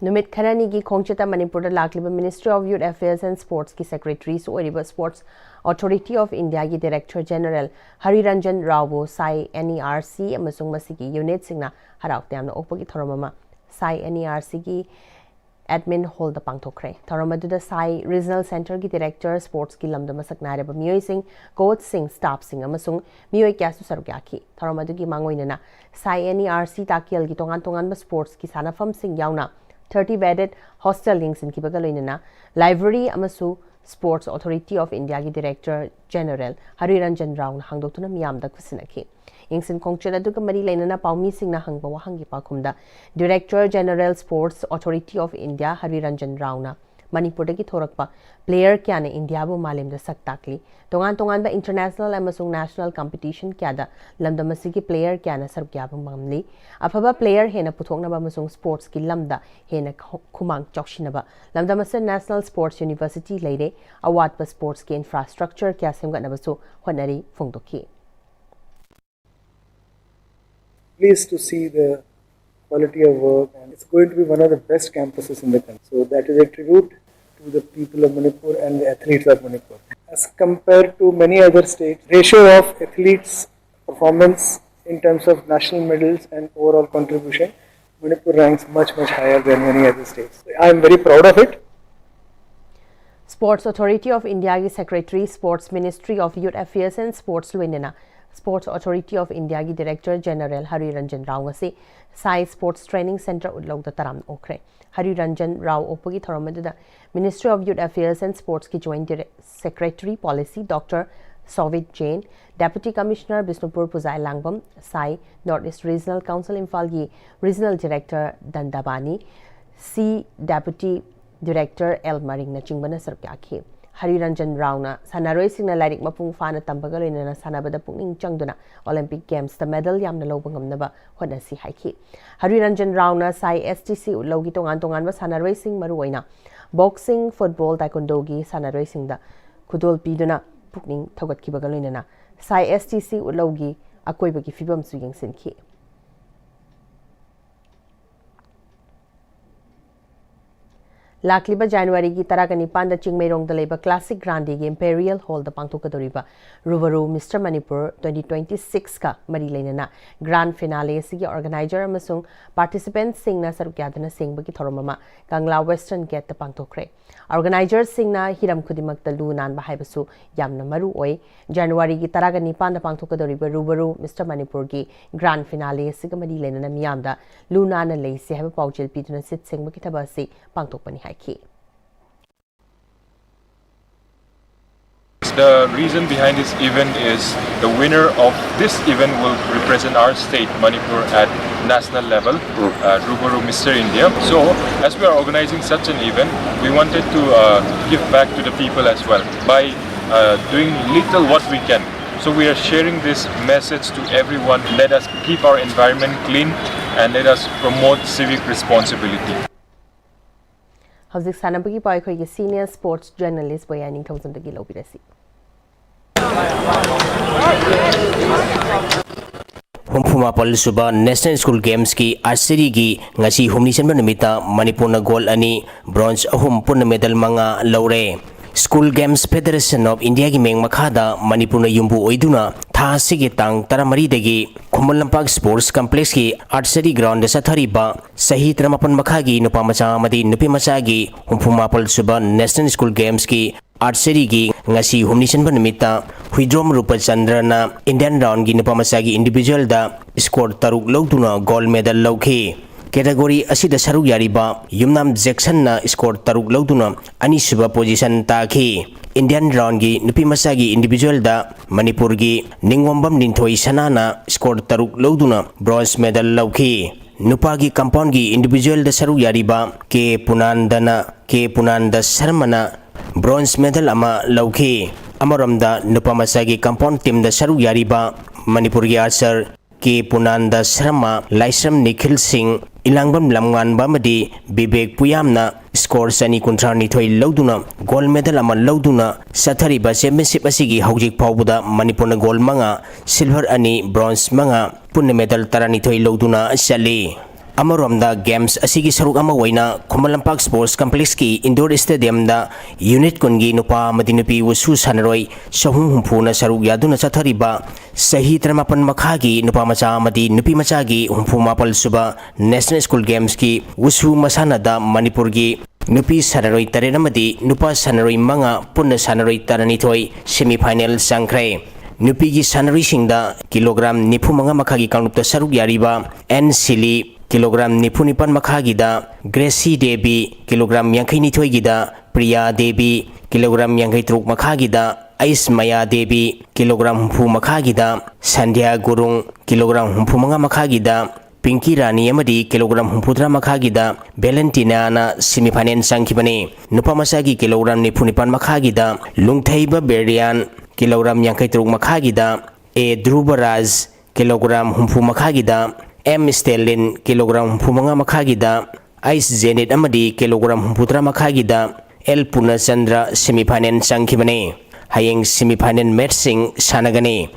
ꯅꯨꯃꯤꯠ ꯈꯔꯅꯤꯒꯤ ꯈꯣꯡꯆꯠꯇ ꯃꯅꯤꯄꯨꯔꯗ ꯂꯥꯛꯂꯤꯕ Ministry of Youth Affairs and Sportsꯀꯤ ꯁꯦꯀ꯭ꯔꯦꯇꯔꯤꯁꯨ ꯑꯣꯏꯔꯤꯕ Sports Authority of Indiaꯒꯤ ꯗꯤꯔꯦꯛꯇꯔ ꯖꯦꯅꯔꯦꯜ ꯍꯔꯤꯔꯟꯖꯟ ꯔꯥꯎꯕꯨ SAI N E R C ꯑꯃꯁꯨꯡ ꯃꯁꯤꯒꯤ ꯌꯨꯅꯤꯠꯁꯤꯡꯅ ꯍꯔꯥꯎ ꯇꯌꯥꯝꯅ ꯑꯣꯛꯄꯒꯤ ꯊꯧꯔꯝ ꯑꯃ ꯁꯥꯏ ꯑꯦꯟ ꯏ ꯑꯥꯔ ꯁꯤꯒꯤ ꯑꯦꯗꯃꯤꯟ ꯍꯣꯜꯗ ꯄꯥꯡꯊꯣꯛꯈ꯭ꯔꯦ꯫ ꯊꯧꯔꯝ ꯑꯗꯨꯗ ꯁꯥꯏ ꯔꯤꯖꯅꯦꯜ ꯁꯦꯟꯇꯔꯒꯤ ꯗꯤꯔꯦꯛꯇꯔ, ꯁ꯭ꯄꯣꯔꯠꯁꯀꯤ ꯂꯝꯗ ꯃꯁꯛ ꯅꯥꯏꯔꯕ ꯃꯤꯑꯣꯏꯁꯤꯡ, ꯀꯣꯆꯁꯤꯡ, ꯁ꯭ꯇꯥꯐꯁꯤꯡ ꯑꯃꯁꯨꯡ ꯃꯤꯑꯣꯏ ꯀꯌꯥꯁꯨ ꯁꯔꯨꯛ ꯌꯥꯈꯤ꯫ ꯊꯧꯔꯝ ꯑꯗꯨꯒꯤ ꯃꯥꯡꯑꯣꯏꯅꯅ ꯁꯥꯏ ꯑꯦꯟ ꯏ ꯑꯥꯔ ꯁꯤ ꯇꯥꯛꯀꯦꯜꯒꯤ ꯇꯣꯉꯥꯟ ꯇꯣꯉꯥꯟꯕ ꯁ꯭ꯄꯣꯔꯠꯁꯀꯤ ꯁꯥꯟꯅꯐꯝꯁꯤꯡ ꯌꯥꯎꯅ ꯊꯥꯔꯇꯤ ꯕꯦꯗꯦꯗ ꯍꯣꯁꯇꯦꯜ ꯌꯦꯡꯁꯤꯟꯈꯤꯕꯒ ꯂꯣꯏꯅꯅ ꯂꯥꯏꯕ꯭ꯔꯦꯔꯤ ꯑꯃꯁꯨ Sports Authority of Indiaꯒꯤ ꯗꯤꯔꯦꯛꯇꯔ ꯖꯦꯅꯔꯦꯜ ꯍꯔꯤꯔꯟꯖꯟ ꯔꯥꯎꯅ ꯍꯥꯡꯗꯣꯛꯇꯨꯅ ꯃꯤꯌꯥꯝꯗ ꯈꯨꯠꯁꯤꯟꯅꯈꯤ꯫ ꯌꯦꯡꯁꯤꯟ ꯈꯣꯡꯆꯠ ꯑꯗꯨꯒ ꯃꯔꯤ ꯂꯩꯅꯅ ꯄꯥꯎꯃꯤꯁꯤꯡꯅ ꯍꯪꯕ ꯋꯥꯍꯪꯒꯤ ꯄꯥꯎꯈꯨꯝꯗ director general Sports Authority of India Hariranjan ꯔꯥꯎꯅ ꯃꯅꯤꯄꯨꯔꯗꯒꯤ ꯊꯣꯔꯛꯄ ꯄ꯭ꯂꯦꯌꯔ ꯀꯌꯥꯅ ꯏꯟꯗꯤꯌꯥꯕꯨ ꯃꯥꯂꯦꯝꯗ ꯁꯛ ꯇꯥꯛꯂꯤ꯫ ꯇꯣꯉꯥꯟ ꯇꯣꯉꯥꯟꯕ ꯏꯟꯇꯔꯅꯦꯁꯅꯦꯜ ꯑꯃꯁꯨꯡ ꯅꯦꯁꯅꯦꯜ ꯀꯝꯄꯤꯇꯤꯁꯟ ꯀꯌꯥꯗ ꯂꯝꯗꯝ ꯑꯁꯤꯒꯤ ꯄ꯭ꯂꯦꯌꯔ ꯀꯌꯥꯅ ꯁꯔꯨꯛ ꯌꯥꯕ ꯉꯝꯂꯤ꯫ ꯑꯐꯕ ꯄ꯭ꯂꯦꯌꯔ ꯍꯦꯟꯅ ꯄꯨꯊꯣꯛꯅꯕ ꯑꯃꯁꯨꯡ ꯁ꯭ꯄꯣꯔꯠꯁꯀꯤ ꯂꯝꯗ ꯍꯦꯟꯅ ꯈꯨ-, ꯈꯨꯃꯥꯡ ꯆꯥꯎꯁꯤꯟꯅꯕ ꯂꯝꯗꯝ ꯑꯁꯤꯗ ꯅꯦꯁꯅꯦꯜ ꯁ꯭ꯄꯣꯔꯠꯁ ꯌꯨꯅꯤꯚꯔꯁꯤꯇꯤ ꯂꯩꯔꯦ꯫ ꯑꯋꯥꯠꯄ ꯁ꯭ꯄꯣꯔꯠꯁꯀꯤ ꯏꯟꯐ꯭ꯔꯥꯁ꯭ꯇ꯭ꯔꯛꯆꯔ ꯀꯌꯥ ꯁꯦꯝꯒꯠꯅꯕꯁꯨ ꯍꯣꯠꯅꯔꯤ ꯐꯣꯡꯗꯣꯛꯈꯤ꯫ Pleased to see the quality of work, and it's going to be one of the best campuses in the country. So that is a tribute to the people of Manipur and the athletes of Manipur. As compared to many other states, ratio of athletes' performance in terms of national medals and overall contribution, Manipur ranks much, much higher than many other states. I am very proud of it. Sports Authority of Indiaꯒꯤ Secretary, Sports Ministry of Youth Affairs and Sports ꯂꯣꯏꯅꯅ Sports Authority of Indiaꯒꯤ Director General Harry Ranjan Rao ꯉꯁꯤ ꯁꯥꯏ Sports Training Centre ꯎꯠꯂꯧꯗ ꯇꯔꯥꯝꯅ ꯑꯣꯛꯈ꯭ꯔꯦ꯫ ꯍꯔꯤ ꯔꯟꯖꯟ ꯔꯥꯎ ꯑꯣꯛꯄꯒꯤ ꯊꯧꯔꯝ ꯑꯗꯨꯗ Ministry of Youth Affairs and Sportsꯀꯤ Joint Direct- Secretary Policy Doctor Sovit Jain, Deputy Commissioner Bishnupur ꯄꯨꯖꯥꯏ ꯂꯥꯡꯕꯝ, ꯁꯥꯏ North East Regional Council ꯏꯝꯐꯥꯜꯒꯤ Regional Director ꯗꯟꯗꯕꯥꯅꯤ, ꯁꯤ Deputy Director L ꯃꯔꯤꯡꯅꯆꯤꯡꯕꯅ ꯁꯔꯨꯛ ꯌꯥꯈꯤ꯫ ꯍꯔꯤ ꯔꯟꯖꯟ ꯔꯥꯎꯅ ꯁꯥꯟꯅꯔꯣꯏꯁꯤꯡꯅ ꯂꯥꯏꯔꯤꯛ ꯃꯄꯨꯡ ꯐꯥꯅ ꯇꯝꯕꯒ ꯂꯣꯏꯅꯅ ꯁꯥꯟꯅꯕꯗ ꯄꯨꯛꯅꯤꯡ ꯆꯪꯗꯨꯅ Olympic Gamesꯇ medal ꯌꯥꯝꯅ ꯂꯧꯕ ꯉꯝꯅꯕ ꯍꯣꯠꯅꯁꯤ ꯍꯥꯏꯈꯤ꯫ ꯍꯔꯤ ꯔꯟꯖꯟ ꯔꯥꯎꯅ ꯁꯥꯏ STC ꯎꯠꯂꯧꯒꯤ ꯇꯣꯉꯥꯟ ꯇꯣꯉꯥꯟꯕ ꯁꯥꯟꯅꯔꯣꯏꯁꯤꯡ, ꯃꯔꯨꯑꯣꯏꯅ boxing, football, taekwondoꯒꯤ ꯁꯥꯟꯅꯔꯣꯏꯁꯤꯡꯗ ꯈꯨꯗꯣꯜ ꯄꯤꯗꯨꯅ ꯄꯨꯛꯅꯤꯡ ꯊꯧꯒꯠꯈꯤꯕꯒ ꯂꯣꯏꯅꯅ ꯁꯥꯏ STC ꯎꯠꯂꯧꯒꯤ ꯑꯀꯣꯏꯕꯒꯤ ꯐꯤꯕꯝꯁꯨ ꯌꯦꯡꯁꯤꯟꯈꯤ꯫ ꯂꯥꯛꯂꯤꯕ ꯖꯅꯋꯥꯔꯤꯒꯤ ꯇꯔꯥꯒ ꯅꯤꯄꯥꯟꯗ ꯆꯤꯡꯃꯩꯔꯣꯡꯗ ꯂꯩꯕ Classic Grandꯒꯤ Imperial Hallꯗ ꯄꯥꯡꯊꯣꯛꯀꯗꯧꯔꯤꯕ ꯔꯨꯕꯔꯨ Mister Manipur twenty twenty sixꯀ ꯃꯔꯤ ꯂꯩꯅꯅ grand finale ꯑꯁꯤꯒꯤ organizer ꯑꯃꯁꯨꯡ participantꯁꯤꯡꯅ ꯁꯔꯨꯛ ꯌꯥꯗꯨꯅ ꯁꯦꯡꯕꯒꯤ ꯊꯧꯔꯝ ꯑꯃ ꯀꯪꯂꯥ Western Gateꯇ ꯄꯥꯡꯊꯣꯛꯈ꯭ꯔꯦ꯫ Organizersꯁꯤꯡꯅ ꯍꯤꯔꯝ ꯈꯨꯗꯤꯡꯃꯛꯇ ꯂꯨ ꯅꯥꯟꯕ ꯍꯥꯏꯕꯁꯨ ꯌꯥꯝꯅ ꯃꯔꯨ ꯑꯣꯏ꯫ ꯖꯅꯋꯥꯔꯤꯒꯤ ꯇꯔꯥꯒ ꯅꯤꯄꯥꯟꯗ ꯄꯥꯡꯊꯣꯛꯀꯗꯧꯔꯤꯕ ꯔꯨꯕꯔꯨ Mister Manipurꯒꯤ grand finale ꯑꯁꯤꯒ ꯃꯔꯤ ꯂꯩꯅꯅ ꯃꯤꯌꯥꯝꯗ ꯂꯨ ꯅꯥꯟꯅ ꯂꯩꯁꯤ ꯍꯥꯏꯕ ꯄꯥꯎꯖꯦꯜ ꯄꯤꯗꯨꯅ ꯁꯤꯠ ꯁꯦꯡꯕꯒꯤ ꯊꯕꯛ ꯑꯁꯤ ꯄꯥꯡꯊꯣꯛꯄꯅꯤ ꯍꯥꯏꯈꯤ꯫ The reason behind this event is the winner of this event will represent our state, Manipur, at national level, uh, Ruburu Mister India. So, as we are organizing such an event, we wanted to uh, give back to the people as well by uh, doing little what we can. So, we are sharing this message to everyone. Let us keep our environment clean and let us promote civic responsibility. ꯍꯧꯖꯤꯛ ꯁꯥꯟꯅꯕꯒꯤ ꯄꯥꯎ ꯑꯩꯈꯣꯏꯒꯤ senior sports journalist ꯕꯣꯌꯥ ꯅꯤꯡꯊꯧꯖꯝꯗꯒꯤ ꯂꯧꯕꯤꯔꯁꯤ꯫ ꯍꯨꯝꯐꯨꯃꯥꯄꯜ ꯁꯨꯕ National School Gamesꯀꯤ Archeryꯒꯤ ꯉꯁꯤ ꯍꯨꯝꯅꯤ ꯆꯟꯕ ꯅꯨꯃꯤꯠꯇ ꯃꯅꯤꯄꯨꯔꯅ gold ꯑꯅꯤ, bronze ꯑꯍꯨꯝ, ꯄꯨꯟꯅ medal ꯃꯉꯥ ꯂꯧꯔꯦ꯫ School Games Federation of Indiaꯒꯤ ꯃꯤꯡ ꯃꯈꯥꯗ ꯃꯅꯤꯄꯨꯔꯅ ꯌꯨꯝꯕꯨ ꯑꯣꯏꯗꯨꯅ ꯊꯥ ꯑꯁꯤꯒꯤ ꯇꯥꯡ ꯇꯔꯥꯃꯔꯤꯗꯒꯤ ꯈꯨꯃꯟ ꯂꯝꯄꯥꯛ Sports Complexꯀꯤ Archery Groundꯗ ꯆꯠꯊꯔꯤꯕ ꯆꯍꯤ ꯇꯔꯥꯃꯥꯄꯟ ꯃꯈꯥꯒꯤ ꯅꯨꯄꯥ ꯃꯆꯥ ꯑꯃꯗꯤ ꯅꯨꯄꯤ ꯃꯆꯥꯒꯤ ꯍꯨꯝꯐꯨꯃꯥꯄꯜ ꯁꯨꯕ National School Gamesꯀꯤ Archeryꯒꯤ ꯉꯁꯤ ꯍꯨꯝꯅꯤ ꯆꯟꯕ ꯅꯨꯃꯤꯠꯇ ꯍꯨꯏꯗ꯭ꯔꯣꯝ ꯔꯨꯄꯆꯟꯗ꯭ꯔꯅ Indian roundꯒꯤ ꯅꯨꯄꯥ ꯃꯆꯥꯒꯤ individualꯗ score ꯇꯔꯨꯛ ꯂꯧꯗꯨꯅ gold medal ꯂꯧꯈꯤ꯫ Category ꯑꯁꯤꯗ ꯁꯔꯨꯛ ꯌꯥꯔꯤꯕ ꯌꯨꯝꯅꯥꯝ ꯖꯦꯛꯁꯟꯅ score ꯇꯔꯨꯛ ꯂꯧꯗꯨꯅ ꯑꯅꯤꯁꯨꯕ position ꯇꯥꯈꯤ꯫ Indian roundꯒꯤ ꯅꯨꯄꯤ ꯃꯆꯥꯒꯤ individualꯗ ꯃꯅꯤꯄꯨꯔꯒꯤ ꯅꯤꯡꯉꯣꯝꯕꯝ ꯂꯤꯟꯊꯣꯏ ꯁꯅꯥꯅ score ꯇꯔꯨꯛ ꯂꯧꯗꯨꯅ bronze medal ꯂꯧꯈꯤ꯫ ꯅꯨꯄꯥꯒꯤ compoundꯒꯤ individualꯗ ꯁꯔꯨꯛ ꯌꯥꯔꯤꯕ ꯀꯦ ꯄꯨꯅꯥꯟꯗꯅ, ꯀꯦ ꯄꯨꯅꯥꯟꯗ ꯁꯔꯃꯅ bronze medal ꯑꯃ ꯂꯧꯈꯤ꯫ ꯑꯃꯔꯣꯝꯗ ꯅꯨꯄꯥ ꯃꯆꯥꯒꯤ compound teamꯗ ꯁꯔꯨꯛ ꯌꯥꯔꯤꯕ ꯃꯅꯤꯄꯨꯔꯒꯤ archer ꯀꯦ ꯄꯨꯅꯥꯟꯗ ꯁꯔꯃ, ꯂꯥꯏꯁ꯭ꯔꯝ ꯅꯤꯈꯤꯜ ꯁꯤꯡ, ꯏꯂꯥꯡꯕꯝ ꯂꯝꯉꯥꯟꯕ ꯑꯃꯗꯤ ꯕꯤꯕꯦꯛ ꯄꯨꯌꯥꯝꯅ score ꯆꯅꯤ ꯀꯨꯟꯊ꯭ꯔꯥ ꯅꯤꯊꯣꯏ ꯂꯧꯗꯨꯅ gold medal ꯑꯃ ꯂꯧꯗꯨꯅ ꯆꯠꯊꯔꯤꯕ championship ꯑꯁꯤꯒꯤ ꯍꯧꯖꯤꯛ ꯐꯥꯎꯕꯗ ꯃꯅꯤꯄꯨꯔꯅ gold ꯃꯉꯥ, silver ꯑꯅꯤ, bronze ꯃꯉꯥ, ꯄꯨꯟꯅ medal ꯇꯔꯥꯅꯤꯊꯣꯏ ꯂꯧꯗꯨꯅ ꯆꯠꯂꯤ꯫ ꯑꯃꯔꯣꯝꯗ games ꯑꯁꯤꯒꯤ ꯁꯔꯨꯛ ꯑꯃ ꯑꯣꯏꯅ Khuman Lampak Sports Complexꯀꯤ indoor stadiumꯗ unit ꯀꯨꯟꯒꯤ ꯅꯨꯄꯥ ꯑꯃꯗꯤ ꯅꯨꯄꯤ wushu ꯁꯥꯟꯅꯔꯣꯏ ꯆꯍꯨꯝ ꯍꯨꯝꯐꯨꯅ ꯁꯔꯨꯛ ꯌꯥꯗꯨꯅ ꯆꯠꯊꯔꯤꯕ ꯆꯍꯤ ꯇꯔꯥꯃꯥꯄꯟ ꯃꯈꯥꯒꯤ ꯅꯨꯄꯥ ꯃꯆꯥ ꯑꯃꯗꯤ ꯅꯨꯄꯤ ꯃꯆꯥꯒꯤ ꯍꯨꯝꯐꯨ ꯃꯥꯄꯜ ꯁꯨꯕ National School Gamesꯀꯤ wushu ꯃꯁꯥꯟꯅꯗ ꯃꯅꯤꯄꯨꯔꯒꯤ ꯅꯨꯄꯤ ꯁꯥꯟꯅꯔꯣꯏ ꯇꯔꯦꯠ ꯑꯃꯗꯤ ꯅꯨꯄꯥ ꯁꯥꯟꯅꯔꯣꯏ ꯃꯉꯥ, ꯄꯨꯟꯅ ꯁꯥꯟꯅꯔꯣꯏ ꯇꯔꯥꯅꯤꯊꯣꯏ semi final ꯆꯪꯈ꯭ꯔꯦ꯫ ꯅꯨꯄꯤꯒꯤ ꯁꯥꯟꯅꯔꯣꯏꯁꯤꯡꯗ kilogram ꯅꯤꯐꯨ ꯃꯉꯥ ꯃꯈꯥꯒꯤ ꯀꯥꯡꯂꯨꯞꯇ ꯁꯔꯨꯛ ꯌꯥꯔꯤꯕ ꯑꯦꯟ ꯁꯤꯂꯤ, kilogram ꯅꯤꯐꯨ ꯅꯤꯄꯥꯟ ꯃꯈꯥꯒꯤꯗ ꯒ꯭ꯔꯦꯁꯤ ꯗꯦꯕꯤ, kilogram ꯌꯥꯡꯈꯩ ꯅꯤꯊꯣꯏꯒꯤꯗ ꯄ꯭ꯔꯤꯌꯥ ꯗꯦꯕꯤ, kilogram ꯌꯥꯡꯈꯩ ꯇꯔꯨꯛ ꯃꯈꯥꯒꯤꯗ ꯑꯩꯁꯃꯌꯥ ꯗꯦꯕꯤ, kilogram ꯍꯨꯝꯐꯨ ꯃꯈꯥꯒꯤꯗ ꯁꯟꯙ꯭ꯌꯥ ꯒꯨꯔꯨꯡ, kilogram ꯍꯨꯝꯐꯨ ꯃꯉꯥ ꯃꯈꯥꯒꯤꯗ ꯄꯤꯡꯀꯤ ꯔꯥꯅꯤ ꯑꯃꯗꯤ kilogram ꯍꯨꯝꯐꯨꯇꯔꯥ ꯃꯈꯥꯒꯤꯗ ꯚꯦꯂꯦꯟꯇꯤꯅꯥꯅ semi final ꯆꯪꯈꯤꯕꯅꯤ꯫ ꯅꯨꯄꯥ ꯃꯆꯥꯒꯤ kilogram ꯅꯤꯐꯨ ꯅꯤꯄꯥꯟ ꯃꯈꯥꯒꯤꯗ ꯂꯨꯡꯊꯩꯕ ꯕꯦꯔꯤꯌꯥꯟ, kilogram ꯌꯥꯡꯈꯩ ꯇꯔꯨꯛ ꯃꯈꯥꯒꯤꯗ ꯑꯦ ꯙ꯭ꯔꯨꯕ ꯔꯥꯖ, kilogram ꯍꯨꯝꯐꯨ ꯃꯈꯥꯒꯤꯗ ꯑꯦꯝ ꯁ꯭ꯇꯦꯂꯤꯟ, kilogram ꯍꯨꯝꯐꯨ ꯃꯉꯥ ꯃꯈꯥꯒꯤꯗ ꯑꯩꯁ ꯖꯦꯅꯤꯠ ꯑꯃꯗꯤ kilogram ꯍꯨꯝꯐꯨꯇꯔꯥ ꯃꯈꯥꯒꯤꯗ ꯑꯦꯜ ꯄꯨꯔꯅꯆꯟꯗ꯭ꯔ semi final ꯆꯪꯈꯤꯕꯅꯤ꯫ ꯍꯌꯦꯡ semi final matchꯁꯤꯡ ꯁꯥꯟꯅꯒꯅꯤ꯫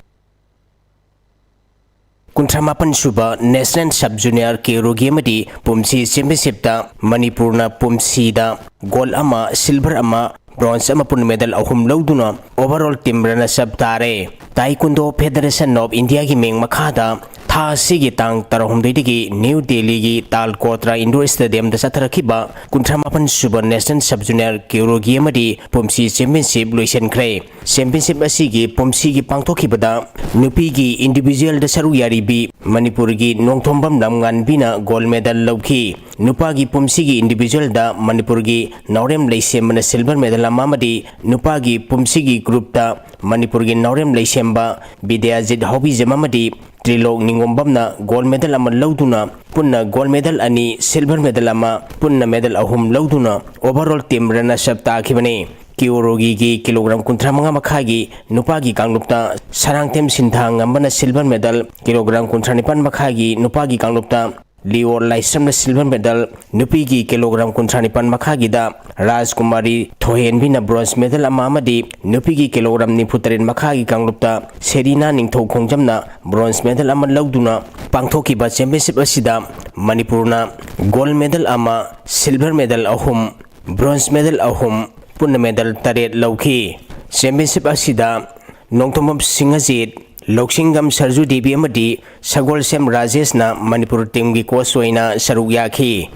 ꯀꯨꯟꯊ꯭ꯔꯥ ꯃꯥꯄꯟ ꯁꯨꯕ National Sub Junior ꯀꯦꯔꯣꯒꯤ ꯑꯃꯗꯤ ꯄꯨꯝꯁꯤ ꯆꯦꯝꯄꯤꯌꯟꯁꯤꯞꯇ ꯃꯅꯤꯄꯨꯔꯅ ꯄꯨꯝꯁꯤꯗ ꯒꯣꯜ ꯑꯃ, ꯁꯤꯜꯚꯔ ꯑꯃ, ꯕ꯭ꯔꯣꯟꯖ ꯑꯃ, ꯄꯨꯟꯅ ꯃꯦꯗꯜ ꯑꯍꯨꯝ ꯂꯧꯗꯨꯅ overall team runners up ꯇꯥꯔꯦ꯫ Taekwondo Federation of Indiaꯒꯤ ꯃꯤꯡ ꯃꯈꯥꯗ ꯊꯥ ꯑꯁꯤꯒꯤ ꯇꯥꯡ ꯇꯔꯥꯍꯨꯝꯗꯣꯏꯗꯒꯤ ꯅ꯭ꯌꯨ ꯗꯦꯜꯂꯤꯒꯤ ꯇꯥꯜ ꯀꯣꯇ꯭ꯔꯥ ꯏꯟꯗꯣꯔ ꯁ꯭ꯇꯦꯗꯤꯌꯝꯗ ꯆꯠꯊꯔꯛꯈꯤꯕ ꯀꯨꯟꯊ꯭ꯔꯥ ꯃꯥꯄꯟ ꯁꯨꯕ National Sub Junior ꯀꯦꯔꯣꯒꯤ ꯑꯃꯗꯤ ꯄꯨꯝꯁꯤ ꯆꯦꯝꯄꯤꯌꯟꯁꯤꯞ ꯂꯣꯏꯁꯤꯟꯈ꯭ꯔꯦ꯫ ꯆꯦꯝꯄꯤꯌꯟꯁꯤꯞ ꯑꯁꯤꯒꯤ ꯄꯨꯝꯁꯤꯒꯤ ꯄꯥꯡꯊꯣꯛꯈꯤꯕꯗ ꯅꯨꯄꯤꯒꯤ ꯏꯟꯗꯤꯚꯤꯖꯨꯋꯦꯜꯗ ꯁꯔꯨꯛ ꯌꯥꯔꯤꯕꯤ ꯃꯅꯤꯄꯨꯔꯒꯤ ꯅꯣꯡꯊꯣꯝꯕꯝ ꯂꯝꯉꯥꯟꯕꯤꯅ ꯒꯣꯜ ꯃꯦꯗꯜ ꯂꯧꯈꯤ꯫ ꯅꯨꯄꯥꯒꯤ ꯄꯨꯝꯁꯤꯒꯤ ꯏꯟꯗꯤꯚꯤꯖꯨꯋꯦꯜꯗ ꯃꯅꯤꯄꯨꯔꯒꯤ ꯅꯥꯎꯔꯦꯝ ꯂꯩꯁꯦꯝꯕꯅ ꯁꯤꯜꯚꯔ ꯃꯦꯗꯜ ꯑꯃ ꯑꯃꯗꯤ ꯅꯨꯄꯥꯒꯤ ꯄꯨꯝꯁꯤꯒꯤ ꯒ꯭ꯔꯨꯞꯇ ꯃꯅꯤꯄꯨꯔꯒꯤ ꯅꯥꯎꯔꯦꯝ ꯂꯩꯁꯦꯝꯕ ꯕꯤꯗ꯭ꯌꯥꯖꯤꯠ ꯍꯥꯎꯕꯤꯖꯝ ꯑꯃꯗꯤ ꯇ꯭ꯔꯤꯂꯣꯛ ꯅꯤꯉꯣꯝꯕꯝꯅ ꯒꯣꯜ ꯃꯦꯗꯜ ꯑꯃ ꯂꯧꯗꯨꯅ ꯄꯨꯟꯅ ꯒꯣꯜ ꯃꯦꯗꯜ ꯑꯅꯤ, ꯁꯤꯜꯚꯔ ꯃꯦꯗꯜ ꯑꯃ, ꯄꯨꯟꯅ ꯃꯦꯗꯜ ꯑꯍꯨꯝ ꯂꯧꯗꯨꯅ overall team runners up ꯇꯥꯈꯤꯕꯅꯤ꯫ ꯀꯤꯑꯣꯔꯣꯒꯤꯒꯤ ꯀꯤꯂꯣꯒ꯭ꯔꯥꯝ ꯀꯨꯟꯊ꯭ꯔꯥ ꯃꯉꯥ ꯃꯈꯥꯏꯒꯤ ꯅꯨꯄꯥꯒꯤ ꯀꯥꯡꯂꯨꯞꯇ ꯁꯔꯥꯡꯊꯦꯝ ꯁꯤꯟꯊꯥ ꯉꯝꯕꯅ ꯁꯤꯜꯚꯔ ꯃꯦꯗꯜ, ꯀꯤꯂꯣꯒ꯭ꯔꯥꯝ ꯀꯨꯟꯊ꯭ꯔꯥ ꯅꯤꯄꯥꯟ ꯃꯈꯥꯏꯒꯤ ꯅꯨꯄꯥꯒꯤ ꯀꯥꯡꯂꯨꯞꯇ ꯂꯤꯑꯣ ꯂꯥꯏꯁ꯭ꯔꯝꯅ ꯁꯤꯜꯚꯔ ꯃꯦꯗꯜ, ꯅꯨꯄꯤꯒꯤ ꯀꯤꯂꯣꯒ꯭ꯔꯥꯝ ꯀꯨꯟꯊ꯭ꯔꯥ ꯅꯤꯄꯥꯟ ꯃꯈꯥꯒꯤꯗ ꯔꯥꯖꯀꯨꯃꯥꯔꯤ ꯊꯣꯏꯍꯦꯟꯕꯤꯅ ꯕ꯭ꯔꯣꯟꯖ ꯃꯦꯗꯜ ꯑꯃ ꯑꯃꯗꯤ ꯅꯨꯄꯤꯒꯤ ꯀꯤꯂꯣꯒ꯭ꯔꯥꯝ ꯅꯤꯐꯨ ꯇꯔꯦꯠ ꯃꯈꯥꯒꯤ ꯀꯥꯡꯂꯨꯞꯇ ꯁꯦꯔꯤꯅꯥ ꯅꯤꯡꯊꯧ ꯈꯣꯡꯖꯝꯅ ꯕ꯭ꯔꯣꯟꯖ ꯃꯦꯗꯜ ꯑꯃ ꯂꯧꯗꯨꯅ ꯄꯥꯡꯊꯣꯛꯈꯤꯕ ꯆꯦꯝꯄꯤꯌꯟꯁꯤꯞ ꯑꯁꯤꯗ ꯃꯅꯤꯄꯨꯔꯅ ꯒꯣꯜ ꯃꯦꯗꯜ ꯑꯃ, ꯁꯤꯜꯚꯔ ꯃꯦꯗꯜ ꯑꯍꯨꯝ, ꯕ꯭ꯔꯣꯟꯖ ꯃꯦꯗꯜ ꯑꯍꯨꯝ, ꯄꯨꯟꯅ ꯃꯦꯗꯜ ꯇꯔꯦꯠ ꯂꯧꯈꯤ꯫ ꯆꯦꯝꯄꯤꯌꯟꯁꯤꯞ ꯑꯁꯤꯗ ꯅꯣꯡꯊꯣꯝꯕꯝ ꯁꯤꯡꯍꯖꯤꯠ, ꯂꯧꯁꯤꯡꯒꯝ ꯁꯔꯖꯨ ꯗꯦꯕꯤ ꯑꯃꯗꯤ ꯁꯒꯣꯜꯁꯦꯝ ꯔꯥꯖꯦꯁꯅ ꯃꯅꯤꯄꯨꯔ ꯇꯤꯝꯒꯤ ꯀꯣꯆ ꯑꯣꯏꯅ ꯁꯔꯨꯛ ꯌꯥꯈꯤ꯫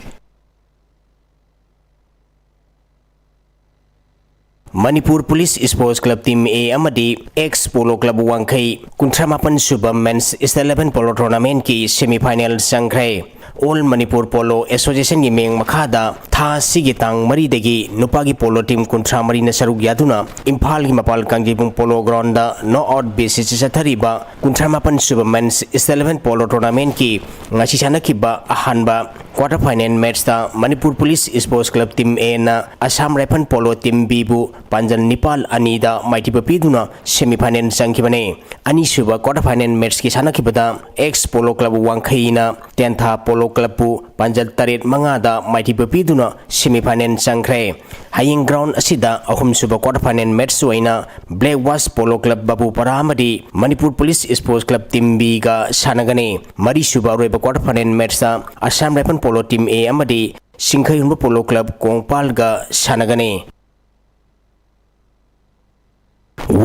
Manipur police sports club team A ꯑꯃꯗꯤ ꯑꯦꯛꯁ ꯄꯣꯂꯣ ꯀ꯭ꯂꯕ ꯋꯥꯡꯈꯩ ꯀꯨꯟꯊ꯭ꯔꯥ ꯃꯥꯄꯟ ꯁꯨꯕ ꯃꯦꯟꯁ ꯏꯁ ꯏꯂꯦꯚꯦꯟ ꯄꯣꯂꯣ ꯇꯣꯔꯅꯥꯃꯦꯟꯠꯀꯤ ꯁꯦꯃꯤ ꯐꯥꯏꯅꯦꯜ ꯆꯪꯈ꯭ꯔꯦ꯫ ꯑꯣꯜ ꯃꯅꯤꯄꯨꯔ ꯄꯣꯂꯣ ꯑꯦꯁꯣꯁꯤꯌꯦꯁꯟꯒꯤ ꯃꯤꯡ ꯃꯈꯥꯗ ꯊꯥ ꯑꯁꯤꯒꯤ ꯇꯥꯡ ꯃꯔꯤꯗꯒꯤ ꯅꯨꯄꯥꯒꯤ ꯄꯣꯂꯣ ꯇꯤꯝ ꯀꯨꯟꯊ꯭ꯔꯥ ꯃꯔꯤꯅ ꯁꯔꯨꯛ ꯌꯥꯗꯨꯅ ꯏꯝꯐꯥꯜꯒꯤ ꯃꯄꯥꯜ ꯀꯥꯡꯖꯩꯕꯨꯡ ꯄꯣꯂꯣ ꯒ꯭ꯔꯥꯎꯟꯗ ꯅꯣꯛ ꯑꯥꯎꯠ ꯕꯦꯁꯤꯁꯇ ꯆꯠꯊꯔꯤꯕ ꯀꯨꯟꯊ꯭ꯔꯥ ꯃꯥꯄꯟ ꯁꯨꯕ ꯃꯦꯟꯁ ꯏꯁ ꯏꯂꯦꯚꯦꯟ ꯄꯣꯂꯣ ꯇꯣꯔꯅꯥꯃꯦꯟꯠꯀꯤ ꯉꯁꯤ ꯁꯥꯟꯅꯈꯤꯕ ꯑꯍꯥꯟꯕ Quarter final matchꯇ Manipur police sports club team and Assam rifle polo team ꯕꯤꯕꯨ ꯄꯥꯟꯖꯜ ꯅꯤꯄꯥꯜ ꯑꯅꯤꯗ ꯃꯥꯏꯊꯤꯕ ꯄꯤꯗꯨꯅ semi final ꯆꯪꯈꯤꯕꯅꯤ꯫ ꯑꯅꯤꯁꯨꯕ quarter final matchꯀꯤ ꯁꯥꯟꯅꯈꯤꯕꯗ ꯑꯦꯛꯁ ꯄꯣꯂꯣ ꯀ꯭ꯂꯕ ꯋꯥꯡꯈꯩꯅ ꯇꯦꯟꯊꯥ ꯄꯣꯂꯣ ꯀ꯭ꯂꯕꯄꯨ ꯄꯥꯟꯖꯜ ꯇꯔꯦꯠ ꯃꯉꯥꯗ ꯃꯥꯏꯊꯤꯕ ꯄꯤꯗꯨꯅ semi final ꯆꯪꯈ꯭ꯔꯦ꯫ ꯍꯌꯦꯡ ground ꯑꯁꯤꯗ ꯑꯍꯨꯝꯁꯨꯕ quarter final match ꯑꯣꯏꯅ Black Watch Polo Club Babupara ꯑꯃꯗꯤ Manipur police sports club team ꯕꯤꯒ ꯁꯥꯟꯅꯒꯅꯤ꯫ ꯃꯔꯤꯁꯨꯕ ꯑꯔꯣꯏꯕ quarter final matchꯇ Assam rifle polo team A ꯑꯃꯗꯤ ꯁꯤꯡꯈꯩꯍꯨꯟꯕ ꯄꯣꯂꯣ ꯀ꯭ꯂꯕ ꯀꯣꯡꯄꯥꯜꯒ ꯁꯥꯟꯅꯒꯅꯤ꯫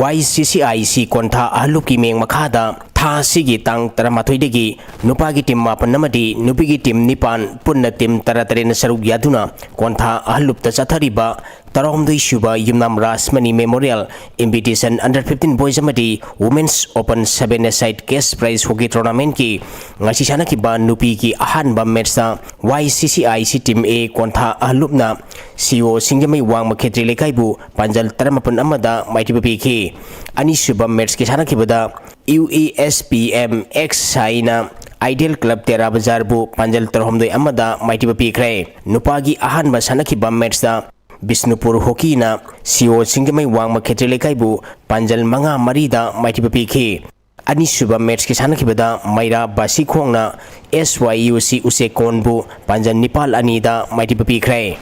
ꯋꯥꯏ ꯁꯤ ꯁꯤ ꯑꯥꯏ ꯁꯤ ꯀꯣꯟꯊꯥ ꯑꯍꯜꯂꯨꯞꯀꯤ ꯃꯤꯡ ꯃꯈꯥꯗ ꯊꯥ ꯑꯁꯤꯒꯤ ꯇꯥꯡ ꯇꯔꯥꯃꯥꯊꯣꯏꯗꯒꯤ ꯅꯨꯄꯥꯒꯤ ꯇꯤꯝ ꯃꯥꯄꯟ ꯑꯃꯗꯤ ꯅꯨꯄꯤꯒꯤ ꯇꯤꯝ ꯅꯤꯄꯥꯟ, ꯄꯨꯟꯅ ꯇꯤꯝ ꯇꯔꯥꯇꯔꯦꯠꯅ ꯁꯔꯨꯛ ꯌꯥꯗꯨꯅ ꯀꯣꯟꯊꯥ ꯑꯍꯜꯂꯨꯞꯇ ꯆꯠꯊꯔꯤꯕ ꯇꯔꯥꯍꯨꯝꯗꯣꯏ ꯁꯨꯕ ꯌꯨꯝꯅꯥꯝ Rajmani Memorial Invitation Under fifteen Boys ꯑꯃꯗꯤ Women's Open seven a side cash prize hockey tournamentꯀꯤ ꯉꯁꯤ ꯁꯥꯟꯅꯈꯤꯕ ꯅꯨꯄꯤꯒꯤ ꯑꯍꯥꯟꯕ matchꯇ ꯋꯥꯏ ꯁꯤ ꯁꯤ ꯑꯥꯏ ꯁꯤ ꯇꯤꯝ ꯑꯦ ꯀꯣꯟꯊꯥ ꯑꯍꯜꯂꯨꯞꯅ ꯁꯤ ꯑꯣ ꯁꯤꯡꯖꯃꯩ ꯋꯥꯡꯃ ꯈꯦꯇ꯭ꯔꯤ ꯂꯩꯀꯥꯏꯕꯨ ꯄꯥꯟꯖꯜ ꯇꯔꯥꯃꯥꯄꯟ ꯑꯃꯗ ꯃꯥꯏꯊꯤꯕ ꯄꯤꯈꯤ꯫ ꯑꯅꯤꯁꯨꯕ matchꯀꯤ ꯁꯥꯟꯅꯈꯤꯕꯗ U A S P M X ꯍꯥꯏꯅ Ideal Club ꯇꯦꯔꯥ ꯕꯖꯥꯔꯕꯨ ꯄꯥꯟꯖꯜ ꯇꯔꯥꯍꯨꯝꯗꯣꯏ ꯑꯃꯗ ꯃꯥꯏꯊꯤꯕ ꯄꯤꯈ꯭ꯔꯦ꯫ ꯅꯨꯄꯥꯒꯤ ꯑꯍꯥꯟꯕ ꯁꯥꯟꯅꯈꯤꯕ matchꯇ ꯕꯤꯁꯅꯨꯄꯨꯔ ꯍꯣꯀꯤꯅ ꯁꯤ ꯑꯣ ꯁꯤꯡꯖꯃꯩ ꯋꯥꯡꯃ ꯈꯦꯇ꯭ꯔꯤ ꯂꯩꯀꯥꯏꯕꯨ ꯄꯥꯟꯖꯜ ꯃꯉꯥ ꯃꯔꯤꯗ ꯃꯥꯏꯊꯤꯕ ꯄꯤꯈꯤ꯫ ꯑꯅꯤꯁꯨꯕ matchꯀꯤ ꯁꯥꯟꯅꯈꯤꯕꯗ ꯃꯩꯔꯥ ꯕꯥꯁꯤꯈꯣꯡꯅ ꯑꯦꯁ ꯋꯥꯏ ꯌꯨ ꯁꯤ ꯎꯆꯦꯛꯀꯣꯟꯕꯨ ꯄꯥꯟꯖꯜ ꯅꯤꯄꯥꯜ ꯑꯅꯤꯗ ꯃꯥꯏꯊꯤꯕ ꯄꯤꯈ꯭ꯔꯦ꯫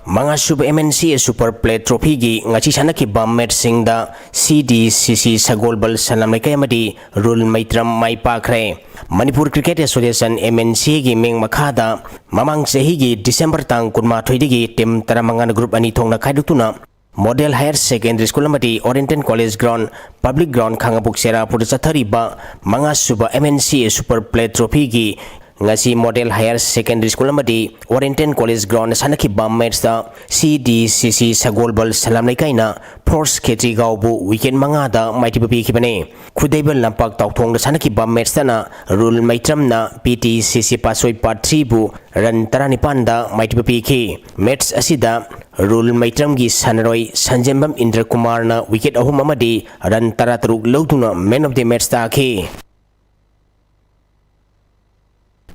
ꯃꯉꯥꯁꯨꯕ ꯑꯦꯝ ꯑꯦꯟ ꯁꯤ ꯑꯦ Super Plate Trophyꯒꯤ ꯉꯁꯤ ꯁꯥꯟꯅꯈꯤꯕ matchꯁꯤꯡꯗ ꯁꯤ ꯗꯤ ꯁꯤ ꯁꯤ ꯁꯒꯣꯜꯕꯜ ꯁꯂꯥꯝ ꯂꯩꯀꯥꯏ ꯑꯃꯗꯤ ꯔꯨꯜ ꯃꯩꯇ꯭ꯔꯝ ꯃꯥꯏ ꯄꯥꯛꯈ꯭ꯔꯦ꯫ Manipur Cricket Association, M N C Aꯒꯤ ꯃꯤꯡ ꯃꯈꯥꯗ ꯃꯃꯥꯡ ꯆꯍꯤꯒꯤ December ꯇꯥꯡ ꯀꯨꯟꯃꯥꯊꯣꯏꯗꯒꯤ ꯇꯤꯝ ꯇꯔꯥꯃꯉꯥꯅ group ꯑꯅꯤ ꯊꯣꯛꯅ ꯈꯥꯏꯗꯣꯛꯇꯨꯅ Model Higher Secondary School ꯑꯃꯗꯤ Oriental College Ground, Public Ground, ꯈꯥꯡꯉꯕꯣꯛ ꯆꯦꯔꯥꯄꯨꯔꯗ ꯆꯠꯊꯔꯤꯕ ꯃꯉꯥꯁꯨꯕ ꯑꯦꯝ ꯑꯦꯟ ꯁꯤ ꯑꯦ Super Plate Trophyꯒꯤ ꯉꯁꯤ Model Higher Secondary School ꯑꯃꯗꯤ Oriental College Groundꯗ ꯁꯥꯟꯅꯈꯤꯕ matchꯇ ꯁꯤ ꯗꯤ ꯁꯤ ꯁꯤ ꯁꯒꯣꯜꯕꯜ ꯁꯂꯥꯝ ꯂꯩꯀꯥꯏꯅ Force ꯈꯦꯇ꯭ꯔꯤꯒꯥꯎꯕꯨ wicket ꯃꯉꯥꯗ ꯃꯥꯏꯊꯤꯕ ꯄꯤꯈꯤꯕꯅꯤ꯫ ꯈꯨꯗꯩꯕ ꯂꯝꯄꯥꯛ ꯇꯥꯎꯊꯣꯡꯗ ꯁꯥꯟꯅꯈꯤꯕ matchꯇꯅ ꯔꯨꯜ ꯃꯩꯇ꯭ꯔꯝꯅ ꯄꯤ ꯇꯤ ꯁꯤ ꯁꯤ ꯄꯥꯠꯁꯣꯏ Part Threeꯕꯨ run ꯇꯔꯥꯅꯤꯄꯥꯟꯗ ꯃꯥꯏꯊꯤꯕ ꯄꯤꯈꯤ꯫ Match ꯑꯁꯤꯗ ꯔꯨꯜ ꯃꯩꯇ꯭ꯔꯝꯒꯤ ꯁꯥꯟꯅꯔꯣꯏ ꯁꯟꯖꯦꯝꯕꯝ ꯏꯟꯗ꯭ꯔ ꯀꯨꯃꯥꯔꯅ wicket ꯑꯍꯨꯝ ꯑꯃꯗꯤ run ꯇꯔꯥꯇꯔꯨꯛ ꯂꯧꯗꯨꯅ man of the match ꯇꯥꯈꯤ꯫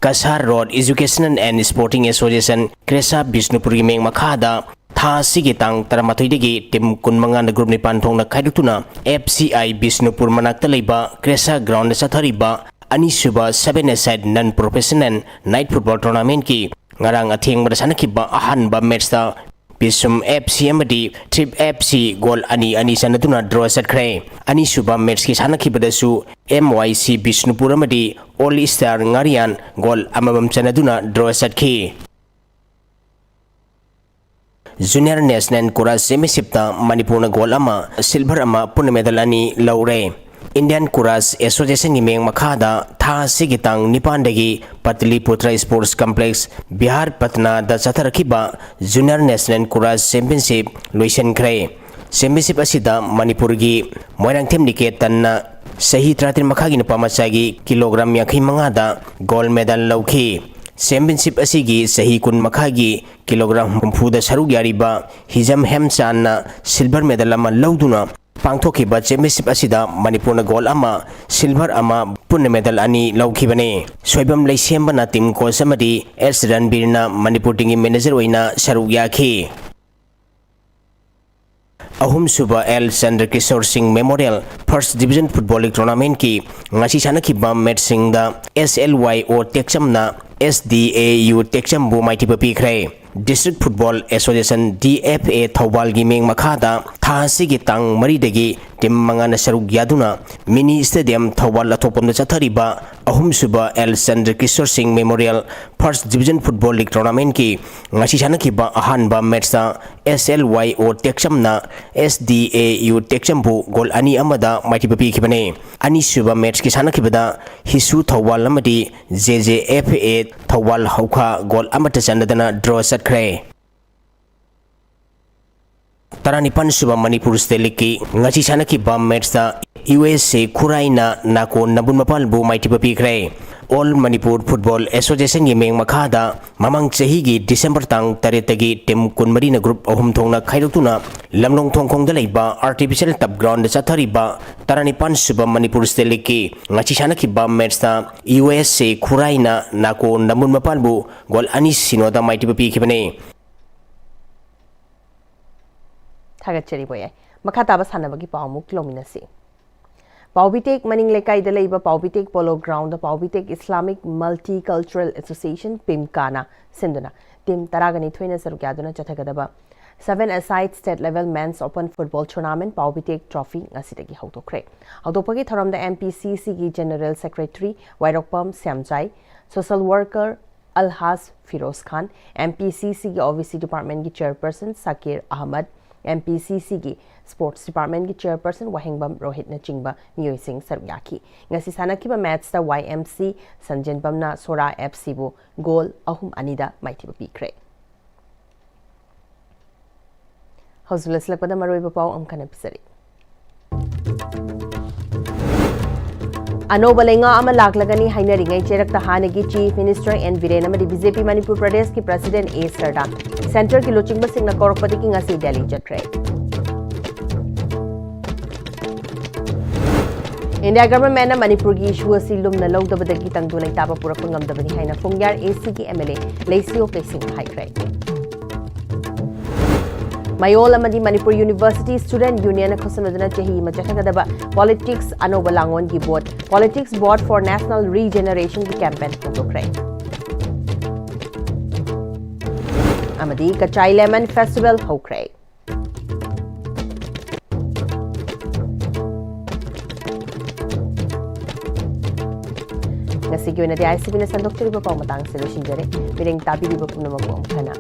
Cachar road Educational and Sporting Association, ꯀ꯭ꯔꯦꯁꯥ ꯕꯤꯁꯅꯨꯄꯨꯔꯒꯤ ꯃꯤꯡ ꯃꯈꯥꯗ ꯊꯥ ꯑꯁꯤꯒꯤ ꯇꯥꯡ ꯇꯔꯥꯃꯥꯊꯣꯏꯗꯒꯤ ꯇꯤꯝ ꯀꯨꯟꯃꯉꯥꯅ ꯒ꯭ꯔꯨꯞ ꯅꯤꯄꯥꯟ ꯊꯣꯛꯅ ꯈꯥꯏꯗꯣꯛꯇꯨꯅ ꯑꯦꯐ ꯁꯤ ꯑꯥꯏ ꯕꯤꯁꯅꯨꯄꯨꯔ ꯃꯅꯥꯛꯇ ꯂꯩꯕ ꯀ꯭ꯔꯦꯁꯥ ꯒ꯭ꯔꯥꯎꯟꯗ ꯆꯠꯊꯔꯤꯕ ꯑꯅꯤꯁꯨꯕ seven-a-side non-professional night football tournamentꯀꯤ ꯉꯔꯥꯡ ꯑꯊꯦꯡꯕꯗ ꯁꯥꯟꯅꯈꯤꯕ ꯑꯍꯥꯟꯕ ꯃꯦꯠꯆꯇ ꯄꯤꯁꯨꯝ ꯑꯦꯐ ꯁꯤ ꯑꯃꯗꯤ ꯊ꯭ꯔꯤꯞ ꯑꯦꯐ ꯁꯤ ꯒꯣꯜ ꯑꯅꯤ ꯑꯅꯤ ꯆꯟꯅꯗꯨꯅ ꯗ꯭ꯔꯣ ꯆꯠꯈ꯭ꯔꯦ꯫ ꯑꯅꯤꯁꯨꯕ ꯃꯦꯠꯆꯀꯤ ꯁꯥꯟꯅꯈꯤꯕꯗꯁꯨ ꯑꯦꯝ ꯋꯥꯏ ꯁꯤ ꯕꯤꯁꯅꯨꯄꯨꯔ ꯑꯃꯗꯤ ꯑꯣꯜ ꯏꯁꯇꯥꯔ ꯉꯥꯔꯤꯌꯥꯟ ꯒꯣꯜ ꯑꯃꯃꯝ ꯆꯟꯅꯗꯨꯅ ꯗ꯭ꯔꯣ ꯆꯠꯈꯤ꯫ ꯖꯨꯅꯤꯌꯔ ꯅꯦꯁꯅꯦꯜ ꯀꯨꯔꯥꯁ ꯆꯦꯝꯄꯤꯌꯟꯁꯤꯞꯇ ꯃꯅꯤꯄꯨꯔꯅ ꯒꯣꯜ ꯑꯃ, ꯁꯤꯜꯚꯔ ꯑꯃ, ꯄꯨꯟꯅ ꯃꯦꯗꯜ ꯑꯅꯤ ꯂꯧꯔꯦ꯫ ꯏꯟꯗꯤꯌꯥꯟ ꯀꯨꯔꯥꯁ ꯑꯦꯁꯣꯁꯤꯌꯦꯁꯟꯒꯤ ꯃꯤꯡ ꯃꯈꯥꯗ ꯊꯥ ꯑꯁꯤꯒꯤ ꯇꯥꯡ ꯅꯤꯄꯥꯟꯗꯒꯤ ꯄꯇꯂꯤꯄꯨꯇ꯭ꯔ ꯁ꯭ꯄꯣꯔꯠꯁ ꯀꯝꯄ꯭ꯂꯦꯛꯁ, ꯕꯤꯍꯥꯔ ꯄꯠꯅꯥꯗ ꯆꯠꯊꯔꯛꯈꯤꯕ ꯖꯨꯅꯤꯌꯔ ꯅꯦꯁꯅꯦꯜ ꯀꯨꯔꯥꯁ ꯆꯦꯝꯄꯤꯌꯟꯁꯤꯞ ꯂꯣꯏꯁꯤꯟꯈ꯭ꯔꯦ꯫ ꯆꯦꯝꯄꯤꯌꯟꯁꯤꯞ ꯑꯁꯤꯗ ꯃꯅꯤꯄꯨꯔꯒꯤ ꯃꯣꯏꯔꯥꯡꯊꯦꯝ ꯅꯤꯀꯦꯇꯟꯅ ꯆꯍꯤ ꯇꯔꯥꯇꯔꯦꯠ ꯃꯈꯥꯒꯤ ꯅꯨꯄꯥ ꯃꯆꯥꯒꯤ ꯀꯤꯂꯣꯒ꯭ꯔꯥꯝ ꯌꯥꯡꯈꯩ ꯃꯉꯥꯗ ꯒꯣꯜ ꯃꯦꯗꯜ ꯂꯧꯈꯤ꯫ ꯆꯦꯝꯄꯤꯌꯟꯁꯤꯞ ꯑꯁꯤꯒꯤ ꯆꯍꯤ ꯀꯨꯟ ꯃꯈꯥꯒꯤ ꯀꯤꯂꯣꯒ꯭ꯔꯥꯝ ꯍꯨꯝꯐꯨꯗ ꯁꯔꯨꯛ ꯌꯥꯔꯤꯕ ꯍꯤꯖꯝ ꯍꯦꯝꯆꯥꯟꯅ ꯁꯤꯜꯚꯔ ꯃꯦꯗꯜ ꯑꯃ ꯂꯧꯗꯨꯅ ꯄꯥꯡꯊꯣꯛꯈꯤꯕ ꯆꯦꯝꯄꯤꯌꯟꯁꯤꯞ ꯑꯁꯤꯗ ꯃꯅꯤꯄꯨꯔꯅ ꯒꯣꯜ ꯑꯃ, ꯁꯤꯜꯚꯔ ꯑꯃ, ꯄꯨꯟꯅ ꯃꯦꯗꯜ ꯑꯅꯤ ꯂꯧꯈꯤꯕꯅꯤ꯫ ꯁꯣꯏꯕꯝ ꯂꯩꯁꯦꯝꯕꯅ ꯇꯤꯝ ꯀꯣꯆ ꯑꯃꯗꯤ ꯑꯦꯁ ꯔꯟꯕꯤꯔꯅ ꯃꯅꯤꯄꯨꯔ ꯇꯤꯝꯒꯤ ꯃꯦꯅꯦꯖꯔ ꯑꯣꯏꯅ ꯁꯔꯨꯛ ꯌꯥꯈꯤ꯫ ꯑꯍꯨꯝꯁꯨꯕ L Chandrakishor Singh memorial first division football league ꯇꯣꯔꯅꯥꯃꯦꯟꯠꯀꯤ ꯉꯁꯤ ꯁꯥꯟꯅꯈꯤꯕ ꯃꯦꯠꯆꯁꯤꯡꯗ ꯑꯦꯁ ꯑꯦꯜ ꯋꯥꯏ ꯑꯣ ꯇꯦꯛꯆꯝꯅ ꯑꯦꯁ ꯗꯤ ꯑꯦ ꯌꯨ ꯇꯦꯛꯆꯝꯕꯨ ꯃꯥꯏꯊꯤꯕ ꯄꯤꯈ꯭ꯔꯦ꯫ District football association, D F A, ꯊꯧꯕꯥꯜꯒꯤ ꯃꯤꯡ ꯃꯈꯥꯗ ꯊꯥ ꯑꯁꯤꯒꯤ ꯇꯥꯡ ꯃꯔꯤꯗꯒꯤ ꯇꯤꯝ ꯃꯉꯥꯅ ꯁꯔꯨꯛ ꯌꯥꯗꯨꯅ ꯃꯤꯅꯤ ꯁ꯭ꯇꯦꯗꯤꯌꯝ ꯊꯧꯕꯥꯜ ꯑꯊꯣꯛꯄꯝꯗ ꯆꯠꯊꯔꯤꯕ ꯑꯍꯨꯝꯁꯨꯕ L Chandrakishor Singh memorial first division football league ꯇꯣꯔꯅꯥꯃꯦꯟꯠꯀꯤ ꯉꯁꯤ ꯁꯥꯟꯅꯈꯤꯕ ꯑꯍꯥꯟꯕ ꯃꯦꯠꯆꯇ ꯑꯦꯁ ꯑꯦꯜ ꯋꯥꯏ ꯑꯣ ꯇꯦꯛꯆꯝꯅ ꯑꯦꯁ ꯗꯤ ꯑꯦ ꯌꯨ ꯇꯦꯛꯆꯝꯕꯨ ꯒꯣꯜ ꯑꯅꯤ ꯑꯃꯗ ꯃꯥꯏꯊꯤꯕ ꯄꯤꯈꯤꯕꯅꯤ꯫ ꯑꯅꯤꯁꯨꯕ ꯃꯦꯠꯆꯀꯤ ꯁꯥꯟꯅꯈꯤꯕꯗ ꯍꯤꯁꯨ ꯊꯧꯕꯥꯜ ꯑꯃꯗꯤ J J F A Thoubal ꯍꯧꯈꯥ goal ꯑꯃꯠꯇ ꯆꯟꯅꯗꯅ ꯗ꯭ꯔꯣ ꯆꯠꯈ꯭ꯔꯦ꯫ ꯇꯔꯥꯅꯤꯄꯥꯟ ꯁꯨꯕ ꯃꯅꯤꯄꯨꯔ ꯁ꯭ꯇꯦꯠ ꯂꯤꯒꯀꯤ ꯉꯁꯤ ꯁꯥꯟꯅꯈꯤꯕ ꯃꯦꯠꯆꯇ ꯌꯨ ꯑꯦꯁ ꯑꯦ ꯈꯨꯔꯥꯏꯅ ꯅꯥꯀꯣ ꯅꯝꯕꯨꯜ ꯃꯄꯥꯜꯕꯨ ꯃꯥꯏꯊꯤꯕ ꯄꯤꯈ꯭ꯔꯦ꯫ All Manipur Football Associationꯒꯤ ꯃꯤꯡ ꯃꯈꯥꯗ ꯃꯃꯥꯡ ꯆꯍꯤꯒꯤ December ꯇꯥꯡ ꯇꯔꯦꯠꯇꯒꯤ team ꯀꯨꯟꯃꯔꯤꯅ group ꯑꯍꯨꯝ ꯊꯣꯛꯅ ꯈꯥꯏꯗꯣꯛꯇꯨꯅ ꯂꯝꯂꯣꯡ ꯊꯣꯡꯈꯣꯡꯗ ꯂꯩꯕ artificial turf groundꯗ ꯆꯠꯊꯔꯤꯕ ꯇꯔꯥꯅꯤꯄꯥꯟ ꯁꯨꯕ Manipur State Leagueꯀꯤ ꯉꯁꯤ ꯁꯥꯟꯅꯈꯤꯕ matchꯇ U S A ꯈꯨꯔꯥꯏꯅ ꯅꯥꯀꯣ Nambul ꯃꯄꯥꯟꯕꯨ goal ꯑꯅꯤ ꯁꯤꯅꯣꯗ ꯃꯥꯏꯊꯤꯕ ꯄꯤꯈꯤꯕꯅꯤ꯫ ꯊꯥꯒꯠꯆꯔꯤ ꯕꯣꯌꯥꯏ꯫ ꯃꯈꯥ ꯇꯥꯕ ꯁꯥꯟꯅꯕꯒꯤ ꯄꯥꯎ ꯑꯃꯨꯛ ꯂꯧꯃꯤꯟꯅꯁꯤ꯫ ꯄꯥꯎꯕꯤꯇꯦꯛ ꯃꯅꯤꯡ ꯂꯩꯀꯥꯏꯗ ꯂꯩꯕ ꯄꯥꯎꯕꯤꯇꯦꯛ Polo Groundꯗ ꯄꯥꯎꯕꯤꯇꯦꯛ Islamic Multicultural Association, ꯄꯤꯝꯀꯥꯅ ꯁꯤꯟꯗꯨꯅ team ꯇꯔꯥꯒ ꯅꯤꯊꯣꯏꯅ ꯁꯔꯨꯛ ꯌꯥꯗꯨꯅ ꯆꯠꯊꯒꯗꯕ Seven-a-side State Level Men's Open Football Tournament ꯄꯥꯎꯕꯤꯇꯦꯛ Trophy ꯉꯁꯤꯗꯒꯤ ꯍꯧꯗꯣꯛꯈ꯭ꯔꯦ꯫ ꯍꯧꯗꯣꯛꯄꯒꯤ ꯊꯧꯔꯝꯗ M P C Cꯒꯤ General Secretary ꯋꯥꯏꯔꯣꯛꯄꯝ Shyamjai, Social Worker ꯑꯜꯍꯥꯖ Firoz ꯈꯥꯟ, M P C Cꯒꯤ O B C Departmentꯀꯤ Chairperson ꯁꯀꯤꯔ Ahmad, M P C Cꯒꯤ Sports Departmentꯀꯤ Chairperson ꯋꯥꯍꯦꯡꯕꯝ ꯔꯣꯍꯤꯠꯅꯆꯤꯡꯕ ꯃꯤꯑꯣꯏꯁꯤꯡ ꯁꯔꯨꯛ ꯌꯥꯈꯤ꯫ ꯉꯁꯤ ꯁꯥꯟꯅꯈꯤꯕ matchꯇ Y M C ꯁꯟꯖꯦꯟꯕꯝꯅ ꯁꯣꯔꯥ F Cꯕꯨ goal ꯑꯍꯨꯝ ꯑꯅꯤꯗ ꯃꯥꯏꯊꯤꯕ ꯄꯤꯈ꯭ꯔꯦ꯫ ꯍꯧꯖꯤꯛ ꯂꯣꯏꯁꯤꯜꯂꯛꯄꯗ ꯃꯔꯨꯑꯣꯏꯕ ꯄꯥꯎ ꯑꯃꯨꯛ ꯍꯟꯅ ꯄꯤꯖꯔꯤ꯫ ꯑꯅꯧꯕ ꯂꯩꯉꯥꯛ ꯑꯃ ꯂꯥꯛꯂꯒꯅꯤ ꯍꯥꯏꯅꯔꯤꯉꯩ ꯆꯩꯔꯛꯇ ꯍꯥꯟꯅꯒꯤ Chief Minister N ꯕꯤꯔꯦꯟ ꯑꯃꯗꯤ B J P ꯃꯅꯤꯄꯨꯔ ꯄ꯭ꯔꯗꯦꯁꯀꯤ President A ꯁꯔꯗꯥ centreꯀꯤ ꯂꯨꯆꯤꯡꯕꯁꯤꯡꯅ ꯀꯧꯔꯛꯄꯗꯒꯤ ꯉꯁꯤ ꯗꯦꯜꯂꯤ ꯆꯠꯈ꯭ꯔꯦ꯫ India governmentꯅ ꯃꯅꯤꯄꯨꯔꯒꯤ issue ꯑꯁꯤ ꯂꯨꯝꯅ ꯂꯧꯗꯕꯗꯒꯤ ꯇꯪꯗꯨ ꯂꯩꯇꯥꯕ ꯄꯨꯔꯛꯄ ꯉꯝꯗꯕꯅꯤ ꯍꯥꯏꯅ ꯄꯨꯡꯌꯥꯔ A Cꯒꯤ M L A ꯂꯩꯁꯤꯌꯣꯛ ꯀꯩꯁꯤꯡꯅ ꯍꯥꯏꯈ꯭ꯔꯦ꯫ ꯃꯌꯣꯜ ꯑꯃꯗꯤ ꯃꯅꯤꯄꯨꯔ University Student Unionꯅ ꯈꯨꯠꯁꯝꯅꯗꯨꯅ ꯆꯍꯤ ꯑꯃ ꯆꯠꯊꯒꯗꯕ politics ꯑꯅꯧꯕ ꯂꯥꯡꯑꯣꯟꯒꯤ vote, Politics Vote for National Regenerationꯒꯤ campaign ꯍꯧꯗꯣꯛꯈ꯭ꯔꯦ꯫ ꯑꯃꯗꯤ ꯀꯆꯥꯏ Lemon Festival ꯍꯧꯈ꯭ꯔꯦ꯫ ꯉꯁꯤꯒꯤ ꯑꯣꯏꯅꯗꯤ I C Bꯅ ꯁꯟꯗꯣꯛꯆꯔꯤꯕ ꯄꯥꯎ ꯃꯇꯥꯡꯁꯤ ꯂꯣꯏꯁꯤꯟꯖꯔꯦ꯫ ꯃꯤꯔꯦꯡ ꯇꯥꯕꯤꯔꯤꯕ ꯄꯨꯝꯅꯃꯛꯄꯨ ꯑꯃꯨꯛ ꯍꯟꯅ